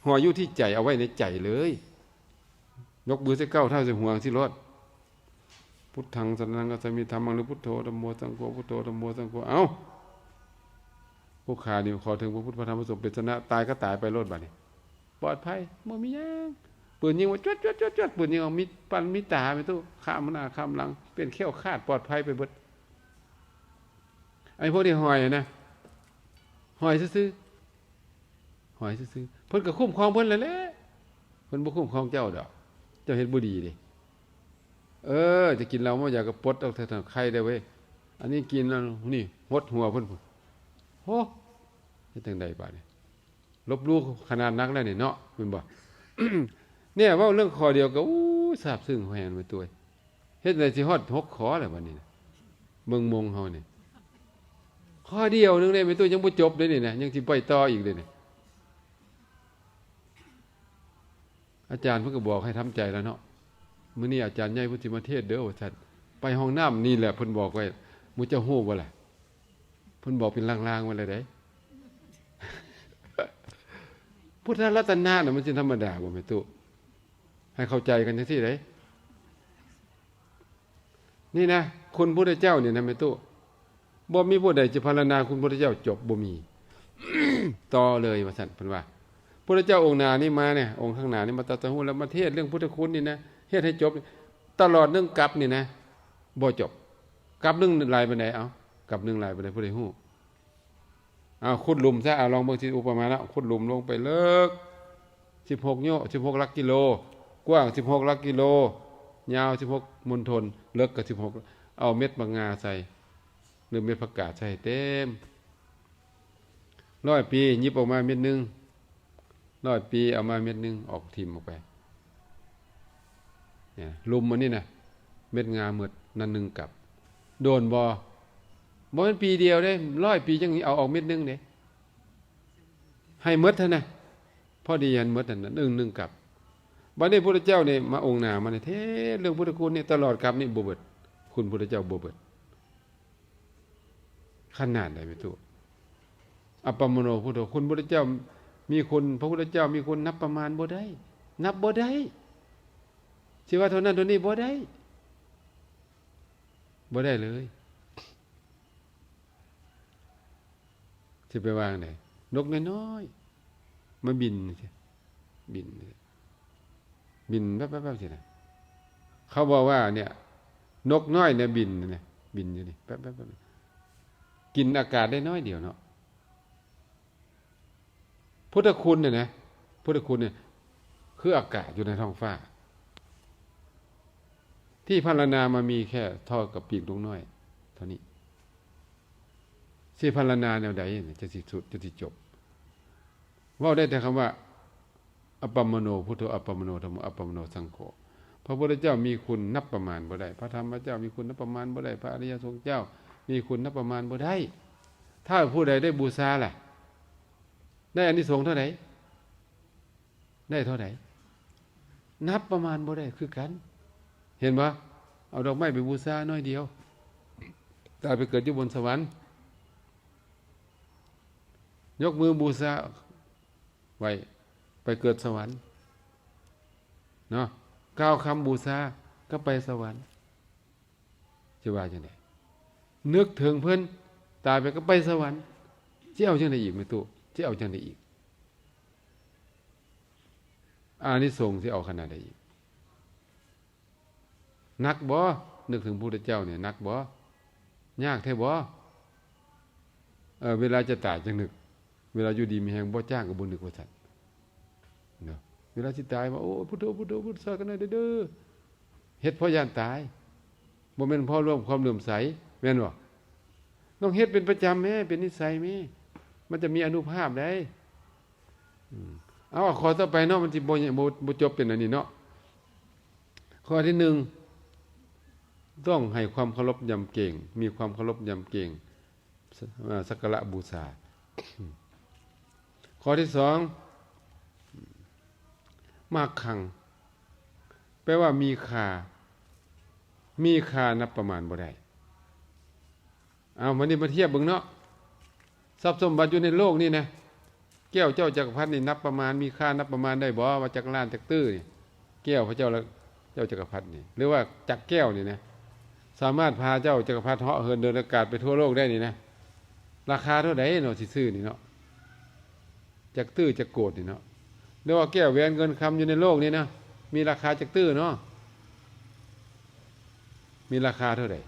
ຫ້ອຍຢູ່ທີ່ໃຈ ເອົາໄວ້ໃນໃຈເລີຍ. ຍົກມືໃສ່ເກົ້າເທົ້າໃສ່ຫົວຈັ່ງຊີ້ໂລດ. ພຸດທັງສະຣະນັງກັດສາມິ ທຳມັງ ຫຼື ພຸດໂທ ທຳໂມ ສັງໂຄ ພຸດໂທ ທຳໂມ ສັງໂຄ. ເອົ້າ ຜູ້ຂ້ານີ້ຂໍເຖິງພະພຸດ ພະທຳ ພະສົງ ເປັນຊະນະ, ຕາຍກໍຕາຍໄປໂລດບາດນີ້ ປອດໄພ ບໍ່ມີຫຍັງ. ປືນຍິງວ່າ ຈວດໆໆໆ ປືນຍິງອອກ ມີປັນມີຕາ ແມ່ຕູ້ ຂ້າມໜ້າຂ້າມຫຼັງ ເປັນແຄ້ວຄາດ ປອດໄພໄປເບິດ. ໄອ້ພວກທີ່ຫ້ອຍນະ ຫ້ອຍຊື່ໆ ຫ້ອຍຊື່ໆ ເພິ່ນກໍຄຸ້ມຄອງເພິ່ນແຫຼະ ເພິ່ນບໍ່ຄຸ້ມຄອງເຈົ້າດອກ. ເຈົ້າເຮັດບໍ່ດີເດ້. ເອີ ຈະກິນເຫຼົ້າເມົາຢາກໍປົດອອກເທື່ອໄຄໄດ້ເວີຍ. ອັນນີ້ກິນແລ້ວນີ້ຫົດຫົວເພິ່ນພຸ້ນ. ໂຫ ເຮັດຈັ່ງໃດບາດນີ້? ລົບຫຼູ່ຂະໜາດໜັກແລ້ວນີ້ເນາະ ແມ່ນບໍ່? ເນຍ ເວົ້າເລື່ອງຂໍ້ດຽວກໍ ໂອ້ຍ ຊາບຊຶ້ງແຮງແມ່ຕູ້. ເຮັດຈັ່ງໃດຊິຮອດຫົກຂໍ້ແລ້ວບາດນີ້ນະ? ເບິ່ງມົງເຮົານີ້ ຂໍ້ດຽວໜຶ່ງເດ້ແມ່ຕູ້ ຍັງບໍ່ຈົບເດ້ນີ້ນະ, ຍັງຊິໄປຕໍ່ອີກເດ້ນີ້. ອາຈານເພິ່ນກໍບອກໃຫ້ທຳໃຈແລ້ວເນາະ, ມື້ນີ້ອາຈານໃຫຍ່ເພິ່ນຊິມາເທດເດີວ່າຊັ້ນ. ໄປຫ້ອງນ້ຳນີ້ແຫຼະ ເພິ່ນບອກໄວ້, ໝູ່ເຈົ້າຮູ້ບໍ່ລະ? ເພິ່ນບອກເປັນລາງໆໄວ້ແລ້ວເດ້. ພຸດທະລັດຕະນະນະ ມັນຊິທຳມະດາບໍ່ແມ່ຕູ້? ໃຫ້ເຂົ້າໃຈກັນຈັ່ງຊີ້ເດ້. ນີ້ນະ ຄຸນພຸດທະເຈົ້ານີ້ນະແມ່ຕູ້, ບໍ່ມີຜູ້ໃດຈະພັນລະນາຄຸນພຸດທະເຈົ້າຈົບ ບໍ່ມີ. ຕໍ່ເລີຍວ່າຊັ້ນ ເພິ່ນວ່າ. ພຸດທະເຈົ້າອົງໜ້ານີ້ມານີ້ ອົງຂ້າງໜ້ານີ້ມາຕັດສະຮູ້ ແລ້ວມາເທດເລື່ອງພຸດທະຄຸນນີ້ນະ ເຮັດໃຫ້ຈົບ ຕະຫຼອດໜຶ່ງກັບນີ້ນະ ບໍ່ຈົບ. ກັບໜຶ່ງຫຼາຍປານໃດ? ເອົ້າ ກັບໜຶ່ງຫຼາຍປານໃດ ຜູ້ໃດຮູ້? ເອົາ ຂຸດຫຼຸມຊະ, ເອົາ ລອງເບິ່ງຊິ ອຸປະມາເນາະ, ຂຸດຫຼຸມລົງໄປເລິກສິບຫົກໂຍ ສິບຫົກຫຼັກກິໂລ, ກວ້າງສິບຫົກຫຼັກກິໂລ, ຍາວສິບຫົກມົນທົນ, ເລິກກໍສິບຫົກ, ເອົາເມັດບັກງາໃສ່ ຫຼືເມັດຜັກກາດໃສ່ໃຫ້ເຕັມ. ຮ້ອຍປີ ຫຍິບອອກມາເມັດໜຶ່ງ, ຮ້ອຍປີເອົາມາເມັດໜຶ່ງ ອອກ ຖິ້ມອອກໄປ. ເນຍ ຫຼຸມອັນນີ້ນະ ເມັດງາໝົດ ນັ້ນໜຶ່ງກັບ. ໂດນບໍ່? ບໍ່ແມ່ນປີດຽວເດ້, ຮ້ອຍປີຈັ່ງເອົາອອກເມັດໜຶ່ງເດ້. ໃຫ້ໝົດຫັ້ນນະ, ພໍດີຫັ້ນໝົດຫັ້ນນະ ໜຶ່ງ ໜຶ່ງກັບ. ບັດນີ້ພຸດທະເຈົ້ານີ້ມາອົງໜ້າມານີ້ ເທດເລື່ອງພຸດທະຄຸນນີ້ ຕະຫຼອດກັບນີ້ບໍ່ເບິດ, ຄຸນພຸດທະເຈົ້າບໍ່ເບິດ. ຂະໜາດໃດແມ່ຕູ້? ອັບປະມະໂນພຸດໂທ, ຄຸນພຸດທະເຈົ້າມີຄຸນ, ພະພຸດທະເຈົ້າມີຄຸນ ນັບປະມານບໍ່ໄດ້, ນັບບໍ່ໄດ້. ຊິວ່າເທົ່ານັ້ນເທົ່ານີ້ບໍ່ໄດ້, ບໍ່ໄດ້ເລີຍ. ຊິໄປວ່າຈັ່ງໃດ? ນົກນ້ອຍໆ ມາບິນ ບິນ ບິນແວບໆໆ ຊີ້ນະ. ເຂົາບອກວ່າ ເນຍ ນົກນ້ອຍເນຍບິນນະ ບິນຢູ່ນີ້ ແວບໆໆ ກິນອາກາດໄດ້ໜ້ອຍດຽວເນາະ. ພຸດທະຄຸນນະນະ ພຸດທະຄຸນນີ້ຄືອາກາດຢູ່ໃນທ້ອງຟ້າ ທີ່ພັນລະນາມາມີແຄ່ເທົ່າກັບປີກນົກນ້ອຍເທົ່ານີ້. ຊິພັນລະນາແນວໃດ ຈັ່ງຊິສຸດ ຈັ່ງຊິຈົບ? ເວົ້າໄດ້ແຕ່ຄຳວ່າ ອັບປະມະໂນພຸດໂທ ອັບປະມະໂນທຳໂມ ອັບປະມະໂນສັງໂຄ. ພະພຸດທະເຈົ້າມີຄຸນນັບປະມານບໍ່ໄດ້, ພະທຳມະເຈົ້າມີຄຸນນັບປະມານບໍ່ໄດ້, ພະອະລິຍະສົງເຈົ້າມີຄຸນນັບປະມານບໍ່ໄດ້. ຖ້າຜູ້ໃດໄດ້ບູຊາລະ ໄດ້ອານິສົງເທົ່າໃດ? ໄດ້ເທົ່າໃດ? ນັບປະມານບໍ່ໄດ້ຄືກັນ. ເຫັນບໍ່? ເອົາດອກໄມ້ໄປບູຊາໜ້ອຍດຽວ, ຕາຍໄປເກີດຢູ່ບົນສະຫວັນ. ຍົກມືບູຊາໄວ້ ໄປເກີດສະຫວັນເນາະ, ກ່າວຄຳບູຊາກໍໄປສະຫວັນ. ຈະວ່າຈັ່ງໃດ? ນຶກເຖິງເພິ່ນ ຕາຍໄປກໍໄປສະຫວັນ. ຈະເອົາຈັ່ງໃດອີກແມ່ຕູ້? ຈະເອົາຈັ່ງໃດອີກ? ອານິສົງຊິເອົາຂະໜາດໃດອີກ? ໜັກບໍ່? ນຶກເຖິງພະພຸດທະເຈົ້ານີ້ໜັກບໍ່? ຍາກແທ້ບໍ່? ເອີ ເວລາຈະຕາຍຈັ່ງນຶກ, ເວລາຢູ່ດີມີແຮງບໍ່ຈ້າງກໍບໍ່ນຶກວ່າຊັ້ນເນາະ. ເວລາຊິຕາຍວ່າ ໂອ້ ພຸດໂທ ພຸດໂທ ພຸດໂທ ຊ່ອຍກັນໜ້ອຍເດີ. ເຮັດເພາະຢ້ານຕາຍ, ບໍ່ແມ່ນເພາະລວມຄວາມເຫຼື້ອມໃສ, ແມ່ນບໍ່? ຕ້ອງເຮັດເປັນປະຈຳແມ້, ເປັນນິໄສແມ້, ມັນຈະມີອານຸພາບໄດ໋. ອືມ ເອົາ ຂໍ້ຕໍ່ໄປເນາະ, ມັນຊິບໍ່ ບໍ່ ບໍ່ຈົບເປັນອັນນີ້ເນາະ. ຂໍ້ທີໜຶ່ງ ຕ້ອງໃຫ້ຄວາມເຄົາລົບຍຳເກງ, ມີຄວາມເຄົາລົບຍຳເກງ ສັກກາລະບູຊາ. ຂໍ້ທີສອງ ມັກຂັງ ແປວ່າມີຄ່າ ມີຄ່ານັບປະມານບໍ່ໄດ້. ເອົາ ມານີ້ມາທຽບເບິ່ງເນາະ ຊັບສົມບັດຢູ່ໃນໂລກນີ້ນະ ແກ້ວເຈົ້າຈັກກະພັດນີ້ນັບປະມານ ມີຄ່ານັບປະມານໄດ້ບໍ່ ວ່າຈັກລ້ານຈັກຕື້ນີ້ ແກ້ວພະເຈົ້າ ເຈົ້າຈັກກະພັດນີ້ ຫຼືວ່າຈັກແກ້ວນີ້ນະ ສາມາດພາເຈົ້າຈັກກະພັດເຫາະເຫີນເດີນອາກາດໄປທົ່ວໂລກໄດ້ນີ້ນະ ລາຄາເທົ່າໃດເນາະ ຊິຊື້ນີ້ເນາະ ຈັກຕື້ຈັກໂກດນີ້ເນາະ ຫຼືວ່າແກ້ວແຫວນເງິນຄຳຢູ່ໃນໂລກນີ້ນະ ມີລາຄາຈັກຕື້ເນາະ ມີລາຄາເທົ່າໃດ?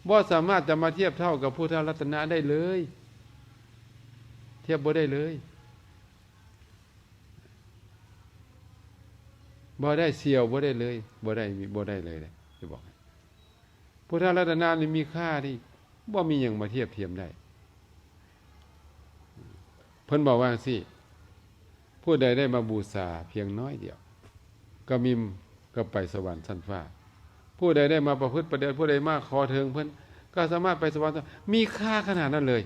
ບໍ່ສາມາດຈະມາທຽບເທົ່າກັບພຸດທະລັດຕະນະໄດ້ເລີຍ ທຽບບໍ່ໄດ້ເລີຍ ບໍ່ໄດ້ສ່ຽວບໍ່ໄດ້ເລີຍ ບໍ່ໄດ້ ບໍ່ໄດ້ເລີຍເດ້ ຈະບອກໃຫ້ ພຸດທະລັດຕະນະນີ້ມີຄ່າທີ່ບໍ່ມີຫຍັງມາທຽບທຽມໄດ້. ເພິ່ນບອກວ່າຈັ່ງຊີ້ ຜູ້ໃດໄດ້ມາບູຊາພຽງໜ້ອຍດຽວ ກໍມີ ກໍໄປສະຫວັນຊັ້ນຟ້າ ຜູ້ໃດໄດ້ມາປະພຶດປະເດີດ ຜູ້ໃດມາຂໍເຖິງເພິ່ນ ກໍສາມາດໄປສະຫວັນ ມີຄ່າຂະໜາດນັ້ນເລີຍ.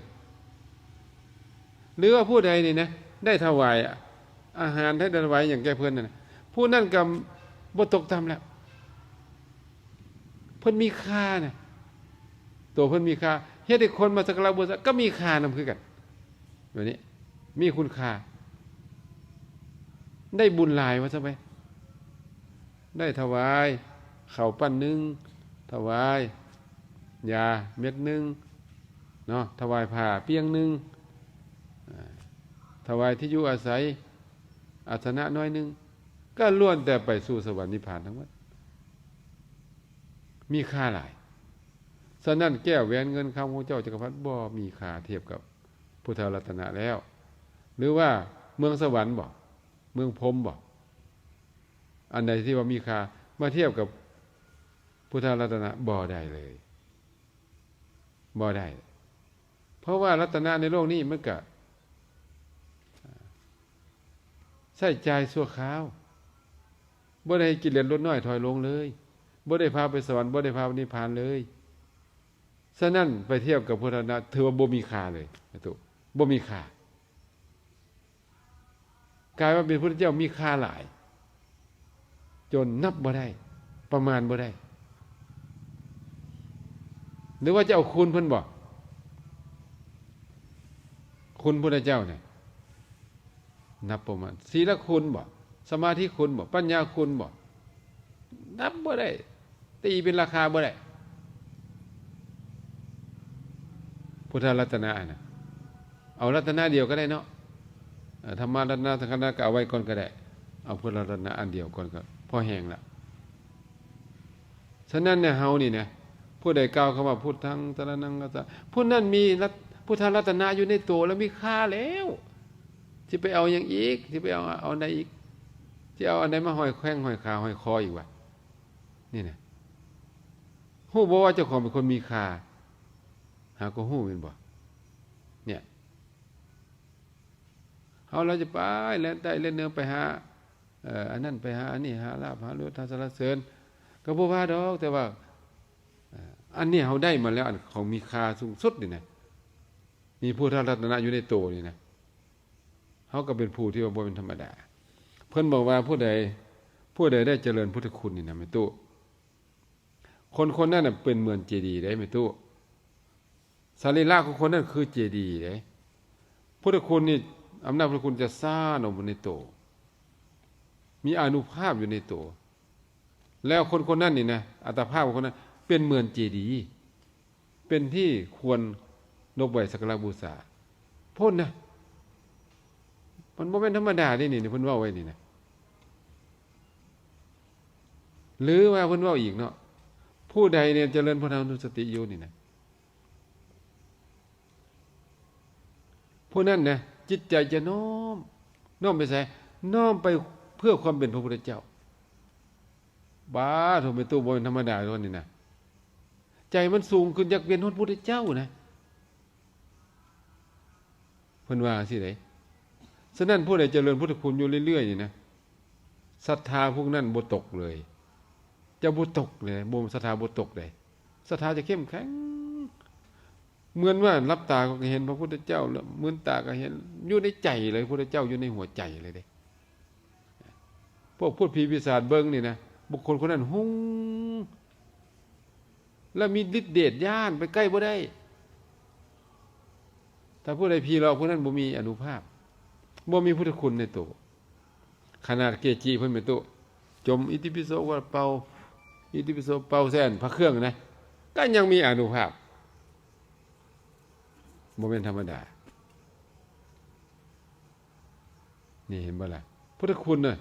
ຫຼືວ່າຜູ້ໃດນີ້ນະ ໄດ້ຖະຫວາຍອາຫານ ໄດ້ຖະຫວາຍຫຍັງແກ່ເພິ່ນນັ້ນນະ ຜູ້ນັ້ນກໍບໍ່ຕົກຕ່ຳແລ້ວ ເພິ່ນມີຄ່ານະ ໂຕເພິ່ນມີຄ່າ ເຮັດໃຫ້ຄົນມາສັກກາລະບູຊາກໍມີຄ່ານຳຄືກັນ ແບບນີ້ ມີຄຸນຄ່າ ໄດ້ບຸນຫຼາຍວ່າຊະໄປ ໄດ້ຖະຫວາຍເຂົ້າປັ້ນໜຶ່ງ ຖະຫວາຍຢາເມັດໜຶ່ງເນາະ ຖະຫວາຍຜ້າປ່ຽງໜຶ່ງ ອາ ຖະຫວາຍທີ່ຢູ່ອາໄສ ອາສະນະໜ້ອຍໜຶ່ງ ກໍລ້ວນແຕ່ໄປສູ່ສະຫວັນນິບພານທັງໝົດ ມີຄ່າຫຼາຍ. ສະນັ້ນ ແກ້ວແຫວນເງິນຄຳຂອງເຈົ້າຈັກກະພັດບໍ່ມີຄ່າທຽບກັບພຸດທະລັດຕະນະແລ້ວ. ຫຼືວ່າເມືອງສະຫວັນບໍ? ເມືອງພົມບໍ? ອັນໃດທີ່ວ່າມີຄ່າມາທຽບກັບພຸດທະລັດຕະນະ? ບໍ່ໄດ້ເລີຍ. ບໍ່ໄດ້. ເພາະວ່າລັດຕະນະໃນໂລກນີ້ມັນກະໃຊ້ຈ່າຍຊົ່ວຄາວ, ບໍ່ໄດ້ໃຫ້ກິເລດຫຼຸດນ້ອຍຖອຍລົງເລີຍ, ບໍ່ໄດ້ພາໄປສະຫວັນ, ບໍ່ໄດ້ພາໄປນິບພານເລີຍ. ສະນັ້ນໄປທຽບກັບພຸດທະລັດຕະນະ ຖືວ່າບໍ່ມີຄ່າເລີຍ ບໍ່ມີຄ່າ. ກາຍວ່າເປັນພຸດທະເຈົ້າມີຄ່າຫຼາຍ ຈົນນັບບໍ່ໄດ້ ປະມານບໍ່ໄດ້. ຫຼືວ່າຈະເອົາຄຸນເພິ່ນບໍ? ຄຸນພຸດທະເຈົ້ານີ້ ນັບປະມານ ສີລະຄຸນບໍ? ສະມາທິຄຸນບໍ? ປັນຍາຄຸນບໍ? ນັບບໍ່ໄດ້. ຕີເປັນລາຄາບໍ່ໄດ້ ພຸດທະລັດຕະນະຫັ້ນນະ. ເອົາລັດຕະນະດຽວກໍໄດ້ເນາະ ເອີ ທຳມະລັດຕະນະ ສັງຄະລັດຕະນະກໍເອົາໄວ້ກ່ອນກໍໄດ້ ເອົາພຸດທະລັດຕະນະອັນດຽວກ່ອນກໍພໍແຮງລະ. ສະນັ້ນນະ ເຮົານີ້ນະ ຜູ້ໃດກ່າວຄຳວ່າ ພຸດທັງສະຣະນັງຄັດສະ ຜູ້ນັ້ນມີລັດ ພຸດທະລັດຕະນະຢູ່ໃນໂຕແລ້ວ ມີຄ່າແລ້ວ. ຊິໄປເອົາຫຍັງອີກ? ຊິໄປເອົາ ເອົາອັນໃດອີກ? ຊິເອົາອັນໃດມາຫ້ອຍແຂ້ງຫ້ອຍຂາຫ້ອຍຄໍອີກວະ? ນີ້ນະ ຮູ້ບໍ່ວ່າເຈົ້າຂອງເປັນຄົນມີຄ່າ? ຫາກໍຮູ້ແມ່ນບໍ່? ເນຍ ເຮົາລະຈະໄປແລ່ນໃຕ້ແລ່ນເໜືອ ໄປຫາ ເອີ ອັນນັ້ນ ໄປຫາອັນນີ້ ຫາລາບຫາຍົດຫາສັນລະເສີນ ກໍບໍ່ວ່າດອກ. ແຕ່ວ່າ ເອີ ອັນນີ້ເຮົາໄດ້ມາແລ້ວ ອັນຂອງມີຄ່າສູງສຸດນີ້ນະ ມີພຸດທະລັດຕະນະຢູ່ໃນໂຕນີ້ນະ ເຮົາກໍເປັນຜູ້ທີ່ວ່າບໍ່ແມ່ນທຳມະດາ. ເພິ່ນບອກວ່າ ຜູ້ໃດ ຜູ້ໃດໄດ້ຈະເລີນພຸດທະຄຸນນີ້ນະ ແມ່ຕູ້ ຄົນຄົນນັ້ນນະເປັນເໝືອນເຈດີເດ້ ແມ່ຕູ້. ສະລີລະຂອງຄົນນັ້ນຄືເຈດີເດ້. ພຸດທະຄຸນນີ້ ອຳນາດພຸດທະຄຸນຈະສ້ານອອກມາໃນໂຕ ມີອານຸພາບຢູ່ໃນໂຕ. ແລ້ວຄົນຄົນນັ້ນນີ້ນະ ອັດຕະພາບຂອງຄົນນັ້ນເປັນເໝືອນເຈດີ ເປັນທີ່ຄວນນົບໄຫວ້ສັກກາລະບູຊາ. ພຸ້ນນະ ມັນບໍ່ແມ່ນທຳມະດາເດ້ນີ້ ເພິ່ນເວົ້າໄວ້ນີ້ນະ. ຫຼືວ່າເພິ່ນເວົ້າອີກເນາະ ຜູ້ໃດນີ້ຈະເລີນພຸດທານຸສະຕິຢູ່ນີ້ນະ ຜູ້ນັ້ນນະ ຈິດໃຈຈະນ້ອມ ນ້ອມໄປໃສ? ນ້ອມໄປເພື່ອຄວາມເປັນພະພຸດທະເຈົ້າ. ບາດໂທ ແມ່ຕູ້ ບໍ່ແມ່ນທຳມະດາໂຕນີ້ນະ ໃຈມັນສູງຂຶ້ນ ຢາກເປັນຮອດພຸດທະເຈົ້ານະ. ເພິ່ນວ່າຈັ່ງຊີ້ເດ້. ສະນັ້ນ ຜູ້ໃດຈະເລີນພຸດທະຄຸນຢູ່ເລື້ອຍໆນີ້ນະ ສັດທາພວກນັ້ນບໍ່ຕົກເລີຍ ຈະບໍ່ຕົກເລີຍ ບໍ່ ສັດທາບໍ່ຕົກເດ້. ສັດທາຈະເຂັ້ມແຂງ ເໝືອນວ່າຫຼັບຕາກໍເຫັນພະພຸດທະເຈົ້າ ແລ້ວມືນຕາກໍເຫັນ ຢູ່ໃນໃຈເລີຍ ພຸດທະເຈົ້າຢູ່ໃນຫົວໃຈເລີຍເດ້. ພວກພູດຜີປີສາດເບິ່ງນີ້ນະ ບຸກຄົນຄົນນັ້ນຮຸ່ງ ແລະ ມີລິດເດດ ຢ້ານໄປໃກ້ບໍ່ໄດ້. ຖ້າຜູ້ໃດຜີຫຼອກ ຜູ້ນັ້ນບໍ່ມີອານຸພາບ, ບໍ່ມີພຸດທະຄຸນໃນໂຕ. ຂະໜາດເກຈິເພິ່ນແມ່ນຕຸ ຈົ່ມອິຕິປິໂສ ເປົ່າ ອິຕິປິໂສ ເປົ່າໃສ່ພະເຄື່ອງນະ ກໍຍັງມີອານຸພາບ. ບໍ່ແມ່ນທຳມະດາ. ນີ້ເຫັນບໍ່ລະ? ພຸດທະຄຸນນະ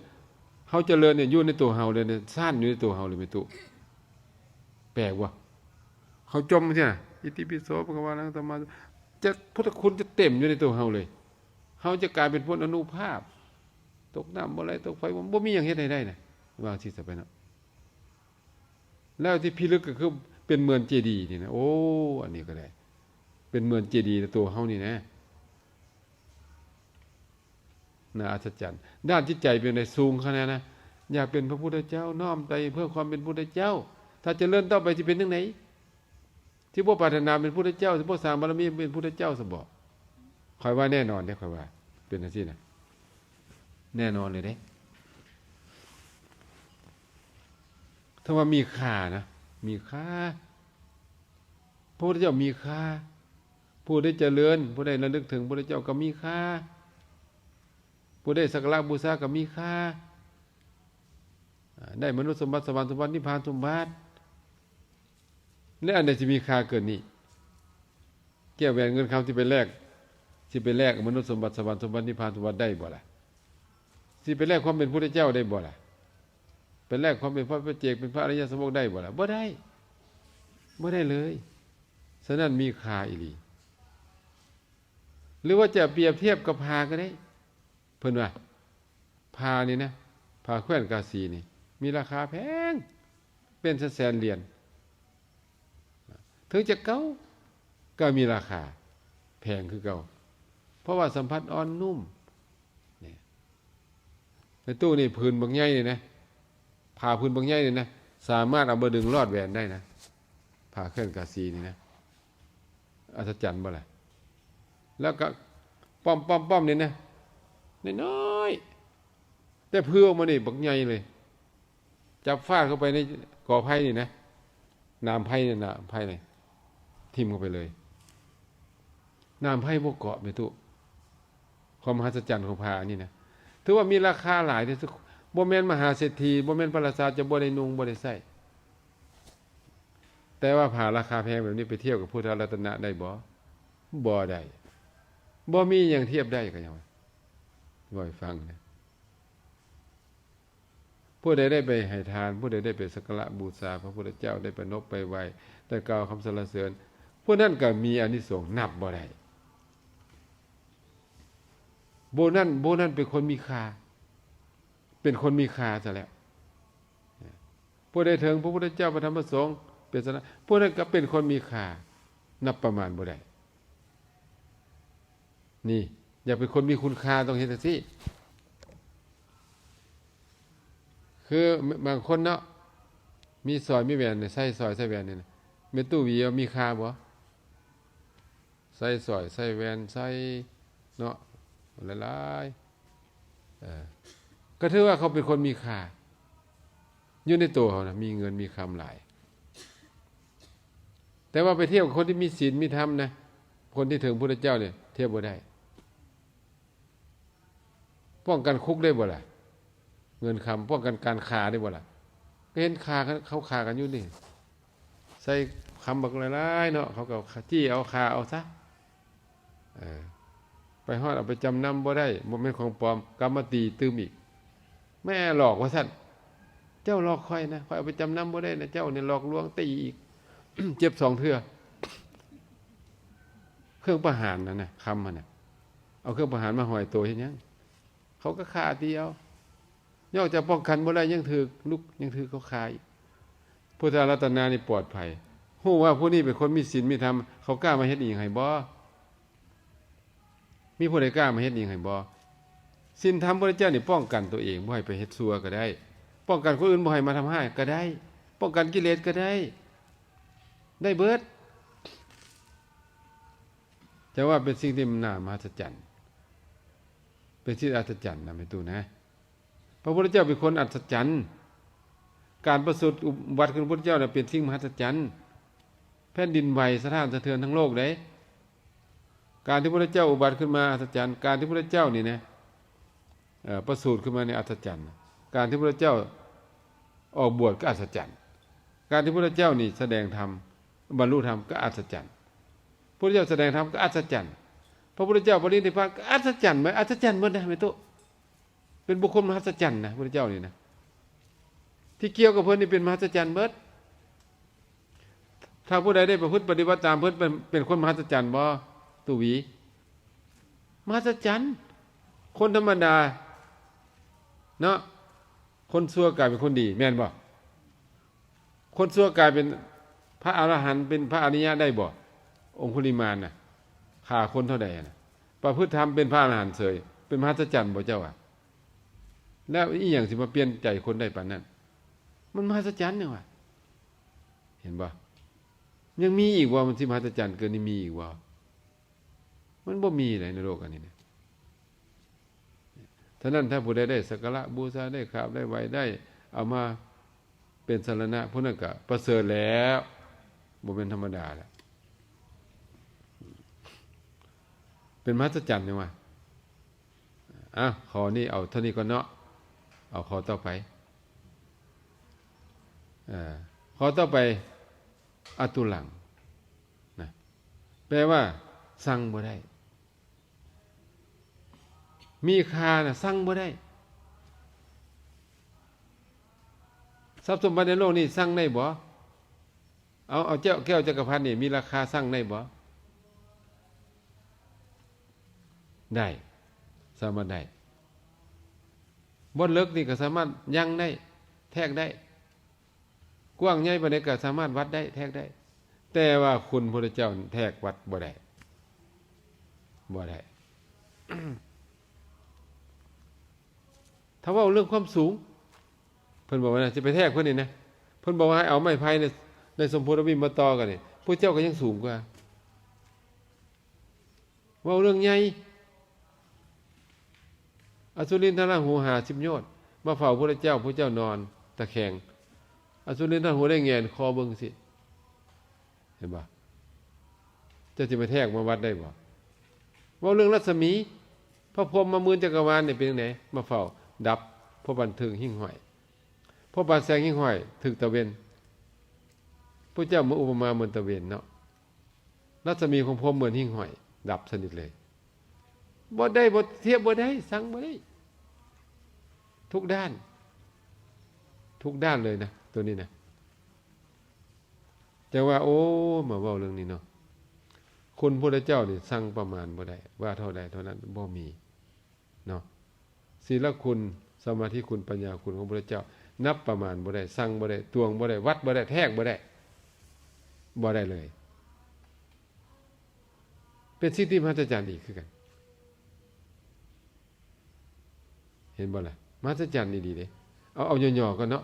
ເຮົາຈະເລີນນີ້ຢູ່ໃນໂຕເຮົາເລີຍນະ, ສ້ານຢູ່ໃນໂຕເຮົາເລີຍແມ່ນຕຸ. ແປກບໍ່? ເຮົາຈົ່ມຊີ້ນະ ອິຕິປິໂສ ພະຄະວາ ອະລະຫັງ ສຳມາ ຈະ ພຸດທະຄຸນຈະເຕັມຢູ່ໃນໂຕເຮົາເລີຍ. ເຮົາຈະກາຍເປັນຄົນອານຸພາບ, ຕົກນ້ຳບໍ່ໄຫຼ ຕົກໄຟບໍ່, ບໍ່ມີຫຍັງເຮັດໃຫ້ໄດ້ນະ, ວ່າຈັ່ງຊີ້ຊະໄປເນາະ. ແລ້ວທີ່ພິລຶກກໍຄືເປັນເໝືອນເຈດີນີ້ນະ. ໂອ້ ອັນນີ້ກໍໄດ້ ເປັນເໝືອນເຈດີໃນໂຕເຮົານີ້ນະ. ໜ້າອັດສະຈັນ. ດ້ານຈິດໃຈເປັນໃດ? ສູງຂະໜາດນະ. ຢາກເປັນພະພຸດທະເຈົ້າ, ນ້ອມໃຈເພື່ອຄວາມເປັນພຸດທະເຈົ້າ. ຖ້າຈະເລີນຕໍ່ໄປຊິເປັນຈັ່ງໃດ? ຊິບໍ່ປາດຖະໜາເປັນພຸດທະເຈົ້າ, ຊິບໍ່ສ້າງບາລະມີເປັນພຸດທະເຈົ້າຊະບໍ? ຂ້ອຍວ່າແນ່ນອນເດ້, ຂ້ອຍວ່າເປັນຈັ່ງຊີ້ນະ. ແນ່ນອນເລີຍເດ້. ຖ້າວ່າມີຄ່ານະ, ມີຄ່າ. ພະພຸດທະເຈົ້າມີຄ່າ. ຜູ້ໃດຈະເລີນ, ຜູ້ໃດລະລຶກເຖິງພະພຸດທະເຈົ້າກໍມີຄ່າ. ຜູ້ໃດສັກກາລະບູຊາກໍມີຄ່າ. ອາ, ໄດ້ມະນຸດສົມບັດ, ສະຫວັນສົມບັດ, ນິບພານສົມບັດ. ແລະ ອັນໃດຊິມີຄ່າເກີນນີ້? ແກ້ວແຫວນເງິນຄຳທີ່ໄປແລກ, ຊິໄປແລກມະນຸດສົມບັດ, ສະຫວັນສົມບັດ, ນິບພານສົມບັດໄດ້ບໍ່ລະ? ຊິໄປແລກຄວາມເປັນພຸດທະເຈົ້າໄດ້ບໍ່ລະ? ໄປແລກຄວາມເປັນພະປັດເຈກ, ເປັນພະອະລິຍະສາວົກໄດ້ບໍ່ລະ? ບໍ່ໄດ້. ບໍ່ໄດ້ເລີຍ. ສະນັ້ນມີຄ່າອີ່ຫຼີ. ຫຼືວ່າຈະປຽບທຽບກັບຜ້າກໍໄດ້. ເພິ່ນວ່າ ຜ້ານີ້ນະ, ຜ້າແຂວນກາສີນີ້ ມີລາຄາແພງ ເປັນແສນໆຫຼຽນ. ເຖິງຈະເກົ່າ ກໍມີລາຄາແພງຄືເກົ່າ, ເພາະວ່າສຳຜັດອ່ອນນຸ້ມ. ນີ້ ໃນຕູ້ນີ້ ຜືນບັກໃຫຍ່ນີ້ນະ, ຜ້າຜືນບັກໃຫຍ່ນີ້ນະ ສາມາດເອົາມາດຶງລອດແຫວນໄດ້ນະ, ຜ້າແຂວນກາສີນີ້ນະ. ອັດສະຈັນບໍ່ລະ? ແລ້ວກໍປ້ອມໆໆນີ້ນະ ນ້ອຍໆ ແຕ່ຜືອອອກມານີ້ບັກໃຫຍ່ເລີຍ. ຈັບຟາດເຂົ້າໄປໃນກໍໄຜ່ນີ້ນະ, ໜາມໄຜ່ນີ້ນະ, ໄຜ່ນີ້ ຖິ້ມເຂົ້າໄປເລີຍ. ໜາມໄຜ່ບໍ່ເກາະແມ່ຕູ້. ຄວາມມະຫັດສະຈັນຂອງຜ້າອັນນີ້ນະ ຖືວ່າມີລາຄາຫຼາຍທີ່ສຸດ. ບໍ່ແມ່ນມະຫາເສດຖີ, ບໍ່ແມ່ນພະລາຊາຈະບໍ່ໄດ້ນຸ່ງ, ບໍ່ໄດ້ໃຊ້. ແຕ່ວ່າຜ້າລາຄາແພງແບບນີ້ໄປທ່ຽວກັບພຸດທະລັດຕະນະໄດ້ບໍ່? ບໍ່ໄດ້. ບໍ່ມີຫຍັງທຽບໄດ້, ກໍຍັງວ່າ ເວົ້າໃຫ້ຟັງນະ. ຜູ້ໃດໄດ້ໄປໃຫ້ທານ, ຜູ້ໃດໄດ້ໄປສັກກາລະບູຊາພະພຸດທະເຈົ້າ, ໄດ້ປະນົບໄປໄຫວ້, ໄດ້ກ່າວຄຳສັນລະເສີນ, ຜູ້ນັ້ນກໍມີອານິສົງນັບບໍ່ໄດ້. ຜູ້ນັ້ນ, ຜູ້ນັ້ນເປັນຄົນມີຄ່າ, ເປັນຄົນມີຄ່າຊະແລ້ວ. ຜູ້ໃດເຖິງພະພຸດທະເຈົ້າ, ພະທຳ, ພະສົງ, ເປັນສະນະ, ຜູ້ນັ້ນກໍເປັນຄົນມີຄ່າ, ນັບປະມານບໍ່ໄດ້. ນີ້ ຢາກເປັນຄົນມີຄຸນຄ່າ ຕ້ອງເຮັດຈັ່ງຊີ້. ຄືບາງຄົນເນາະ ມີສ້ອຍມີແຫວນ, ໃສ່ສ້ອຍໃສ່ແຫວນນີ້ນະ ແມ່ຕູ້ຫວີວ່າມີຄ່າບໍ່? ໃສ່ສ້ອຍໃສ່ແຫວນ ໃສ່ເນາະ ຫຼາຍໆ ເອີ ກໍຖືວ່າເຂົາເປັນຄົນມີຄ່າ ຢູ່ໃນໂຕເຂົານະ ມີເງິນມີຄຳຫຼາຍ. ແຕ່ວ່າໄປທຽບກັບຄົນທີ່ມີສິນມີທຳນະ, ຄົນທີ່ເຖິງພຸດທະເຈົ້ານີ້ທຽບບໍ່ໄດ້. ປ້ອງກັນຄຸກໄດ້ບໍ່ລະ? ເງິນຄຳ ປ້ອງກັນການຂ້າໄດ້ບໍ່ລະ? ກໍເຫັນຂ້າກັນ, ເຂົາຂ້າກັນຢູ່ນີ້, ໃສ່ຄຳບັກຫຼາຍໆເນາະ, ເຂົາກໍຈີ້ເອົາ, ຂ້າເອົາຊະ. ເອີ ໄປຮອດເອົາໄປຈຳນຳບໍ່ໄດ້, ບໍ່ແມ່ນຂອງປອມ, ກັບມາຕີຕື່ມອີກ. ແມ່ຫຼອກວ່າຊັ້ນ, ເຈົ້າຫຼອກຂ້ອຍນະ, ຂ້ອຍເອົາໄປຈຳນຳບໍ່ໄດ້ນະ, ເຈົ້ານີ້ຫຼອກລວງ, ຕີອີກ, ເຈັບສອງເທື່ອ. ເຄື່ອງປະຫານນັ້ນນະ, ຄຳຫັ້ນນະ, ເອົາເຄື່ອງປະຫານມາຫ້ອຍໂຕເຮັດຫຍັງ? ເຂົາກໍຂ້າຕີເອົາ. ນອກຈາກປ້ອງກັນບໍ່ໄດ້, ຍັງຖືກລຸກ, ຍັງຖືກເຂົາຂ້າອີກ. ພຸດທະລັດຕະນານີ້ປອດໄພ. ຮູ້ວ່າຜູ້ນີ້ເປັນຄົນມີສິນມີທຳ, ເຂົາກ້າມາເຮັດອີ່ຫຍັງໃຫ້ບໍ່? ມີຜູ້ໃດກ້າມາເຮັດອີ່ຫຍັງໃຫ້ບໍ່? ສິນທຳພະພຸດທະເຈົ້ານີ້ປ້ອງກັນຕົວເອງ ບໍ່ໃຫ້ໄປເຮັດຊົ່ວກໍໄດ້, ປ້ອງກັນຄົນອື່ນບໍ່ໃຫ້ມາທຳຮ້າຍກໍໄດ້, ປ້ອງກັນກິເລດກໍໄດ້, ໄດ້ເບິດ. ແຕ່ວ່າເປັນສິ່ງທີ່ໜ້າມະຫັດສະຈັນ, ເປັນສິ່ງອັດສະຈັນນະ ແມ່ຕູ້ນະ. ພະພຸດທະເຈົ້າເປັນຄົນອັດສະຈັນ. ການປະສູດອຸບັດຂຶ້ນຂອງພະພຸດທະເຈົ້ານະ ເປັນສິ່ງມະຫັດສະຈັນ. ແຜ່ນດິນໄຫວສະທ້ານສະເທືອນທັງໂລກເດ້. ການທີ່ພະພຸດທະເຈົ້າອຸບັດຂຶ້ນມາອັດສະຈັນ, ການທີ່ພະພຸດທະເຈົ້ານີ້ນະ ເອີ ປະສູດຂຶ້ນມານີ້ອັດສະຈັນ, ການທີ່ພະພຸດທະເຈົ້າອອກບວດກໍອັດສະຈັນ, ການທີ່ພະພຸດທະເຈົ້ານີ້ສະແດງທຳ, ບັນລຸທຳກໍອັດສະຈັນ. ພະພຸດທະເຈົ້າສະແດງທຳກໍອັດສະຈັນ, ພະພຸດທະເຈົ້າປະລິນິບພານກໍອັດສະຈັນ, ມັນອັດສະຈັນໝົດນະ ແມ່ນໂຕ. ເປັນບຸກຄົນມະຫັດສະຈັນນະ ພະພຸດທະເຈົ້ານີ້ນະ, ທີ່ກ່ຽວກັບເພິ່ນນີ້ເປັນມະຫັດສະຈັນເບິດ. ຖ້າຜູ້ໃດໄດ້ປະພຶດປະຕິບັດຕາມເພິ່ນ ເປັນ ເປັນຄົນມະຫັດສະຈັນບໍ່ ຕູວີ? ມະຫັດສະຈັນ. ຄົນທຳມະດາເນາະ, ຄົນຊົ່ວກາຍເປັນຄົນດີ ແມ່ນບໍ່? ຄົນຊົ່ວກາຍເປັນພະອະລະຫັນ ເປັນພະອະລິຍະໄດ້ບໍ່? ອົງຄຸລິມານນະ ຂ້າຄົນເທົ່າໃດຫັ້ນນະ, ປະພຶດທຳເປັນພະອະລະຫັນເສີຍ, ເປັນມະຫັດສະຈັນບໍ່ເຈົ້າວ່າ? ແລ້ວອີ່ຫຍັງຊິມາປ່ຽນໃຈຄົນໄດ້ປານນັ້ນ? ມັນມະຫັດສະຈັນຫຍັງວະ? ເຫັນບໍ່? ຍັງມີອີກບໍ່? ມັນຊິມະຫັດສະຈັນເກີນນີ້ມີອີກບໍ່? ມັນບໍ່ມີໃດໃນໂລກອັນນີ້ນະ. ສະນັ້ນ ຖ້າຜູ້ໃດໄດ້ສັກກາລະບູຊາ, ໄດ້ຂາບໄດ້ໄຫວ້, ໄດ້ເອົາມາເປັນສະລະນະ, ຜູ້ນັ້ນກໍປະເສີດແລ້ວ, ບໍ່ແມ່ນທຳມະດາແລ້ວ. ເປັນມະຫັດສະຈັນຫຍັງວະ? ອ່ະ ຂໍ້ນີ້ເອົາເທົ່ານີ້ກ່ອນເນາະ, ເອົາຂໍ້ຕໍ່ໄປ. ເອີ ຂໍ້ຕໍ່ໄປ ອະຕຸລັງ ນະ ແປວ່າສັ່ງບໍ່ໄດ້. ມີຄ່ານະ ສັ່ງບໍ່ໄດ້. ຊັບສົມບັດໃນໂລກນີ້ສັ່ງໄດ້ບໍ່? ເອົາ ເອົາແກ້ວ ແກ້ວຈັກກະພັດນີ້ ມີລາຄາສັ່ງໄດ້ບໍ່? ໄດ້ ສາມາດໄດ້. ບ່ອນເລິກນີ້ກໍສາມາດຍັງໄດ້ ແທກໄດ້. ກວ້າງໃຫຍ່ປານໃດກໍສາມາດວັດໄດ້ ແທກໄດ້. ແຕ່ວ່າຄຸນພະພຸດທະເຈົ້າແທກວັດບໍ່ໄດ້ ບໍ່ໄດ້. ຖ້າເວົ້າເລື່ອງຄວາມສູງ ເພິ່ນບອກວ່ານະ ຊິໄປແທກເພິ່ນນີ້ນະ, ເພິ່ນບອກວ່າໃຫ້ເອົາໄມ້ໄຜ່ໃນ ໃນສົມໂພດວະວິມມາຕໍ່ກັນນີ້ ພວກເຈົ້າກໍຍັງສູງກວ່າ. ເວົ້າເລື່ອງໃຫຍ່ ອະສຸລິນທະລາຫູຫ້າສິບໂຍດ ມາເຝົ້າພະພຸດທະເຈົ້າ, ພະພຸດທະເຈົ້ານອນຕະແຄງ. ອະສຸລິນທະລາຫູໄດ້ແຫງນຄໍເບິ່ງຊີ້ ເຫັນບໍ່? ເຈົ້າຊິມາແທກມາວັດໄດ້ບໍ່? ເວົ້າເລື່ອງລັດສະໝີ ພະພົມມາໝື່ນຈັກກະວານນີ້ເປັນຈັ່ງໃດ? ມາເຝົ້າດັບ ພົບປານເທິງຫິ້ງຫ້ອຍ, ພົບປານແສງຫິ້ງຫ້ອຍຖືກຕາເວັນ. ພະເຈົ້າມາອຸປະມາເໝືອນຕາເວັນເນາະ, ລັດສະໝີຂອງພົມເໝືອນຫິ້ງຫ້ອຍ ດັບສະໜິດເລີຍ. ບໍ່ໄດ້ ບໍ່ທຽບບໍ່ໄດ້ ຊັ່ງບໍ່ໄດ້ ທຸກດ້ານ ທຸກດ້ານເລີຍນະ ໂຕນີ້ນະ. ຈັ່ງວ່າ ໂອ້ ມາເວົ້າເລື່ອງນີ້ເນາະ, ຄຸນພະພຸດທະເຈົ້ານີ້ຊັ່ງປະມານບໍ່ໄດ້ ວ່າເທົ່າໃດເທົ່ານັ້ນ ບໍ່ມີເນາະ. ສີລະຄຸນ, ສະມາທິຄຸນ, ປັນຍາຄຸນຂອງພະພຸດທະເຈົ້າ ນັບປະມານບໍ່ໄດ້, ຊັ່ງບໍ່ໄດ້, ຕວງບໍ່ໄດ້, ວັດບໍ່ໄດ້, ແທກບໍ່ໄດ້, ບໍ່ໄດ້ເລີຍ. ເປັນສິ່ງທີ່ມະຫັດສະຈັນອີກຄືກັນ. ເຫັນບໍ່ລະ? ມະຫັດສະຈັນອີ່ຫຼີເດ້. ເອົາ ເອົາຫຍໍ້ໆກ່ອນເນາະ,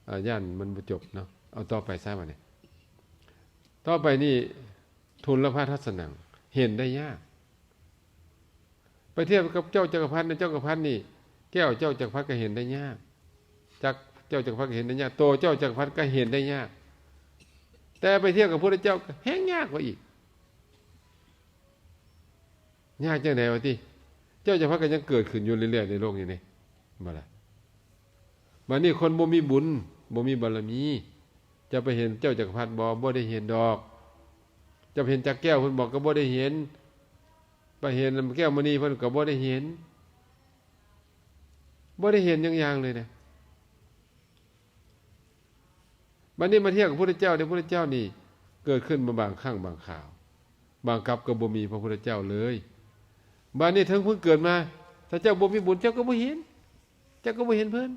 ອາ ຢ້ານມັນບໍ່ຈົບເນາະ. ເອົາຕໍ່ໄປຊະບັດນີ້. ຕໍ່ໄປນີ້ ທຸນລະພະທັດສະນັງ ເຫັນໄດ້ຍາກ. ໄປທຽບກັບເຈົ້າຈັກກະພັດນະ, ເຈົ້າຈັກກະພັດນີ້ ແກ້ວເຈົ້າຈັກກະພັດກໍເຫັນໄດ້ຍາກ, ຈັກເຈົ້າຈັກກະພັດກໍເຫັນໄດ້ຍາກ, ໂຕເຈົ້າຈັກກະພັດກໍເຫັນໄດ້ຍາກ. ແຕ່ໄປທຽບກັບພະພຸດທະເຈົ້າກໍແຮງຍາກກວ່າອີກ. ຍາກຈັ່ງໃດວະຕິ? ເຈົ້າຈັກກະພັດກໍຍັງເກີດຂຶ້ນຢູ່ເລື້ອຍໆໃນໂລກນີ້ເດ້ ແມ່ນບໍ່ລະ? ບາດນີ້ຄົນບໍ່ມີບຸນ ບໍ່ມີບາລະມີ ຈະໄປເຫັນເຈົ້າຈັກກະພັດບໍ່? ບໍ່ໄດ້ເຫັນດອກ. ຈະໄປເຫັນຈັກແກ້ວເພິ່ນບໍ່? ກໍບໍ່ໄດ້ເຫັນ. ໄປເຫັນແກ້ວມະນີເພິ່ນກໍບໍ່ໄດ້ເຫັນ. ບໍ່ໄດ້ເຫັນຫຍັງຢ່າງເລີຍນະ. ບັດນີ້ມາທຽບກັບພະພຸດທະເຈົ້າເດ້, ພະພຸດທະເຈົ້ານີ້ເກີດຂຶ້ນມາບາງຄັ້ງບາງຄາວ, ບາງກັບກໍບໍ່ມີພະພຸດທະເຈົ້າເລີຍ. ບັດນີ້ເຖິງເພິ່ນເກີດມາ, ຖ້າເຈົ້າບໍ່ມີບຸນ, ເຈົ້າກໍບໍ່ເຫັນ, ເຈົ້າກໍບໍ່ເຫັນເພິ່ນ.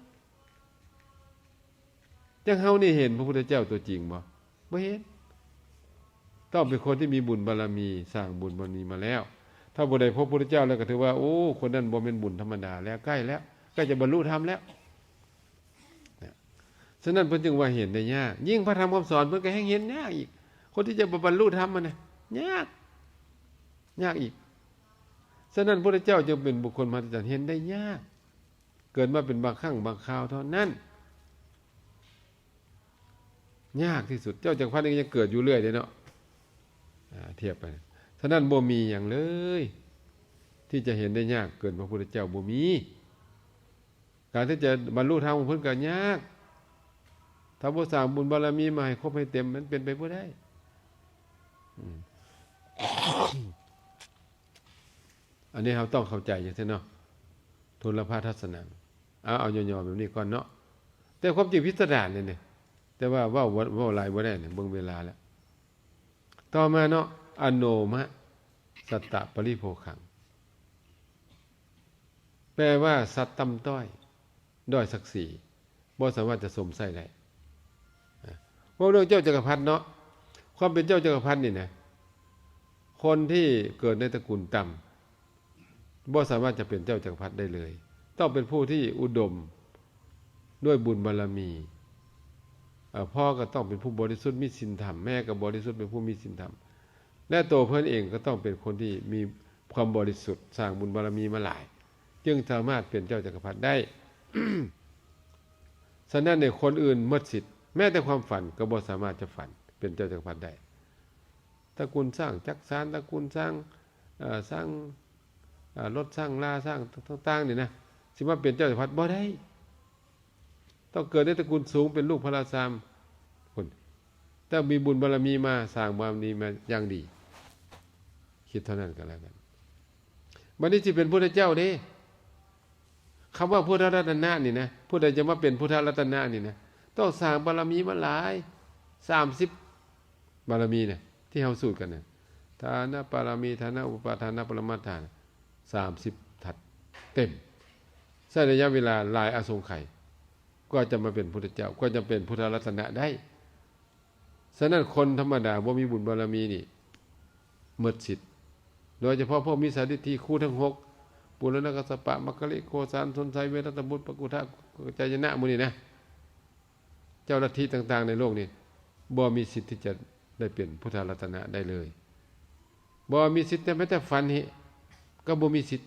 ຈັ່ງເຮົານີ້ເຫັນພະພຸດທະເຈົ້າຕົວຈິງບໍ່? ບໍ່ເຫັນ. ຕ້ອງເປັນຄົນທີ່ມີບຸນບາລະມີ, ສ້າງບຸນບາລະມີມາແລ້ວ. ຖ້າຜູ້ໃດພົບພະພຸດທະເຈົ້າແລ້ວກໍຖືວ່າ, ໂອ້, ຄົນນັ້ນບໍ່ແມ່ນບຸນທຳມະດາແລ້ວ, ໃກ້ແລ້ວ, ໃກ້ຈະບັນລຸທຳແລ້ວ. ສະນັ້ນເພິ່ນຈຶ່ງວ່າເຫັນໄດ້ຍາກ. ຍິ່ງພະທຳຄຳສອນເພິ່ນກໍແຮ່ງເຫັນຍາກອີກ. ຄົນທີ່ຈະມາບັນລຸທຳຫັ້ນນະ ຍາກ, ຍາກອີກ. ສະນັ້ນພະພຸດທະເຈົ້າຈຶ່ງເປັນບຸກຄົນມະຫັດສະຈັນ, ເຫັນໄດ້ຍາກ. ເກີດມາເປັນບາງຄັ້ງບາງຄາວເທົ່ານັ້ນ. ຍາກທີ່ສຸດ. ເຈົ້າຈັກກະພັດນີ້ຍັງເກີດຢູ່ເລື້ອຍເດ້ເນາະ ອາ ທຽບໄປ. ສະນັ້ນບໍ່ມີຫຍັງເລີຍທີ່ຈະເຫັນໄດ້ຍາກເກີນພະພຸດທະເຈົ້າ ບໍ່ມີ. ການທີ່ຈະບັນລຸທຳຂອງເພິ່ນກໍຍາກ ຖ້າບໍ່ສ້າງບຸນບາລະມີມາໃຫ້ຄົບໃຫ້ເຕັມ ມັນເປັນໄປບໍ່ໄດ້. ອືມ ອັນນີ້ເຮົາຕ້ອງເຂົ້າໃຈຈັ່ງຊີ້ເນາະ ທຸລະພະທັດສະນະ. ເອົາ ເອົາຫຍໍ້ໆແບບນີ້ກ່ອນເນາະ ແຕ່ຄວາມຈິງພິສະດານເດນີ້ ແຕ່ວ່າເວົ້າ ເວົ້າ ເວົ້າຫຼາຍບໍ່ໄດ້ນະ ເບິ່ງເວລາແລ້ວ. ຕໍ່ມາເນາະ ອະໂນມະສັດຕະປະລິໂພຄັງ ແປວ່າສັດຕ່ຳຕ້ອຍ ດ້ອຍສັກສີ ບໍ່ສາມາດຈະຊົມໃຊ້ໄດ້. ອາ ເວົ້າເລື່ອງເຈົ້າຈັກກະພັດເນາະ ຄວາມເປັນເຈົ້າຈັກກະພັດນີ້ນະ ຄົນທີ່ເກີດໃນຕະກຸນຕ່ຳ ບໍ່ສາມາດຈະເປັນເຈົ້າຈັກກະພັດໄດ້ເລີຍ. ຕ້ອງເປັນຜູ້ທີ່ອຸດົມດ້ວຍບຸນບາລະມີ. ເອີ ພໍ່ກໍຕ້ອງເປັນຜູ້ບໍລິສຸດ ມີສິນທຳ, ແມ່ກໍບໍລິສຸດ ເປັນຜູ້ມີສິນທຳ ແລະ ໂຕເພິ່ນເອງກໍຕ້ອງເປັນຄົນທີ່ມີຄວາມບໍລິສຸດ ສ້າງບຸນບາລະມີມາຫຼາຍ ຈຶ່ງສາມາດເປັນເຈົ້າຈັກກະພັດໄດ້. ສະນັ້ນໃນຄົນອື່ນໝົດສິດ ແມ້ແຕ່ຄວາມຝັນກໍບໍ່ສາມາດຈະຝັນເປັນເຈົ້າຈັກກະພັດໄດ້. ຕະກຸນຊ້າງຈັກສານ ຕະກຸນຊ້າງ ເອີ ຊ້າງ ເອີ ລົດຊ້າງລາ ຊ້າງຕ່າງໆນີ້ນະ ຊິມາເປັນເຈົ້າຈັກກະພັດບໍ່ໄດ້. ຕ້ອງເກີດໃນຕະກຸນສູງ ເປັນລູກພະລາຊາມພຸ້ນ ຕ້ອງມີບຸນບາລະມີມາ ສ້າງບາລະມີມາຢ່າງດີ. ຄິດເທົ່ານັ້ນກໍແລ້ວກັນ. ບັດນີ້ຊິເປັນພຸດທະເຈົ້າເດ້ ຄຳວ່າພຸດທະລັດຕະນະນີ້ນະ ຜູ້ໃດຈະມາເປັນພຸດທະລັດຕະນະນີ້ນະ ຕ້ອງສ້າງບາລະມີມາຫຼາຍ ສາມສິບບາລະມີນະ ທີ່ເຮົາສູດກັນນະ ທານະບາລະມີ ທານະອຸປະທານະ ປະລະມັດທານະ ສາມສິບທັດເຕັມ ໃຊ້ໄລຍະເວລາຫຼາຍອະສົງໄຂ ກວ່າຈະມາເປັນພຸດທະເຈົ້າ ກວ່າຈະເປັນພຸດທະລັດຕະນະໄດ້. ສະນັ້ນຄົນທຳມະດາບໍ່ມີບຸນບາລະມີນີ້ໝົດສິດ ໂດຍສະເພາະພວກມິດສາທິດຖິ ຄູທັງຫົກ ປຸລະນະກັດສະປະ ມັກຄະລິໂກສານ ຊົນໄຊ ເວລັດຕະບຸດ ປະກຸທະ ກັດຈາຍະນະ ໝູ່ນີ້ນະ ເຈົ້າລັດທິຕ່າງໆໃນໂລກນີ້ ບໍ່ມີສິດທີ່ຈະໄດ້ເປັນພຸດທະລັດຕະນະໄດ້ເລີຍ ບໍ່ມີສິດ ແຕ່ແມ້ແຕ່ຝັນເຫ ກໍບໍ່ມີສິດ.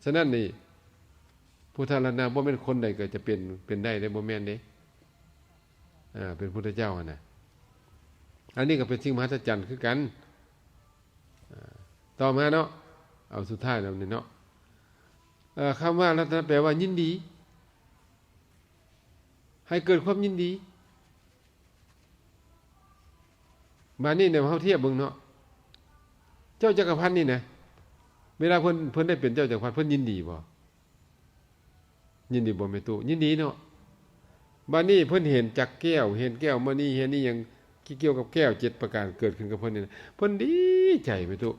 ສະນັ້ນນີ້ ພຸດທະລັດຕະນະບໍ່ແມ່ນຄົນໃດກໍຈະເປັນ ເປັນໄດ້ເດ້ ບໍ່ແມ່ນເດ້ ເປັນພຸດທະເຈົ້າຫັ້ນນະ. ອັນນີ້ກໍເປັນສິ່ງມະຫັດສະຈັນຄືກັນ. ຕໍ່ມາເນາະ ເອົາສຸດທ້າຍແລ້ວນີ້ເນາະ ຄຳວ່າລັດຕະນະແປວ່າຍິນດີ ໃຫ້ເກີດຄວາມຍິນດີ. ບາດນີ້ນະ ເຮົາທຽບເບິ່ງເນາະ ເຈົ້າຈັກກະພັດນີ້ນະ ເວລາເພິ່ນ ເພິ່ນໄດ້ເປັນເຈົ້າຈັກກະພັດ ເພິ່ນຍິນດີບໍ່? ຍິນດີບໍ່ແມ່ຕູ້? ຍິນດີເນາະ. ບາດນີ້ເພິ່ນເຫັນຈັກແກ້ວ ເຫັນແກ້ວມະນີ ເຫັນອີ່ຫຍັງທີ່ກ່ຽວກັບແກ້ວເຈັດປະການເກີດຂຶ້ນກັບເພິ່ນນີ້ນະ ເພິ່ນດີໃຈແມ່ຕູ້.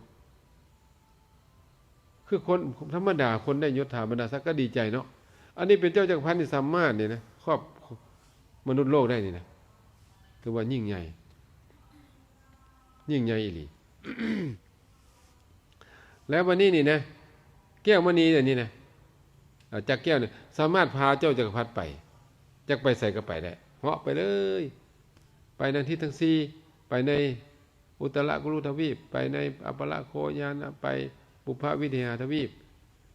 ຄືຄົນທຳມະດາ ຄົນໄດ້ຍົດຖາບັນດາສັກກໍດີໃຈເນາະ. ອັນນີ້ເປັນເຈົ້າຈັກກະພັດນີ້ສາມາດນີ້ນະ ຄອບມະນຸດໂລກໄດ້ນີ້ນະ ຖືວ່າຍິ່ງໃຫຍ່ ຍິ່ງໃຫຍ່ອີ່ຫຼີ. ແລ້ວບັດນີ້ນີ້ນະ ແກ້ວມະນີອັນນີ້ນະ ອາ ຈັກແກ້ວນີ້ສາມາດພາເຈົ້າຈັກກະພັດໄປ ຈັກໄປໃສກໍໄປໄດ້ ເຫາະໄປເລີຍ ໄປໃນທິດທັງສີ່ ໄປໃນ ອຸດຕະລະກຸລຸທະວີບ ໄປໃນອັບປະລະໂຄຍານະ ໄປບຸບພະວິເທຫະທະວີບ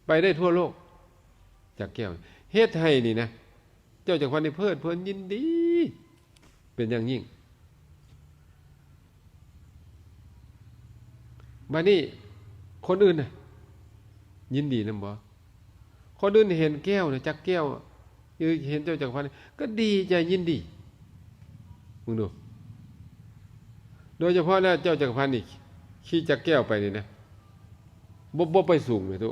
ໄປໄດ້ທົ່ວໂລກ ຈັກແກ້ວ ເຮັດໃຫ້ນີ້ນະ ເຈົ້າຈັກກະພັດນີ້ເພີດເພີນຍິນດີເປັນຢ່າງຍິ່ງ. ບາດນີ້ຄົນອື່ນນະ ຍິນດີນຳບໍ່? ຄົນອື່ນເຫັນແກ້ວນະ ຈັກແກ້ວ ຫຼືເຫັນເຈົ້າຈັກກະພັດ ກໍດີໃຈຍິນດີ. ເບິ່ງດູ ໂດຍສະເພາະແລ້ວເຈົ້າຈັກກະພັດນີ້ ຂີ່ຈັກແກ້ວໄປນີ້ນະ ບໍ່ ບໍ່ໄປສູງແມ່ຕູ້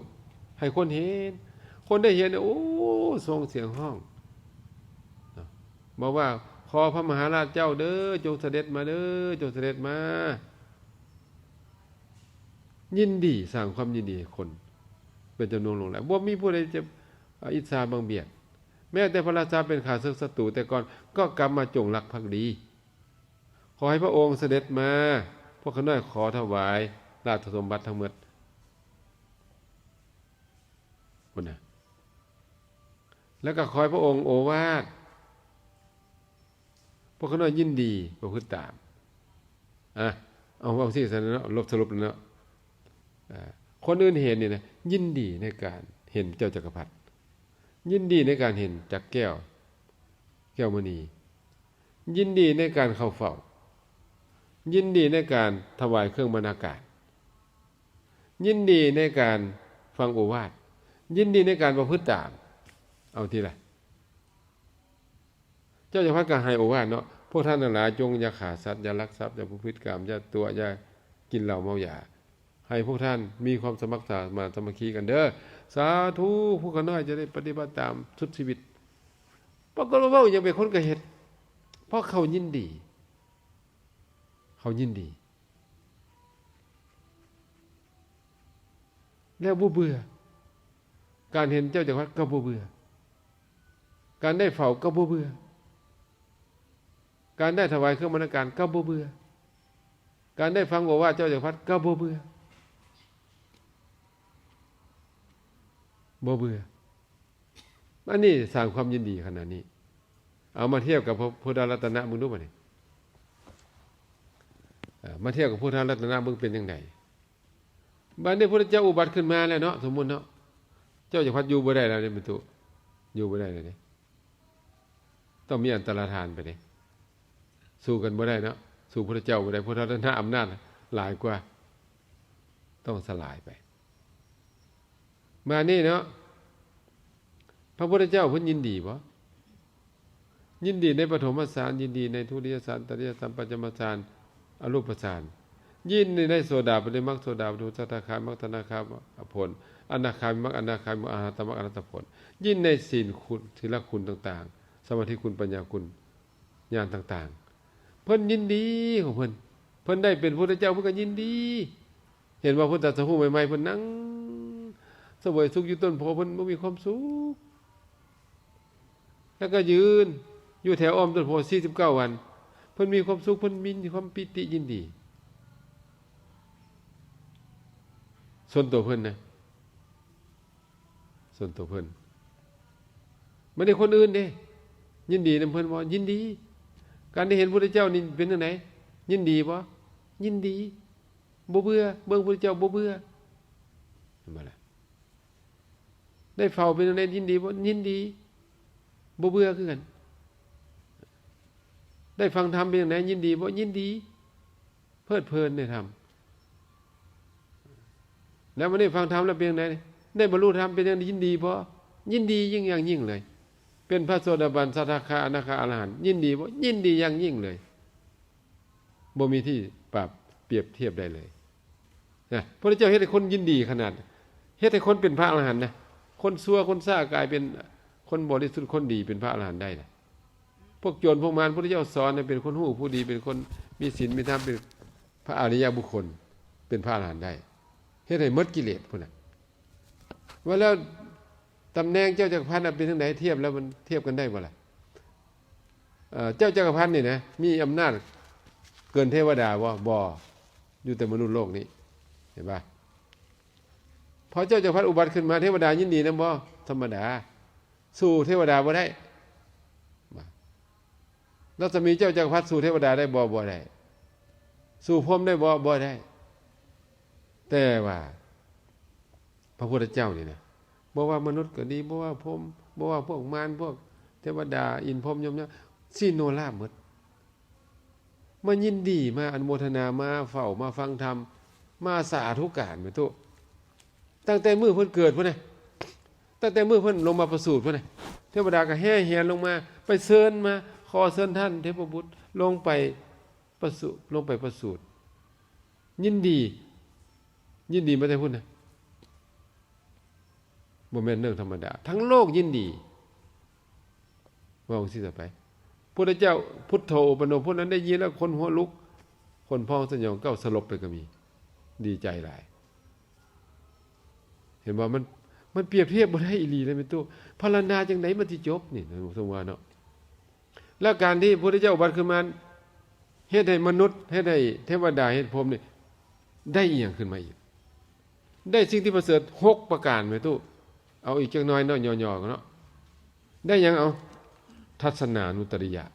ໃຫ້ຄົນເຫັນ ຄົນໄດ້ເຫັນ ໂອ້ ສົ່ງສຽງຮ້ອງ ບອກວ່າ ຂໍພະມະຫາລາດເຈົ້າເດີ ຈົ່ງສະເດັດມາເດີ ຈົ່ງສະເດັດມາ. ຍິນດີ ສ້າງຄວາມຍິນດີໃຫ້ຄົນເປັນຈຳນວນຫຼວງຫຼາຍ ບໍ່ມີຜູ້ໃດຈະອິດສາບັງບຽດ. ແມ້ແຕ່ພະລາຊາເປັນຂ້າເສິກສັດຕູແຕ່ກ່ອນ ກໍກັບມາຈົງລັກພັກດີ. ຂໍໃຫ້ພະອົງສະເດັດມາ ພວກຂ້ານ້ອຍຂໍຖວາຍລາຊະສົມບັດທັງໝົດ ພຸ້ນນະ. ແລ້ວກໍຂໍໃຫ້ພະອົງໂອວາດ ພວກຂ້ານ້ອຍຍິນດີປະພຶດຕາມ. ອາ ເອົາ ເວົ້າຊີ້ຊະເນາະ ລົບສະຫຼຸບແລ້ວເນາະ ອາ ຄົນອື່ນເຫັນນີ້ນະ ຍິນດີໃນການເຫັນເຈົ້າຈັກກະພັດ ຍິນດີໃນການເຫັນຈັກແກ້ວ ແກ້ວມະນີ. ຍິນດີໃນການເຂົ້າເຝົ້າ, ຍິນດີໃນການຖວາຍເຄື່ອງບັນນາການ, ຍິນດີໃນການຟັງໂອວາດ, ຍິນດີໃນການປະພຶດຕາມ. ເອົາຕິລະ. ເຈົ້າຈັກກະພັດກໍໃຫ້ໂອວາດເນາະ, ພວກທ່ານທັງຫຼາຍ ຈົ່ງຢ່າຂ້າສັດ, ຢ່າລັກຊັບ, ຢ່າປະພຶດກາມ, ຢ່າຕົວະ, ຢ່າກິນເຫຼົ້າເມົາຢາ. ໃຫ້ພວກທ່ານມີຄວາມສະໝັກສະມານສາມັກຄີກັນເດີ້. ສາທຸ, ພວກຂ້ານ້ອຍຈະໄດ້ປະຕິບັດຕາມສຸດຊີວິດ. ປາກົດວ່າເວົ້າຫຍັງໄປຄົນກໍເຮັດ, ເພາະເຂົາຍິນດີ, ເຂົາຍິນດີ ແລ້ວບໍ່ເບື່ອ. ການເຫັນເຈົ້າຈັກກະພັດກໍບໍ່ເບື່ອ, ການໄດ້ເຝົ້າກໍບໍ່ເບື່ອ, ການໄດ້ຖວາຍເຄື່ອງບັນນາການກໍບໍ່ເບື່ອ, ການໄດ້ຟັງໂອວາດເຈົ້າຈັກກະພັດກໍບໍ່ເບື່ອ, ບໍ່ເບື່ອ. ອັນນີ້ສ້າງຄວາມຍິນດີຂະໜາດນີ້. ເອົາມາທຽບກັບພະ ພຸດທະລັດຕະນະເບິ່ງດູບາດນີ້. ເອີ ມາທຽບກັບພຸດທະລັດຕະນະເບິ່ງເປັນຈັ່ງໃດ? ບາດນີ້ພຸດທະເຈົ້າອຸບັດຂຶ້ນມາແລ້ວເນາະ, ສົມມຸດເນາະ, ເຈົ້າຈັກກະພັດຢູ່ບໍ່ໄດ້ແລ້ວເດ້ ແມ່ນຕູ້, ຢູ່ບໍ່ໄດ້ແລ້ວເດ້. ຕ້ອງມີອັນຕະລາທານໄປເດ້. ສູ້ກັນບໍ່ໄດ້ເນາະ, ສູ້ພຸດທະເຈົ້າບໍ່ໄດ້, ພຸດທະລັດຕະນະອຳນາດຫຼາຍກວ່າ, ຕ້ອງສະຫຼາຍໄປ. ບາດນີ້ເນາະ, ພະພຸດທະເຈົ້າເພິ່ນຍິນດີບໍ່? ຍິນດີໃນປະຖົມມະສານ, ຍິນດີໃນທຸຕິຍະສານ, ຕະຕິຍະສານ, ປັນຈະມະສານ, ອະຮູປະສານ, ຍິນດີໃນໂສດາປະຕິມັກ, ໂສດາປະຕິຜົນ, ສະກະທາຄາມີມັກ, ສະກະທາຄາມີອະຜົນ, ອະນາຄາມີມັກ, ອະນາຄາມີອະຮະຕະມັກ, ອະລະຫັດຕະຜົນ, ຍິນດີໃນສີນຄຸນ, ສີລະຄຸນຕ່າງໆ, ສະມາທິຄຸນ, ປັນຍາຄຸນ, ຍານຕ່າງໆ. ເພິ່ນຍິນດີຂອງເພິ່ນ, ເພິ່ນໄດ້ເປັນພຸດທະເຈົ້າ ເພິ່ນກໍຍິນດີ. ເຫັນວ່າເພິ່ນຕັດສະຮູ້ໃໝ່ໆ ເພິ່ນນັ່ງສະເຫວີຍສຸກຢູ່ຕົ້ນໂພ, ເພິ່ນບໍ່ມີຄວາມສຸກ, ແລ້ວກໍຢືນຢູ່ແຖວອ້ອມຕົ້ນໂພສີ່ສິບເກົ້າວັນ, ເພິ່ນມີຄວາມສຸກ, ເພິ່ນມີຄວາມປີຕິຍິນດີ. ສ່ວນຕົວເພິ່ນນະ, ສ່ວນຕົວເພິ່ນ. ບາດນີ້ຄົນອື່ນເດ້, ຍິນດີນຳເພິ່ນບໍ່? ຍິນດີ. ການໄດ້ເຫັນພຸດທະເຈົ້ານີ້ເປັນຈັ່ງໃດ? ຍິນດີບໍ່? ຍິນດີ. ບໍ່ເບື່ອ, ເບິ່ງພຸດທະເຈົ້າບໍ່ເບື່ອ. ເຫັນບໍ່ລະ? ໄດ້ເຝົ້າເປັນຈັ່ງໃດ? ຍິນດີບໍ່? ຍິນດີ. ບໍ່ເບື່ອຄືກັນ. ໄດ້ຟັງທຳເປັນຈັ່ງໃດ? ຍິນດີບໍ່? ຍິນດີ. ເພີດເພີນໃນທຳ. ແລ້ວມື້ນີ້ຟັງທຳແລ້ວເປັນຈັ່ງໃດ? ໄດ້ບັນລຸທຳເປັນຈັ່ງໃດ? ຍິນດີບໍ່? ຍິນດີຍິ່ງຢ່າງຍິ່ງເລີຍ. ເປັນພະໂສດາບັນ, ສະທາຄາ, ອະນາຄາ, ອະລະຫັນ, ຍິນດີບໍ່? ຍິນດີຢ່າງຍິ່ງເລີຍ. ບໍ່ມີທີ່ປາບ ປຽບທຽບໄດ້ເລີຍນະ. ພະພຸດທະເຈົ້າເຮັດໃຫ້ຄົນຍິນດີຂະໜາດ, ເຮັດໃຫ້ຄົນເປັນພະອະລະຫັນນະ. ຄົນຊົ່ວຄົນຊ້າກາຍເປັນຄົນບໍລິສຸດ, ຄົນດີເປັນພະອະລະຫັນໄດ້ນະ. ພວກໂຈນພວກມານ ພະພຸດທະເຈົ້າສອນໃຫ້ເປັນຄົນຮູ້ຜູ້ດີ, ເປັນຄົນມີສິນມີທຳ, ເປັນພະອະລິຍະບຸກຄົນ, ເປັນພະອະລະຫັນໄດ້, ເຮັດໃຫ້ໝົດກິເລດພຸ້ນນະ. ວ່າແລ້ວຕຳແໜ່ງເຈົ້າຈັກກະພັດນະເປັນຈັ່ງໃດ? ທຽບແລ້ວມັນທຽບກັນໄດ້ບໍ່ລະ? ເອີ ເຈົ້າຈັກກະພັດນີ້ນະ ມີອຳນາດເກີນເທວະດາບໍ່? ບໍ່, ຢູ່ແຕ່ມະນຸດໂລກນີ້, ເຫັນປະ? ພໍເຈົ້າຈັກກະພັດອຸບັດຂຶ້ນມາ ເທວະດາຍິນດີນຳບໍ່? ທຳມະດາ. ສູ້ເທວະດາບໍ່ໄດ້. ລັດສະໝີເຈົ້າຈັກກະພັດສູ້ເທວະດາໄດ້ບໍ່? ບໍ່ໄດ້. ສູ້ພົມໄດ້ບໍ່? ບໍ່ໄດ້. ແຕ່ວ່າພະພຸດທະເຈົ້ານີ້ນະ, ບໍ່ວ່າມະນຸດກໍດີ, ບໍ່ວ່າພົມ, ບໍ່ວ່າພວກມານ, ພວກເທວະດາ, ອິນພົມ, ຍົມ, ຍາ, ສິໂນລາບໝົດ. ມາຍິນດີ, ມາອະນຸໂມທະນາ, ມາເຝົ້າ, ມາຟັງທຳ, ມາສາທຸການ, ແມ່ນຕູ້. ຕັ້ງແຕ່ມື້ເພິ່ນເກີດພຸ້ນນະ, ຕັ້ງແຕ່ມື້ເພິ່ນລົງມາປະສູດພຸ້ນນະ, ເທວະດາກໍແຫ່ແຫນລົງມາ, ໄປເຊີນມາ, ຂໍເຊີນທ່ານເທບະບຸດລົງໄປປະສູດ, ລົງໄປປະສູດ. ຍິນດີ, ຍິນດີມາແຕ່ພຸ້ນນະ. ບໍ່ແມ່ນເລື່ອງທຳມະດາ, ທັງໂລກຍິນດີ. ເວົ້າຈັ່ງຊີ້ຊະໄປ. ພຸດທະເຈົ້າ ພຸດໂທອຸປະໂນ, ຜູ້ນັ້ນໄດ້ຍິນແລ້ວຂົນຫົວລຸກ, ຂົນພອງສະຫຍອງເກົ້າ, ສະຫຼົບໄປກໍມີ, ດີໃຈຫຼາຍ. ເຫັນບໍ່? ມັນ, ມັນປຽບທຽບບໍ່ໄດ້ອີ່ຫຼີເລີຍ ແມ່ນຕູ້. ພັນລະນາຈັ່ງໃດມັນຊິຈົບນີ້, ສົມມຸດວ່າເນາະ. ແລ້ວການທີ່ພະພຸດທະເຈົ້າອຸບັດຂຶ້ນມາ ເຮັດໃຫ້ມະນຸດ, ເຮັດໃຫ້ເທວະດາ, ເຮັດພົມນີ້ ໄດ້ອີ່ຫຍັງຂຶ້ນມາອີກ? ໄດ້ສິ່ງທີ່ປະເສີດຫົກປະການ ແມ່ຕູ້. ເອົາອີກຈັກໜ້ອຍເນາະ, ຫຍໍ້ໆເນາະ. ໄດ້ຫຍັງ? ເອົາ, ທັດສະນານຸດຕະລິຍະ.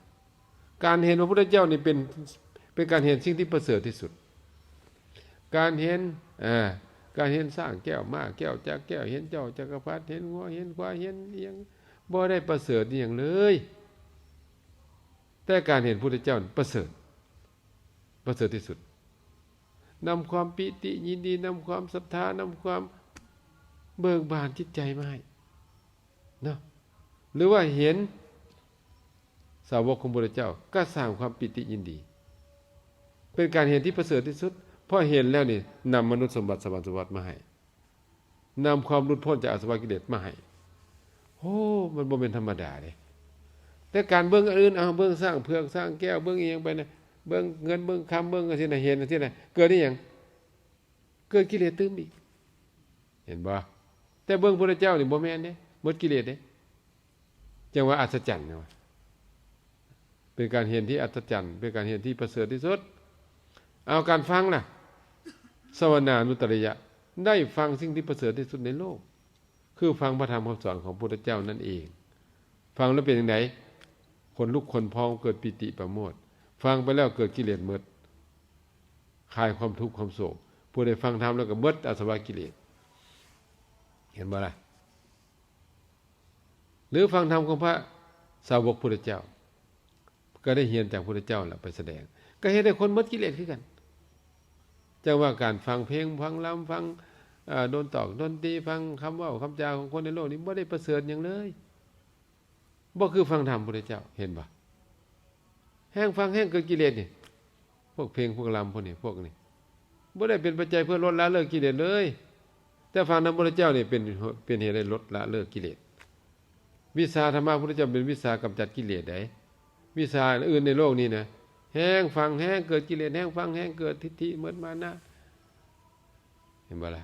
ການເຫັນພະພຸດທະເຈົ້ານີ້ເປັນ, ເປັນການເຫັນສິ່ງທີ່ປະເສີດທີ່ສຸດ. ການເຫັນ, ເອີ, ການເຫັນຊ້າງແກ້ວ, ມ້າແກ້ວ, ຈັກແກ້ວ, ເຫັນເຈົ້າຈັກກະພັດ, ເຫັນງົວ, ເຫັນຄວາຍ, ເຫັນອີ່ຫຍັງ, ບໍ່ໄດ້ປະເສີດອີ່ຫຍັງເລີຍ. ແຕ່ການເຫັນພະພຸດທະເຈົ້າປະເສີດ ປະເສີດທີ່ສຸດ ນຳຄວາມປີຕິຍິນດີ ນຳຄວາມສັດທາ ນຳຄວາມເບີກບານຈິດໃຈມາໃຫ້ເນາະ ຫຼືວ່າເຫັນສາວົກຂອງພະພຸດທະເຈົ້າກໍສ້າງຄວາມປີຕິຍິນດີ ເປັນການເຫັນທີ່ປະເສີດທີ່ສຸດ ເພາະເຫັນແລ້ວນີ້ນຳມະນຸດສົມບັດ ສະຫວັນສົມບັດມາໃຫ້ ນຳຄວາມຫຼຸດພົ້ນຈາກອາສະວະກິເລດມາໃຫ້ ໂອ້ ມັນບໍ່ແມ່ນທຳມະດາເດ້ ແຕ່ການເບິ່ງອັນອື່ນ ເອົາ ເບິ່ງຊ້າງເຜືອກ ຊ້າງແກ້ວ ເບິ່ງອີ່ຫຍັງໄປນະ ເບິ່ງເງິນ ເບິ່ງຄຳ ເບິ່ງຈັ່ງຊີ້ນະ ເຫັນຈັ່ງຊີ້ນະ ເກີດອີ່ຫຍັງ? ເກີດກິເລດຕື່ມອີກ ເຫັນບໍ່? ແຕ່ເບິ່ງພະພຸດທະເຈົ້ານີ້ບໍ່ແມ່ນເດ້ ໝົດກິເລດເດ້ ຈັ່ງວ່າອັດສະຈັນ ເປັນການເຫັນທີ່ອັດສະຈັນ ເປັນການເຫັນທີ່ປະເສີດທີ່ສຸດ. ເອົາ ການຟັງລະ ສະວະນານຸດຕະລິຍະ ໄດ້ຟັງສິ່ງທີ່ປະເສີດທີ່ສຸດໃນໂລກ ຄືຟັງພະທຳຄຳສອນຂອງພະພຸດທະເຈົ້ານັ້ນເອງ. ຟັງແລ້ວເປັນຈັ່ງໃດ? ຂົນລຸກຂົນພອງ ເກີດປີຕິປະໂມດ. ຟັງໄປແລ້ວເກີດກິເລດໝົດ ຄາຍຄວາມທຸກຄວາມໂສກ. ຜູ້ໃດຟັງທຳແລ້ວກໍໝົດອາສະວະກິເລດ. ເຫັນບໍ່ລະ? ຫຼືຟັງທຳຂອງພະສາວົກພຸດທະເຈົ້າ ກໍໄດ້ຮຽນຈາກພຸດທະເຈົ້າແຫຼະໄປສະແດງ ກໍເຮັດໃຫ້ຄົນໝົດກິເລດຄືກັນ. ຈັ່ງວ່າການຟັງເພງ ຟັງລຳ ຟັງ ເອີ ດົນຕອກດົນຕີ ຟັງຄຳເວົ້າຄຳຈາຂອງຄົນໃນໂລກນີ້ ບໍ່ໄດ້ປະເສີດຫຍັງເລີຍ. ບໍ່ຄືຟັງທຳພຸດທະເຈົ້າ ເຫັນບໍ່? ແຮງຟັງແຮງເກີດກິເລດນີ້ ພວກເພງ ພວກລຳ ພວກນີ້ ພວກນີ້ ບໍ່ໄດ້ເປັນປັດໄຈເພື່ອລົດລະເລີກກິເລດເລີຍ. ແຕ່ຟັງທຳພຸດທະເຈົ້ານີ້ເປັນ ເປັນເຫດໃຫ້ລົດລະເລີກກິເລດ. ວິຊາທຳມະພຸດທະເຈົ້າເປັນວິຊາກຳຈັດກິເລດໃດ໋. ວິຊາອື່ນໃນໂລກນີ້ນະ ແຮງຟັງແຮງເກີດກິເລດ ແຮງຟັງແຮງເກີດທິດຖິ ເໝິດມານະ. ເຫັນບໍ່ລະ?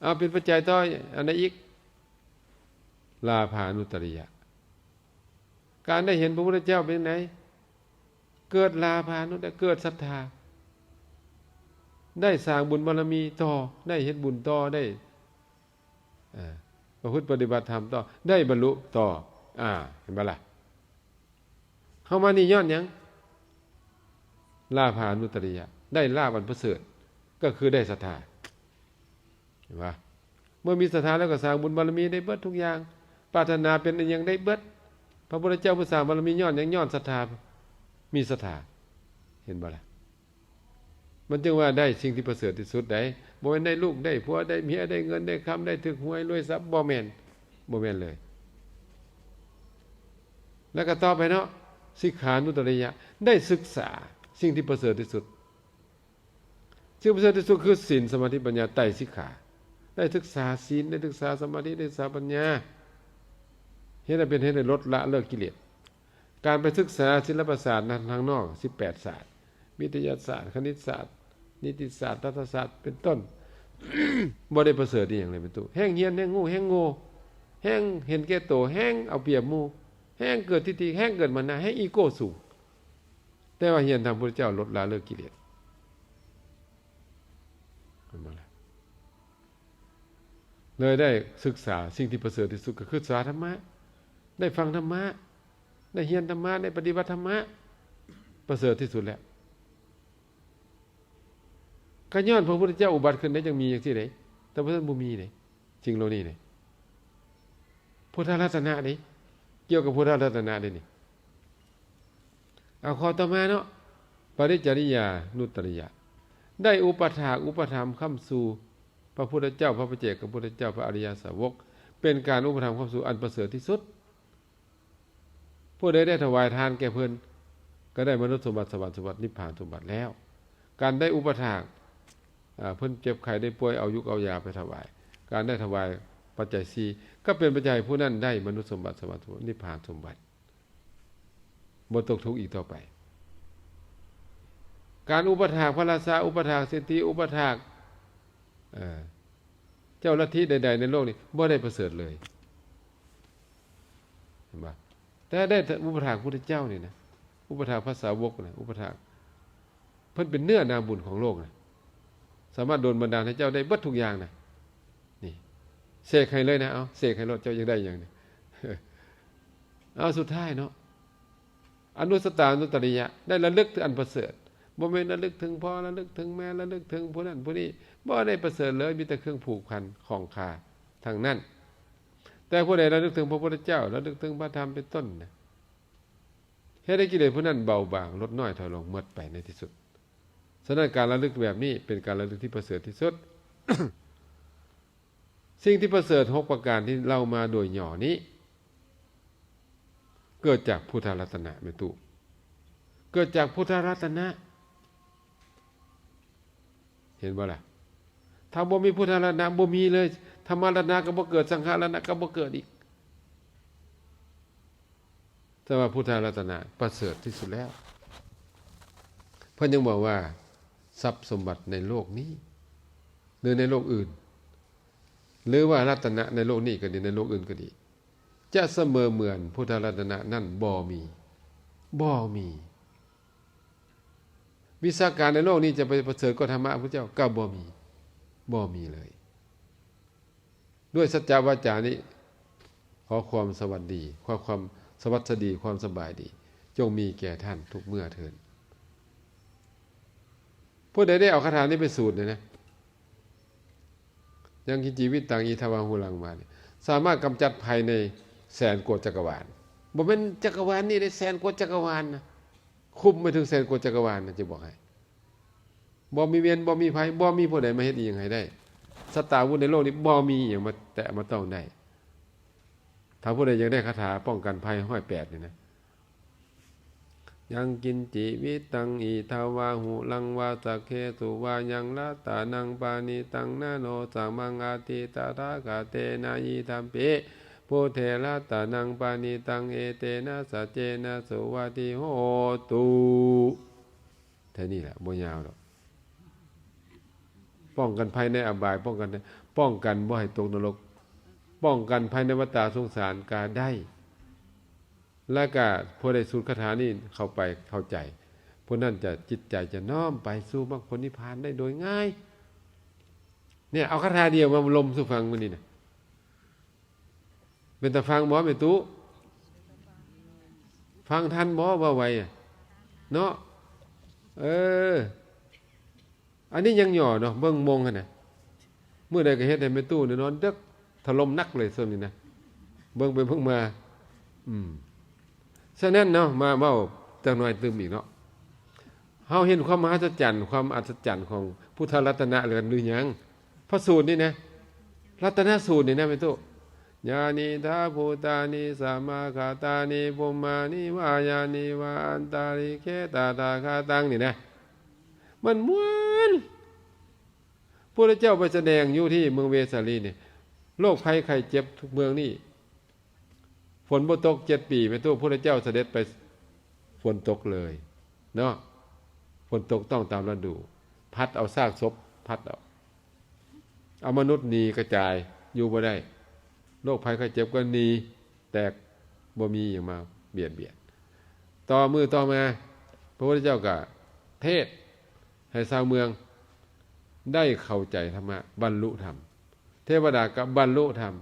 ເອົາ ເປັນປັດໄຈຕໍ່ອັນໃດອີກ? ລາພານຸດຕະລິຍະ ການໄດ້ເຫັນພະພຸດທະເຈົ້າເປັນໃດ? ເກີດລາພານຸດຕະ ເກີດສັດທາ ໄດ້ສ້າງບຸນບາລະມີຕໍ່ ໄດ້ເຮັດບຸນຕໍ່ ໄດ້ ເອີ ປະພຶດປະຕິບັດທຳຕໍ່ ໄດ້ບັນລຸຕໍ່. ອາ ເຫັນບໍ່ລະ? ເຮົາມານີ້ຍ້ອນຫຍັງ? ລາພານຸດຕະລິຍະ ໄດ້ລາບອັນປະເສີດ ກໍຄືໄດ້ສັດທາ. ເຫັນບໍ່? ເມື່ອມີສັດທາແລ້ວກໍສ້າງບຸນບາລະມີໄດ້ເບິດທຸກຢ່າງ ປາດຖະໜາເປັນອີ່ຫຍັງໄດ້ເບິດ. ພະພຸດທະເຈົ້າເພິ່ນສ້າງບາລະມີຍ້ອນຫຍັງ? ຍ້ອນສັດທາ ມີສັດທາ. ເຫັນບໍ່ລະ? ມັນຈຶ່ງວ່າໄດ້ສິ່ງທີ່ປະເສີດທີ່ສຸດໃດ໋. ບໍ່ແມ່ນໄດ້ລູກໄດ້ຜົວໄດ້ເມຍໄດ້ເງິນໄດ້ຄຳໄດ້ຖືກຫວຍລວຍຊັບ ບໍ່ແມ່ນ ບໍ່ແມ່ນເລີຍ. ແລ້ວກໍຕໍ່ໄປເນາະ ສິກຂານຸດຕະລິຍະ ໄດ້ສຶກສາສິ່ງທີ່ປະເສີດທີ່ສຸດ. ສິ່ງປະເສີດທີ່ສຸດຄືສິນ ສະມາທິ ປັນຍາ ໄຕສິກຂາ. ໄດ້ສຶກສາສິນ ໄດ້ສຶກສາສະມາທິ ໄດ້ສຶກສາປັນຍາ ເຮັດໃຫ້ເປັນເຫດໃຫ້ລົດລະເລີກກິເລດ. ການໄປສຶກສາສິລະປະສາດທາງນອກ ສິບແປດສາດ ວິທະຍາສາດ ຄະນິດສາດ ນິຕິສາດ ລັດຖະສາດ ເປັນຕົ້ນ ບໍ່ໄດ້ປະເສີດອີ່ຫຍັງເລີຍ ແມ່ນຕູ້. ແຮງຮຽນແຮງຮູ້ແຮງໂງ່ ແຮງເຫັນແກ່ໂຕ ແຮງເອົາປຽບໝູ່ ແຮງເກີດທິດຖິ ແຮງເກີດມານະ ແຮງອີໂກ້ສູງ. ແຕ່ວ່າຮຽນທຳພຸດທະເຈົ້າລົດລະເລີກກິເລດ ເຫັນບໍ່ລະ? ເລີຍໄດ້ສຶກສາສິ່ງທີ່ປະເສີດທີ່ສຸດ ກໍຄືສຶກສາທຳມະ ໄດ້ຟັງທຳມະ ໄດ້ຮຽນທຳມະ ໄດ້ປະຕິບັດທຳມະ ປະເສີດທີ່ສຸດແລ້ວ. ກໍຍ້ອນພະພຸດທະເຈົ້າອຸບັດຂຶ້ນໄດ້ ຈັ່ງມີຈັ່ງຊີ້ເດ້ ແຕ່ບໍ່ທັນ ບໍ່ມີເດ້ ສິ່ງເຫຼົ່ານີ້ເດ້. ພຸດທະລັດຕະນະເດ້ ກ່ຽວກັບພຸດທະລັດຕະນະເດ້ນີ້. ເອົາ ຂໍ້ຕໍ່ມາເນາະ ປະລິດຈະລິຍານຸດຕະລິຍະ ໄດ້ອຸປະຖາກອຸປະຖຳຄ້ຳຊູພະພຸດທະເຈົ້າ ພະປະເຈກະພຸດທະເຈົ້າ ພະອະລິຍະສາວົກ ເປັນການອຸປະຖຳຄ້ຳຊູອັນປະເສີດທີ່ສຸດ. ຜູ້ໃດໄດ້ຖວາຍທານແກ່ເພິ່ນ ກໍໄດ້ມະນຸດສົມບັດ ສະຫວັນສົມບັດ ນິບພານສົມບັດແລ້ວ. ການໄດ້ອຸປະຖາກ ເອີ ເພິ່ນເຈັບໄຂ້ໄດ້ປ່ວຍ ເອົາຍຸກເອົາຢາໄປຖວາຍ ການໄດ້ຖວາຍປັດໄຈສີ່ ກໍເປັນປັດໄຈໃຫ້ຜູ້ນັ້ນໄດ້ມະນຸດສົມບັດ ສະຫວັນສົມບັດ ນິບພານສົມບັດ ບໍ່ຕົກທຸກອີກຕໍ່ໄປ. ການອຸປະຖາກພະລາຊາ ອຸປະຖາກເສດຖີ ອຸປະຖາກ ເອີ ເຈົ້າລັດທິໃດໆໃນໂລກນີ້ ບໍ່ໄດ້ປະເສີດເລີຍ ເຫັນບໍ່? ແຕ່ໄດ້ອຸປະຖາກພຸດທະເຈົ້ານີ້ນະ ອຸປະຖາກພະສາວົກນະ ອຸປະຖາກ ເພິ່ນເປັນເນື້ອນາບຸນຂອງໂລກນະ ສາມາດດົນບັນດານໃຫ້ເຈົ້າໄດ້ເບິດທຸກຢ່າງນະ. ນີ້ ເສກໃຫ້ເລີຍນະ ເອົາ ເສກໃຫ້ໂລດ ເຈົ້າຢາກໄດ້ຫຍັງນີ້. ເອົາ ສຸດທ້າຍເນາະ ອະນຸສະຕານຸດຕະລິຍະ ໄດ້ລະລຶກເຖິງອັນປະເສີດ ບໍ່ແມ່ນລະລຶກເຖິງພໍ່ ລະລຶກເຖິງແມ່ ລະລຶກເຖິງຜູ້ນັ້ນຜູ້ນີ້ ບໍ່ໄດ້ປະເສີດເລີຍ ມີແຕ່ເຄື່ອງຜູກພັນຂອງຄາທັງນັ້ນ. ແຕ່ຜູ້ໃດລະນຶກເຖິງພະພຸດທະເຈົ້າ ລະນຶກເຖິງພະທຳເປັນຕົ້ນນະ ເຮັດໃຫ້ກິເລດຜູ້ນັ້ນເບົາບາງ ຫຼຸດນ້ອຍຖອຍລົງໝົດໄປໃນທີ່ສຸດ. ສະນັ້ນ ການລະລຶກແບບນີ້ເປັນການລະລຶກທີ່ປະເສີດທີ່ສຸດ. ສິ່ງທີ່ປະເສີດຫົກປະການທີ່ເລົ່າມາໂດຍຫຍໍ້ນີ້ ເກີດຈາກພຸດທະລັດຕະນະ ແມ່ຕູ້, ເກີດຈາກພຸດທະລັດຕະນະ. ເຫັນບໍ່ລະ? ຖ້າບໍ່ມີພຸດທະລັດຕະນະ ບໍ່ມີເລີຍ, ທຳມະລັດຕະນະກໍບໍ່ເກີດ, ສັງຄະລັດຕະນະກໍບໍ່ເກີດອີກ. ແຕ່ວ່າພຸດທະລັດຕະນະປະເສີດທີ່ສຸດແລ້ວ. ເພິ່ນຍັງບອກວ່າ ຊັບສົມບັດໃນໂລກນີ້ ຫຼື ໃນໂລກອື່ນ ຫຼືວ່າລັດຕະນະໃນໂລກນີ້ກໍດີ ໃນໂລກອື່ນກໍດີ ຈະສະເໝີເໝືອນພຸດທະລັດຕະນະນັ້ນບໍ່ມີ, ບໍ່ມີ. ວິຊາການໃນໂລກນີ້ຈະໄປປະເສີດກວ່າທຳມະພະພຸດທະເຈົ້າກໍບໍ່ມີ, ບໍ່ມີເລີຍ. ດ້ວຍສັດຈະວາຈານີ້ ຂໍຄວາມສະຫວັດດີ, ຂໍຄວາມສະຫວັດສະດີ, ຄວາມສະບາຍດີ ຈົ່ງມີແກ່ທ່ານທຸກເມື່ອເທີ້ນ. ຜູ້ໃດໄດ້ເອົາຄາຖານີ້ໄປສູດນີ້ນະ, ຍັງກິນຈີວິຕັງ ອີທະວາຫຸລັງ ມານີ້ ສາມາດກຳຈັດໄພໃນແສນກວ່າຈັກກະວານ, ບໍ່ແມ່ນຈັກກະວານນີ້ເດ້, ແສນກວ່າຈັກກະວານນະ, ຄຸມໄປເຖິງແສນກວ່າຈັກກະວານນະ, ຈະບອກໃຫ້. ບໍ່ມີເວນ ບໍ່ມີໄພ ບໍ່ມີຜູ້ໃດມາເຮັດອີ່ຫຍັງໃຫ້ໄດ້. ສັດຕາວຸດໃນໂລກນີ້ບໍ່ມີອີ່ຫຍັງມາແຕະມາຕ້ອງໄດ້. ຖ້າຜູ້ໃດຢາກໄດ້ຄາຖາປ້ອງກັນໄພຮ້ອຍແປດນີ້ນະ, ຍັງກິນຈີວິຕັງ ອີທະວາຫຸລັງ ວາສັກເຄສຸວາຍັງ ລັດຕະນັງປະນິຕັງ ນະໂນສະມັງ ອັດຖິຕະຖາຄະເຕນະ ອິດຖະປິ ພຸດເທ ລັດຕະນັງປະນິຕັງ ເອເຕນະ ສັດເຈນະ ສຸວັດທິໂຫຕຸ. ແຄ່ນີ້ແຫຼະ ບໍ່ຍາວດອກ. ປ້ອງກັນໄພໃນອະບາຍ, ປ້ອງກັນ, ປ້ອງກັນບໍ່ໃຫ້ຕົກນະລົກ, ປ້ອງກັນໄພໃນວັດຕະສົງສານກະໄດ້. ແລ້ວກະຜູ້ໃດສູດຄາຖານີ້ເຂົ້າໄປເຂົ້າໃຈ, ຜູ້ນັ້ນຈະ, ຈິດໃຈຈະນ້ອມໄປສູ່ມັກຜົນນິບພານໄດ້ໂດຍງ່າຍ. ເນຍ, ເອົາຄາຖາດຽວມາລົມສູ່ຟັງມື້ນີ້ນະ. ເປັນຕາຟັງບໍ່ແມ່ຕູ້? ຟັງທັນບໍ່ ເວົ້າໄວເນາະ? ເອີ ອັນນີ້ຍັງຫຍໍ້ເນາະ, ເບິ່ງໂມງຫັ້ນນະ. ມື້ໃດກໍເຮັດໃຫ້ແມ່ຕູ້ນີ້ນອນເດິກ, ຖະຫຼົ່ມໜັກເລີຍຊ່ວງນີ້ນະ. ເບິ່ງໄປເບິ່ງມາ. ອືມ. ສະນັ້ນເນາະ, ມາເວົ້າຈັກໜ່ອຍຕື່ມອີກເນາະ. ເຮົາເຫັນຄວາມມະຫັດສະຈັນ, ຄວາມອັດສະຈັນຂອງພຸດທະລັດຕະນະແລ້ວຫຼືຍັງ? ພະສູດນີ້ນະ, ລັດຕະນະສູດນີ້ນະແມ່ຕູ້ ຍານິດຖາພູຕານິສະມາຄະຕານິ ປຸມມານິວາຍານິວາອັນຕະລິເກ ຕະຖາຄະຕັງ ນີ້ນະ, ມັນມ່ວນ. ພະພຸດທະເຈົ້າໄປສະແດງຢູ່ທີ່ເມືອງເວສາລີນີ້, ໂລກໄພໄຂ້ເຈັບທຸກເມືອງນີ້. ຝົນບໍ່ຕົກເຈັດປີ ແມ່ນຕົວະ ພະພຸດທະເຈົ້າສະເດັດໄປ ຝົນຕົກເລີຍເນາະ, ຝົນຕົກຕ້ອງຕາມລະດູ, ພັດເອົາຊາກສົບ, ພັດເອົາ, ເອົາມະນຸດໜີກະຈາຍ, ຢູ່ບໍ່ໄດ້, ໂລກໄພໄຂ້ເຈັບກໍໜີແຕກ, ບໍ່ມີຫຍັງມາບຽດບຽນ. ຕໍ່ມື້ຕໍ່ມາ ພະພຸດທະເຈົ້າກໍເທດໃຫ້ຊາວເມືອງໄດ້ເຂົ້າໃຈທຳມະ, ບັນລຸທຳ, ເທວະດາກໍບັນລຸທຳ.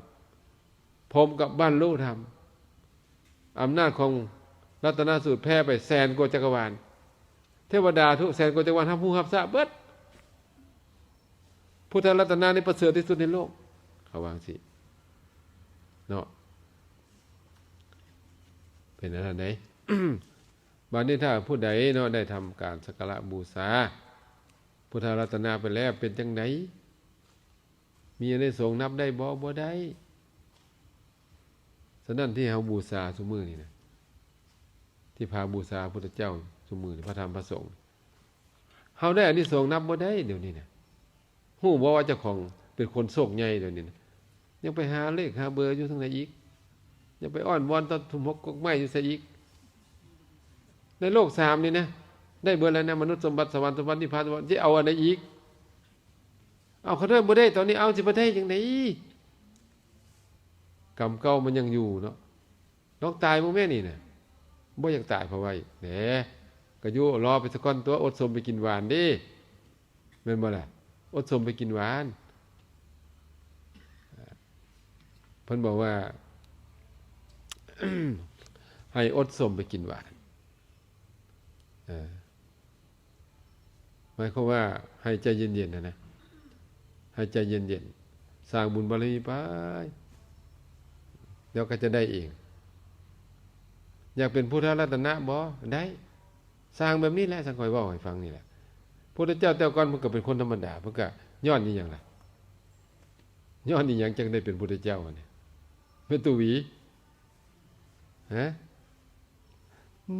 ພົມກໍບັນລຸທຳ. ອຳນາດຂອງລັດຕະນະສູດແຜ່ໄປແສນກວ່າຈັກກະວານ. ເທວະດາທຸກແສນກວ່າຈັກກະວານຮັບຮູ້ຮັບຊາບເບິດ. ພຸດທະລັດຕະນະນີ້ປະເສີດທີ່ສຸດໃນໂລກ. ເຂົາວ່າຈັ່ງຊີ້ເນາະ. ເປັນອັນນັ້ນເດ້. ບາດນີ້ຖ້າຜູ້ໃດເນາະ ໄດ້ທຳການສັກກາລະບູຊາພຸດທະລັດຕະນະໄປແລ້ວ ເປັນຈັ່ງໃດ? ມີອານິສົງນັບໄດ້ບໍ່? ບໍ່ໄດ້. ສະນັ້ນທີ່ເຮົາບູຊາຊຸມື້ນີ້ນະ, ທີ່ພາບູຊາພະພຸດທະເຈົ້າຊຸມື້ນີ້, ພະທຳພະສົງ, ເຮົາໄດ້ອານິສົງນັບບໍ່ໄດ້ດຽວນີ້ນະ. ຮູ້ບໍ່ວ່າເຈົ້າຂອງເປັນຄົນໂຊກໃຫຍ່ດຽວນີ້ນະ? ຍັງໄປຫາເລກຫາເບີຢູ່ທາງໃດອີກ? ຍັງໄປອ້ອນວອນຕໍ່ທຸມຫົກກົກໄມ້ຢູ່ໃສອີກ? ໃນໂລກສາມນີ້ນະ, ໄດ້ເບິດແລ້ວນະ, ມະນຸດສົມບັດ, ສະຫວັນສົມບັດ, ນິບພານສົມບັດ, ຊິເອົາອັນໃດອີກ? ເອົາ ຄັນເດີບໍ່ໄດ້ຕອນນີ້ ເອົາ ຊິໄປໄດ້ຈັ່ງໃດ? ກຳເກົ່າມັນຍັງຢູ່ເນາະ. ລອງຕາຍເບິ່ງແມ້ນີ້ນະ. ບໍ່ຢາກຕາຍເພາະວ່າ ແໜ ກະຢູ່ລໍໄປສາກ່ອນຕົວະ, ອົດສົມໄປກິນຫວານເດ້ ແມ່ນບໍ່ລະ? ອົດສົມໄປກິນຫວານ. ເພິ່ນບອກວ່າ ໃຫ້ອົດສົມໄປກິນຫວານ. ເອີ ໝາຍຄວາມວ່າໃຫ້ໃຈເຢັນໆ ຫັ້ນນະ, ໃຫ້ໃຈເຢັນໆ, ສ້າງບຸນບາລະມີໄປ, ແລ້ວກໍຈະໄດ້ເອງ. ຢາກເປັນພຸດທະລັດຕະນະບໍ່? ໄດ້. ສ້າງແບບນີ້ແຫຼະ, ສັງຂ້ອຍເວົ້າໃຫ້ຟັງນີ້ແຫຼະ. ພຸດທະເຈົ້າແຕ່ກ່ອນເພິ່ນກໍເປັນຄົນທຳມະດາ, ເພິ່ນກໍຍ້ອນອີ່ຫຍັງລະ? ຍ້ອນອີ່ຫຍັງຈັ່ງໄດ້ເປັນພຸດທະເຈົ້າຫັ້ນນະ? ແມ່ນຕູຫວີ? ຮະ?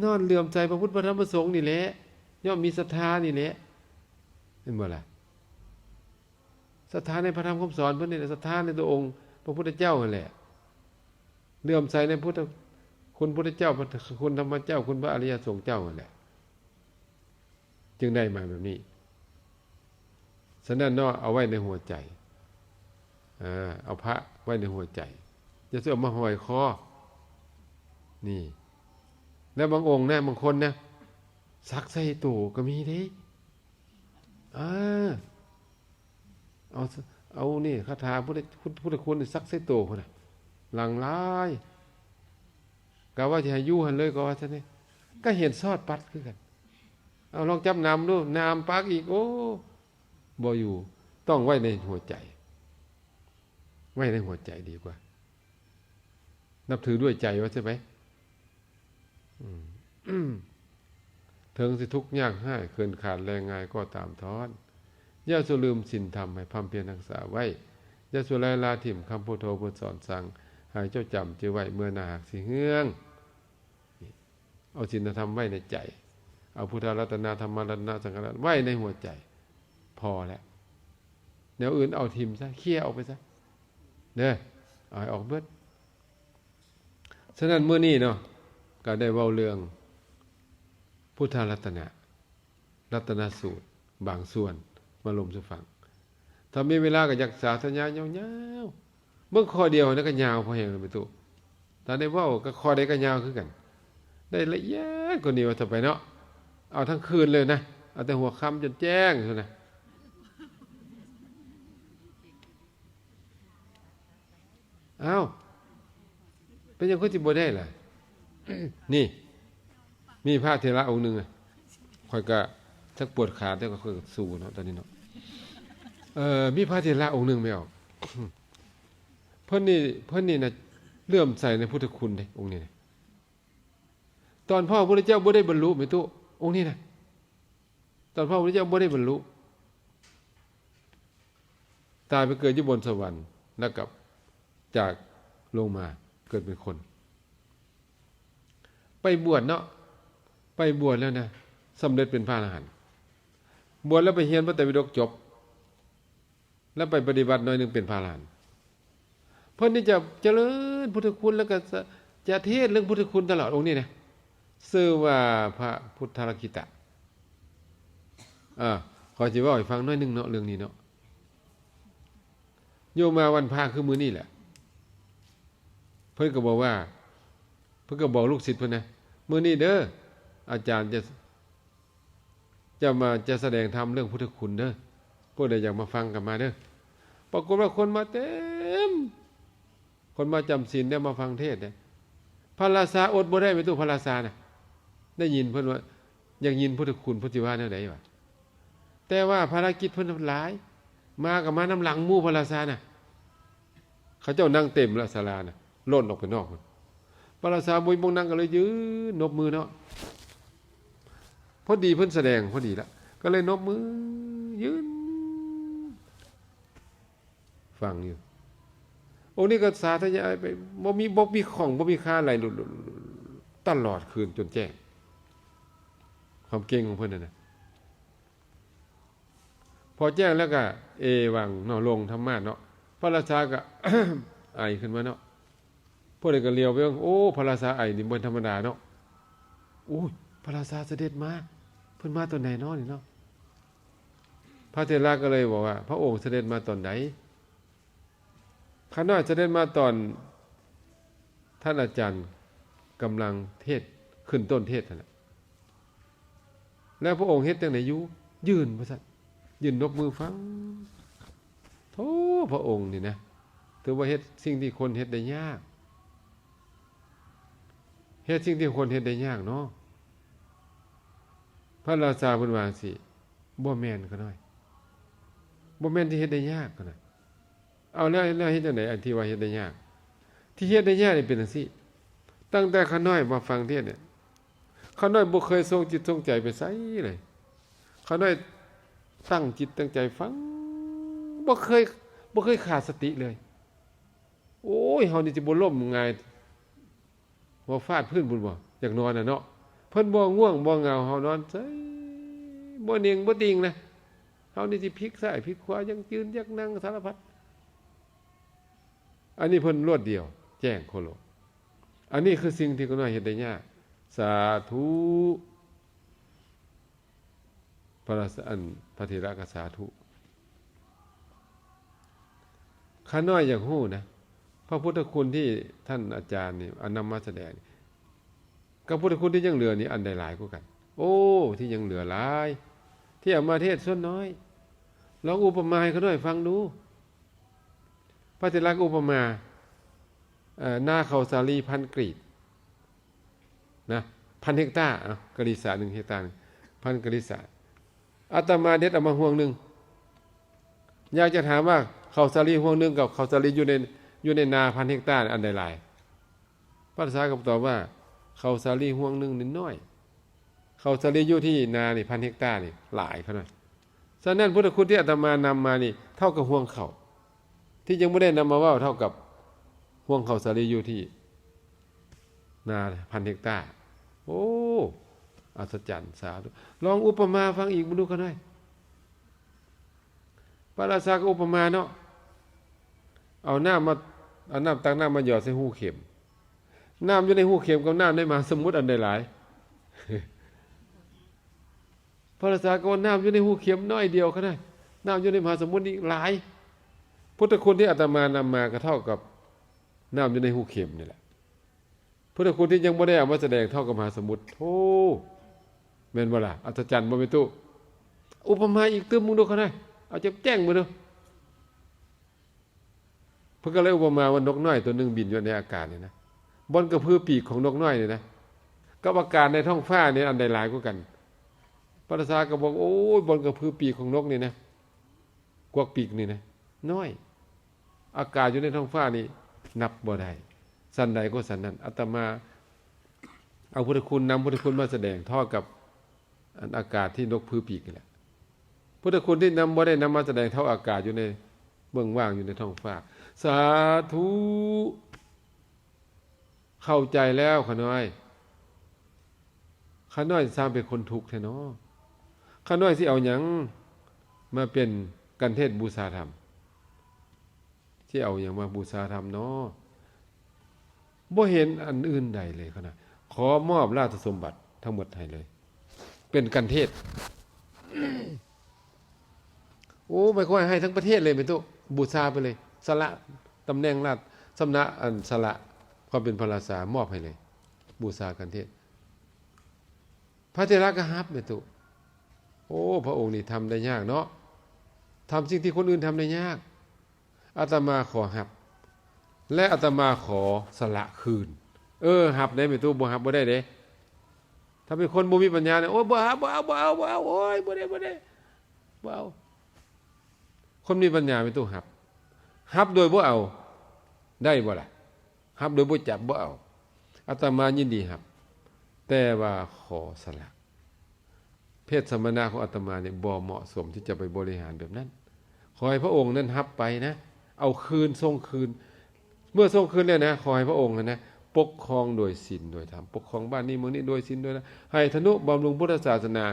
ຍ້ອນເຫຼື້ອມໃສພະພຸດ ພະທຳ ພະສົງນີ້ແຫຼະ, ຍ້ອນມີສັດທານີ້ແຫຼະ. ເຫັນບໍ່ລະ? ສັດທາໃນພະທຳຄຳສອນເພິ່ນນີ້ແຫຼະ, ສັດທາໃນຕົວອົງພະພຸດທະເຈົ້າຫັ້ນແຫຼະ, ເຫຼື້ອມໃສໃນພຸດທະ ຄຸນພຸດທະເຈົ້າ, ຄຸນທຳມະເຈົ້າ, ຄຸນພະອະລິຍະສົງເຈົ້າຫັ້ນແຫຼະ, ຈຶ່ງໄດ້ມາແບບນີ້. ສະນັ້ນເນາະ, ເອົາໄວ້ໃນຫົວໃຈ, ເອົາພະໄວ້ໃນຫົວໃຈ, ຢ່າຊິເອົາມາຫ້ອຍຄໍ. ນີ້. ແລະບາງອົງນະ, ບາງຄົນນະ, ສັກໃສ່ໂຕກໍມີເດ້. ເອີ ເອົາ ເອົານີ້ ຄາຖາພຸດທະ ພຸດທະ ພຸດທະຄຸນນີ້ສັກໃສ່ໂຕພຸ້ນນະ, ຫຼັ່ງຫຼາຍ, ກະວ່າຊິໃຫ້ຢູ່ຫັ້ນເລີຍກໍວ່າຊັ້ນເດ້, ກໍເຫັນຊອດປັດຄືກັນ. ເອົາ ລອງຈັບນ້ຳດູ, ນ້ຳປາກອີກ, ໂອ້ ບໍ່ຢູ່. ຕ້ອງໄວ້ໃນຫົວໃຈ, ໄວ້ໃນຫົວໃຈດີກວ່າ. ນັບຖືດ້ວຍໃຈວ່າຊັ້ນໄປ. ອືມ ເຖິງຊິທຸກຍາກຮ້າຍ ເຂີນຂາດແລງງ່າຍກໍຕາມທອນ, ຢ່າສູ່ລືມສິນທຳ ໃຫ້ພຳພຽນຮັກສາໄວ້, ຢ່າສູ່ໄລລະຖິ້ມຄຳພຸດໂທເພິ່ນສອນສັ່ງ, ໃຫ້ເຈົ້າຈຳຈື່ໄວ້ ເມື່ອໜ້າຫາກຊິເຮືອງ. ເອົາສິນທຳໄວ້ໃນໃຈ, ເອົາພຸດທະລັດຕະນະ ທຳມະລັດຕະນະ ສັງຄະລັດຕະນະໄວ້ໃນຫົວໃຈ, ພໍແລ້ວ. ແນວອື່ນເອົາຖິ້ມຊະ, ເຄຍອອກໄປຊະເດີ, ເອົາໃຫ້ອອກເບິດ. ສະນັ້ນມື້ນີ້ເນາະ ກໍໄດ້ເວົ້າເລື່ອງພຸດທະລັດຕະນະ ລັດຕະນະສູດບາງສ່ວນມາລົມສູ່ຟັງ. ຖ້າມີເວລາກໍຢາກສາທະຍາຍຍາວໆ, ເບິ່ງຂໍ້ດຽວຫັ້ນນະກໍຍາວພໍແຮງແລ້ວແມ່ຕູ້. ຖ້າໄດ້ເວົ້າກໍຂໍ້ໃດກໍຍາວຄືກັນ, ໄດ້ລະອຽດກວ່ານີ້ວ່າຕໍ່ໄປເນາະ. ເອົາທັງຄືນເລີຍນະ, ເອົາແຕ່ຫົວຄ່ຳຈົນແຈ້ງພຸ້ນນະ. ອ້າວ ເປັນຫຍັງຄືຊິບໍ່ໄດ້ລະ? ນີ້ ມີພະເຖລະອົງໜຶ່ງ ຂ້ອຍກະຊັກປວດຂາ ແຕ່ວ່າຂ້ອຍກະສູ້ເນາະ ຕອນນີ້ເນາະ. ເອີ ມີພະເຖລະອົງໜຶ່ງແມ່ອອກ ເພິ່ນນີ້ ເພິ່ນນີ້ນະ ເຫຼື້ອມໃສໃນພຸດທະຄຸນເດ້ ອົງນີ້ນະ. ຕອນພໍ່ພະພຸດທະເຈົ້າບໍ່ໄດ້ບັນລຸ ແມ່ຕູ້ ອົງນີ້ນະ. ຕອນພະພຸດທະເຈົ້າບໍ່ໄດ້ບັນລຸ ຕາຍໄປເກີດຢູ່ບົນສະຫວັນ ແລ້ວກໍຈາກລົງມາເກີດເປັນຄົນ. ໄປບວດເນາະ, ໄປບວດແລ້ວນະ ສຳເລັດເປັນພະອະລະຫັນ. ບວດແລ້ວໄປຮຽນພະໄຕປິດົກຈົບ ແລ້ວໄປປະຕິບັດໜ້ອຍໜຶ່ງເປັນພະອະລະຫັນ. ເພິ່ນນີ້ຈະຈະເລີນພຸດທະຄຸນ ແລ້ວກໍຈະ ຈະເທດເລື່ອງພຸດທະຄຸນຕະຫຼອດ ອົງນີ້ນະ. ຊື່ວ່າພະພຸດທະລັກຂິຕະ. ເອີ ຂ້ອຍຊິເວົ້າໃຫ້ຟັງໜ້ອຍໜຶ່ງເນາະ ເລື່ອງນີ້ເນາະ. ໂຍມມາວັນພະຄືມື້ນີ້ແຫຼະ ເພິ່ນກໍບອກວ່າ ເພິ່ນກໍບອກລູກສິດເພິ່ນນະ ມື້ນີ້ເດີ ອາຈານຈະ ຈະມາ ຈະສະແດງທຳເລື່ອງພຸດທະຄຸນເດີ ຜູ້ໃດຢາກມາຟັງກໍມາເດີ. ປາກົດວ່າຄົນມາເຕັມ ຄົນມາຈຳສິນໄດ້ມາຟັງເທດເດ້. ພະລາຊາອົດບໍ່ໄດ້ແມ່ນຕົວະ ພະລາຊານະ ໄດ້ຍິນເພິ່ນວ່າຢາກຍິນພຸດທະຄຸນ ເພິ່ນຊິວ່າແນວໃດວະ? ແຕ່ວ່າພາລະກິດເພິ່ນຫຼາຍ ມາກໍມານຳຫຼັງໝູ່ ພະລາຊານະ. ເຂົາເຈົ້ານັ່ງເຕັມລະ ສາລານະ ລົ້ນອອກໄປນອກພຸ້ນ. ພະລາຊາບໍ່ມີບ່ອນນັ່ງ ກໍເລີຍຢືນນົບມືເນາະ. ພໍດີເພິ່ນສະແດງພໍດີລະ ກໍເລີຍນົບມືຢືນ ຟັງຢູ່. ອົງນີ້ກໍສາທະຍາຍໄປ ບໍ່ມີ ບໍ່ມີຂ້ອງ ບໍ່ມີຄາ ໄຫຼຕະຫຼອດຄືນຈົນແຈ້ງ ຄວາມເກັ່ງຂອງເພິ່ນນັ້ນນະ. ພໍແຈ້ງແລ້ວກໍເອວັງເນາະ ລົງທຳມາດເນາະ. ພະລາຊາກໍ ໄອຂຶ້ນມາເນາະ. ພວກນີ້ກໍຫຼຽວໄປເບິ່ງ ໂອ້ ພະລາຊາໄອນີ້ບໍ່ທຳມະດາເນາະ. ໂອ້ຍ ພະລາຊາສະເດັດມາ ເພິ່ນມາຕອນໃດເນາະນີ້ເນາະ? ພະເຖລະກໍເລີຍບອກວ່າ ພະອົງສະເດັດມາຕອນໃດ? ຂ້ານ້ອຍສະເດັດມາຕອນທ່ານອາຈານກຳລັງເທດ ຂຶ້ນຕົ້ນເທດຫັ້ນແຫຼະ. ແລ້ວພະອົງເຮັດຈັ່ງໃດຢູ່? ຢືນວ່າຊັ້ນ ຢືນນົບມືຟັງ. ໂທ້ ພະອົງນີ້ນະ ຖືວ່າເຮັດສິ່ງທີ່ຄົນເຮັດໄດ້ຍາກ ເຮັດສິ່ງທີ່ຄົນເຮັດໄດ້ຍາກເນາະ. ພະລາຊາເພິ່ນວ່າຈັ່ງຊີ້ ບໍ່ແມ່ນ ຂ້ານ້ອຍ ບໍ່ແມ່ນທີ່ເຮັດໄດ້ຍາກ ຂ້ານ້ອຍ. ເອົາແລ້ວ ແລ້ວເຮັດຈັ່ງໃດ ອັນທີ່ວ່າເຮັດໄດ້ຍາກ? ທີ່ເຮັດໄດ້ຍາກນີ້ເປັນຈັ່ງຊີ້ ຕັ້ງແຕ່ຂ້ານ້ອຍມາຟັງເທດນີ້ ຂ້ານ້ອຍບໍ່ເຄີຍສົ່ງຈິດສົ່ງໃຈໄປໃສເລີຍ. ຂ້ານ້ອຍຕັ້ງຈິດຕັ້ງໃຈຟັງ ບໍ່ເຄີຍ ບໍ່ເຄີຍຂາດສະຕິເລີຍ. ໂອ້ຍ ເຮົານີ້ຊິບໍ່ລົ້ມຫງາຍຫົວຟາດພື້ນພຸ້ນບໍ່? ຢາກນອນນະເນາະ. ເພິ່ນບໍ່ງ່ວງບໍ່ເຫງົາ ເຮົານອນໃສ ບໍ່ເໜັງບໍ່ຕິງນະ. ເຮົານີ້ຊິພິກຊ້າຍພິກຂວາ ຍັງຈືນ ຍັງນັ່ງ ສາລະພັດ. ອັນນີ້ເພິ່ນລວດດຽວ ແຈ້ງໂຄໂລ. ອັນນີ້ຄືສິ່ງທີ່ຂ້ານ້ອຍເຮັດໄດ້ຍາກ. ສາທຸ. ພະລາຊາ ອັນ ພະເຖລະກໍສາທຸ. ຂ້ານ້ອຍຢາກຮູ້ນະ ພະພຸດທະຄຸນທີ່ທ່ານອາຈານນີ້ເອົານຳມາສະແດງ ກັບພຸດທະຄຸນທີ່ຍັງເຫຼືອນີ້ ອັນໃດຫຼາຍກວ່າກັນ? ໂອ້ ທີ່ຍັງເຫຼືອຫຼາຍ ທີ່ເອົາມາເທດສ່ວນນ້ອຍ. ລອງອຸປະມາໃຫ້ຂ້ານ້ອຍຟັງດູ. ພະເຖລະກໍອຸປະມາ ເອີ ນາເຂົ້າສາລີພັນກຣີດນະ ພັນເຮັກຕາ ເອົາ ກະລິສາໜຶ່ງເຮັກຕາໜຶ່ງ ພັນກະລິສາ. ອາດຕະມາເດັດເອົາມາຫ່ວງໜຶ່ງ. ຢາກຈະຖາມວ່າເຂົ້າສາລີຫ່ວງໜຶ່ງກັບເຂົ້າສາລີຢູ່ໃນ ຢູ່ໃນນາພັນເຮັກຕາ ອັນໃດຫຼາຍ? ພະລາຊາກໍຕອບວ່າ ເຂົ້າສາລີຫ່ວງໜຶ່ງນີ້ນ້ອຍ. ເຂົ້າສາລີຢູ່ທີ່ນານີ້ພັນເຮັກຕານີ້ຫຼາຍຂະໜາດ. ສະນັ້ນ ພຸດທະຄຸນທີ່ອາດຕະມານຳມານີ້ ເທົ່າກັບຮ່ວງເຂົ້າ ທີ່ຍັງບໍ່ໄດ້ນຳມາເວົ້າ ເທົ່າກັບຮ່ວງເຂົ້າສາລີຢູ່ທີ່ນາພັນເຮັກຕາ. ໂອ້ ອັດສະຈັນ ສາທຸ. ລອງອຸປະມາຟັງອີກເບິ່ງດູຂະໜ້ອຍ. ພະລາຊາກໍອຸປະມາເນາະ ເອົານ້ຳມາ ເອົານ້ຳ ຕັກນ້ຳມາຫຍອດໃສ່ຮູເຂັມ. ນ້ຳຢູ່ໃນຮູເຂັມກັບນ້ຳໃນມະຫາສະໝຸດ ອັນໃດຫຼາຍ? ພະລາຊາກໍວ່ານ້ຳຢູ່ໃນຮູເຂັມໜ້ອຍດຽວຂະໜາດ ນ້ຳຢູ່ໃນມະຫາສະໝຸດນີ້ຫຼາຍ. ພຸດທະຄຸນທີ່ອາດຕະມານຳມາກໍເທົ່າກັບນ້ຳຢູ່ໃນຮູເຂັມນີ້ແຫຼະ. ພຸດທະຄຸນທີ່ຍັງບໍ່ໄດ້ເອົາມາສະແດງເທົ່າກັບມະຫາສະໝຸດ. ໂອ້ ແມ່ນບໍ່ລະ? ອັດສະຈັນບໍ່ແມ່ນຕູ້? ອຸປະມາອີກຕື່ມເບິ່ງດູຂະໜ້ອຍ ເອົາແຈ່ມແຈ້ງເບິ່ງດູ. ເພິ່ນກໍເລີຍອຸປະມາວ່ານົກນ້ອຍຕົວໜຶ່ງບິນຢູ່ໃນອາກາດນີ້ນະ ບ່ອນກະພືປີກຂອງນົກນ້ອຍນີ້ນະ ກັບອາກາດໃນທ້ອງຟ້ານີ້ ອັນໃດຫຼາຍກວ່າກັນ? ພະລາຊາກໍບອກ ໂອ້ຍ ບ່ອນກະພືປີກຂອງນົກນີ້ນະ ກວາກປີກນີ້ນະ ນ້ອຍ. ອາກາດຢູ່ໃນທ້ອງຟ້ານີ້ນັບບໍ່ໄດ້. ສັນໃດກໍສັນນັ້ນ ອາດຕະມາເອົາພຸດທະຄຸນ ນຳພຸດທະຄຸນມາສະແດງເທົ່າກັບ ອັນອາກາດທີ່ນົກພືປີກນີ້ແຫຼະ. ພຸດທະຄຸນທີ່ນຳ ບໍ່ໄດ້ນຳມາສະແດງເທົ່າອາກາດຢູ່ໃນເບິ່ງວ່າງຢູ່ໃນທ້ອງຟ້າ. ສາທຸ ເຂົ້າໃຈແລ້ວຂະນ້ອຍ. ຂະນ້ອຍຊ່າງເປັນຄົນທຸກແທ້ເນາະ. ຂະນ້ອຍຊິເອົາຫຍັງມາເປັນກັນເທດບູຊາທຳ? ຊິເອົາຫຍັງມາບູຊາທຳເນາະ? ບໍ່ເຫັນອັນອື່ນໃດເລີຍຂະໜາດ. ຂໍມອບລາຊະສົມບັດທັງໝົດໃຫ້ເລີຍ ເປັນກັນເທດ. ໂອ້ ໝາຍຄວາມໃຫ້ທັງປະເທດເລີຍແມ່ນຕູ້ ບູຊາໄປເລີຍ. ສະຫຼະຕຳແໜ່ງລາຊ ສຳນະ ອັນ ສະຫຼະຄວາມເປັນພະລາຊາ ມອບໃຫ້ເລີຍ ບູຊາກັນເທດ. ພະເຖລະກໍຮັບແມ່ນຕູ້. ໂອ້ ພະອົງນີ້ທຳໄດ້ຍາກເນາະ ທຳສິ່ງທີ່ຄົນອື່ນທຳໄດ້ຍາກ. ອາດຕະມາຂໍຮັບ ແລະ ອາດຕະມາຂໍສະຫຼະຄືນ. ເອີ ຮັບໄດ້ແມ່ນຕູ້ ບໍ່ຮັບບໍ່ໄດ້ເດ້. ຖ້າເປັນຄົນບໍ່ມີປັນຍານີ້ ໂອ້ຍ ບໍ່ຮັບ ບໍ່ເອົາ ບໍ່ເອົາ ບໍ່ເອົາ ໂອ້ຍ ບໍ່ໄດ້ ບໍ່ໄດ້ ບໍ່ເອົາ. ຄົນມີປັນຍາແມ່ນຕູ້ຮັບ ຮັບໂດຍບໍ່ເອົາ ໄດ້ບໍ່ລະ? ຮັບໂດຍບໍ່ຈັບບໍ່ເອົາ. ອາດຕະມາຍິນດີຮັບ ແຕ່ວ່າຂໍສະຫຼະ. ເພດສຳມະນາຂອງອາດຕະມານີ້ບໍ່ເໝາະສົມທີ່ຈະໄປບໍລິຫານແບບນັ້ນ. ຂໍໃຫ້ພະອົງນັ້ນຮັບໄປນະ ເອົາຄືນ ສົ່ງຄືນ. ເມື່ອສົ່ງຄືນແລ້ວນະ ຂໍໃຫ້ພະອົງຫັ້ນນະ ປົກຄອງໂດຍສິນໂດຍທຳ ປົກຄອງບ້ານນີ້ເມືອງນີ້ໂດຍສິນໂດຍທຳ ໃຫ້ທະນຸບຳລຸງພຸດທະສາສະໜາ.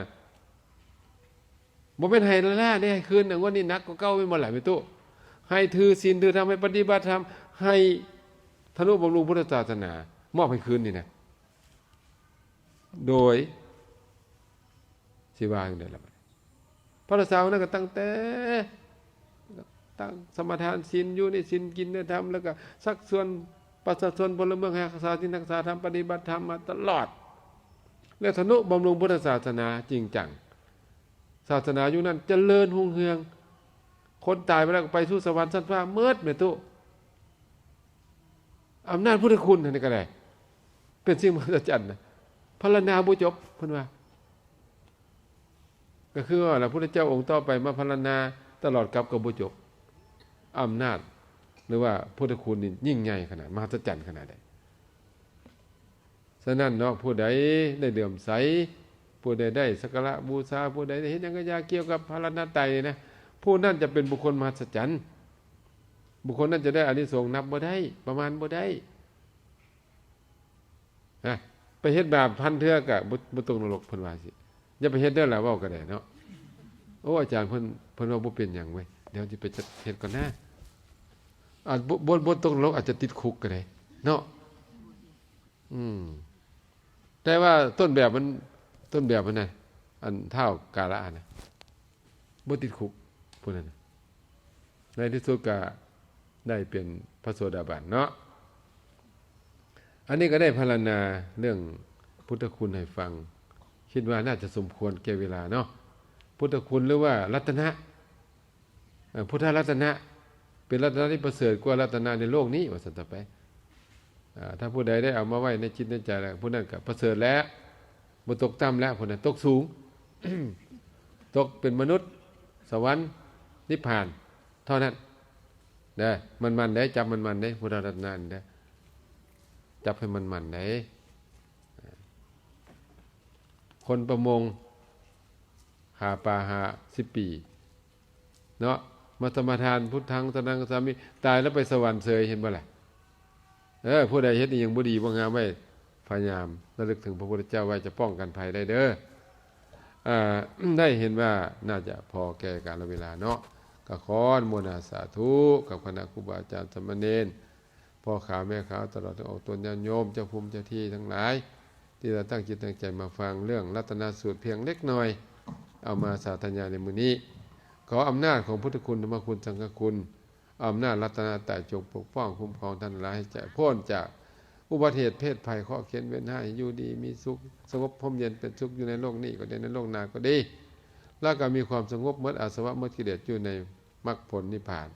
ບໍ່ແມ່ນໃຫ້ລ້າໆເດ້ ໃຫ້ຄືນ ງວດນີ້ໜັກກວ່າເກົ່າແມ່ນບໍ່ລະແມ່ຕູ້? ໃຫ້ຖືສິນຖືທຳ ໃຫ້ປະຕິບັດທຳ ໃຫ້ທະນຸບຳລຸງພຸດທະສາສະໜາ ມອບໃຫ້ຄືນນີ້ນະ. ໂດຍ ຊິວ່າຈັ່ງໃດລະບາດນີ້? ພະລາຊານັ້ນກໍຕັ້ງແຕ່ຕັ້ງສະມາທານສິນ ຢູ່ໃນສິນ ກິນໃນທຳ ແລ້ວກໍຊັກຊວນປະຊາຊົນພົນລະເມືອງໃຫ້ຮັກສາສິນຮັກສາທຳ ປະຕິບັດທຳມາຕະຫຼອດ ແລະ ທະນຸບຳລຸງພຸດທະສາສະໜາຈິງຈັງ. ສາສະໜາຍຸກນັ້ນຈະເລີນຮຸ່ງເຮືອງ ຄົນຕາຍໄປແລ້ວກໍໄປສູ່ສະຫວັນຊັ້ນຟ້າໝົດແມ່ຕູ້. ອຳນາດພຸດທະຄຸນຫັ້ນນີ້ກໍໄດ້ ເປັນສິ່ງມະຫັດສະຈັນນະ ພັນລະນາບໍ່ຈົບ ເພິ່ນວ່າ. ກໍຄືວ່າລະ ພຸດທະເຈົ້າອົງຕໍ່ໄປມາພັນລະນາຕະຫຼອດກັບກໍບໍ່ຈົບ. ອຳນາດ ຫຼືວ່າພຸດທະຄຸນນີ້ຍິ່ງໃຫຍ່ຂະໜາດ ມະຫັດສະຈັນຂະໜາດໃດ. ສະນັ້ນເນາະ ຜູ້ໃດໄດ້ເຫຼື້ອມໃສ ຜູ້ໃດໄດ້ສັກກາລະບູຊາ ຜູ້ໃດໄດ້ເຮັດຫຍັງກໍຢ່າກ່ຽວກັບພະລັດຕະນະໄຕນີ້ນະ ຜູ້ນັ້ນຈະເປັນບຸກຄົນມະຫັດສະຈັນ. ບຸກຄົນນັ້ນຈະໄດ້ອານິສົງນັບບໍ່ໄດ້ ປະມານບໍ່ໄດ້. ນະ ໄປເຮັດບາບພັນເທື່ອກະບໍ່ ບໍ່ຕົກນະລົກ ເພິ່ນວ່າຊີ້. ຢ່າໄປເຮັດເດີລະ ເວົ້າກໍໄດ້ເນາະ. ໂອ້ ອາຈານເພິ່ນ ເພິ່ນວ່າບໍ່ເປັນຫຍັງເວີຍ ດຽວຊິໄປຈັດເຮັດກ່ອນນະ. ອາດ ບໍ່ ບໍ່ ບໍ່ຕົກນະລົກ ອາດຈະຕິດຄຸກກໍໄດ້ເນາະ. ອືມ ແຕ່ວ່າຕົ້ນແບບມັນ ຕົ້ນແບບມັນນະ ອັນທ້າວກາລະນະ ບໍ່ຕິດຄຸກ ຜູ້ນັ້ນນະ ໃນທີ່ສຸດກໍໄດ້ເປັນພະໂສດາບັນເນາະ. ອັນນີ້ກໍໄດ້ພັນລະນາເລື່ອງພຸດທະຄຸນໃຫ້ຟັງ ຄິດວ່າໜ້າຈະສົມຄວນແກ່ເວລາເນາະ. ພຸດທະຄຸນ ຫຼືວ່າລັດຕະນະ ເອີ ພຸດທະລັດຕະນະ ເປັນລັດຕະນະທີ່ປະເສີດກວ່າລັດຕະນະໃນໂລກນີ້ ວ່າຊັ້ນຕໍ່ໄປ. ເອີ ຖ້າຜູ້ໃດໄດ້ເອົາມາໄວ້ໃນຈິດໃນໃຈແລ້ວ ຜູ້ນັ້ນກໍປະເສີດແລ້ວ ບໍ່ຕົກຕ່ຳແລ້ວ ຜູ້ນັ້ນຕົກສູງ ຕົກເປັນມະນຸດ ສະຫວັນ ນິບພານ ເທົ່ານັ້ນເດີ. ໝັ້ນໆເດີ ຈັບໝັ້ນໆເດີ ພຸດທະລັດຕະນະນີ້ເດີ ຈັບໃຫ້ໝັ້ນໆເດີ. ຄົນປະມົງ ຫາປາຫ້າສິບປີເນາະ ມາສະມາທານ ພຸດທັງສະນັງຄາສາມິ ຕາຍແລ້ວໄປສະຫວັນເສີຍ ເຫັນບໍ່ລະ? ເອີ ຜູ້ໃດເຮັດອີ່ຫຍັງບໍ່ດີບໍ່ງາມໄວ້ ພະຍາຍາມລະລຶກເຖິງພະພຸດທະເຈົ້າໄວ້ ຈະປ້ອງກັນໄພໄດ້ເດີ. ອາ ໄດ້ເຫັນວ່າໜ້າຈະພໍແກ່ການລະເວລາເນາະ ກໍຂໍອະນຸໂມທະນາສາທຸກັບຄະນະຄູບາອາຈານ ສາມະເນນ ພໍ່ຂາວແມ່ຂາວ ຕະຫຼອດເຖິງອອກຕົນຍາດໂຍມ ເຈົ້າພູມເຈົ້າທີ່ທັງຫຼາຍ ທີ່ໄດ້ຕັ້ງຈິດຕັ້ງໃຈມາຟັງເລື່ອງລັດຕະນະສູດພຽງເລັກນ້ອຍ ເອົາມາສາທະຍາຍໃນມື້ນີ້. ຂໍອຳນາດຂອງພຸດທະຄຸນ ທຳມະຄຸນ ສັງຄະຄຸນ ອຳນາດລັດຕະນະໄຕ ຈົ່ງປົກປ້ອງຄຸ້ມຄອງທ່ານທັງຫຼາຍ ໃຫ້ຈາກ ພົ້ນຈາກອຸບັດເຫດເພດໄພ ເຄາະເຂັນເວນຮ້າຍ ໃຫ້ຢູ່ດີມີສຸກ ສະຫງົບຮົ່ມເຢັນເປັນສຸກ ຢູ່ໃນໂລກນີ້ກໍດີ ໃນໂລກໜ້າກໍດີ ແລ້ວກໍມີຄວາມສະຫງົບ ໝົດອາສະວະ ໝົດກິເລດ ຢູ່ໃນ ມັກຜົນນິບພານ.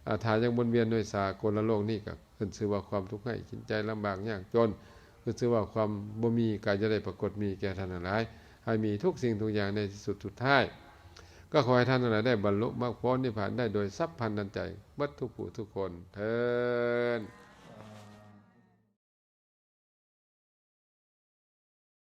ອາ ຖ້າຍັງວົນວຽນໃນສາກົນລະໂລກນີ້ ກໍຂຶ້ນຊື່ວ່າຄວາມທຸກໄຮ້ກິນໃຈ ລຳບາກຍາກຈົນ ຂຶ້ນຊື່ວ່າຄວາມບໍ່ມີ ກໍຢ່າໄດ້ປາກົດມີແກ່ທ່ານທັງຫຼາຍ ໃຫ້ມີທຸກສິ່ງທຸກຢ່າງໃນທີ່ສຸດສຸດທ້າຍ ກໍຂໍໃຫ້ທ່ານທັງຫຼາຍໄດ້ບັນລຸມັກຜົນນິບພານໄດ້ໂດຍສັບພັນທັນໃຈ ເບິດທຸກຜູ້ທຸກຄົນເທີ້ນ.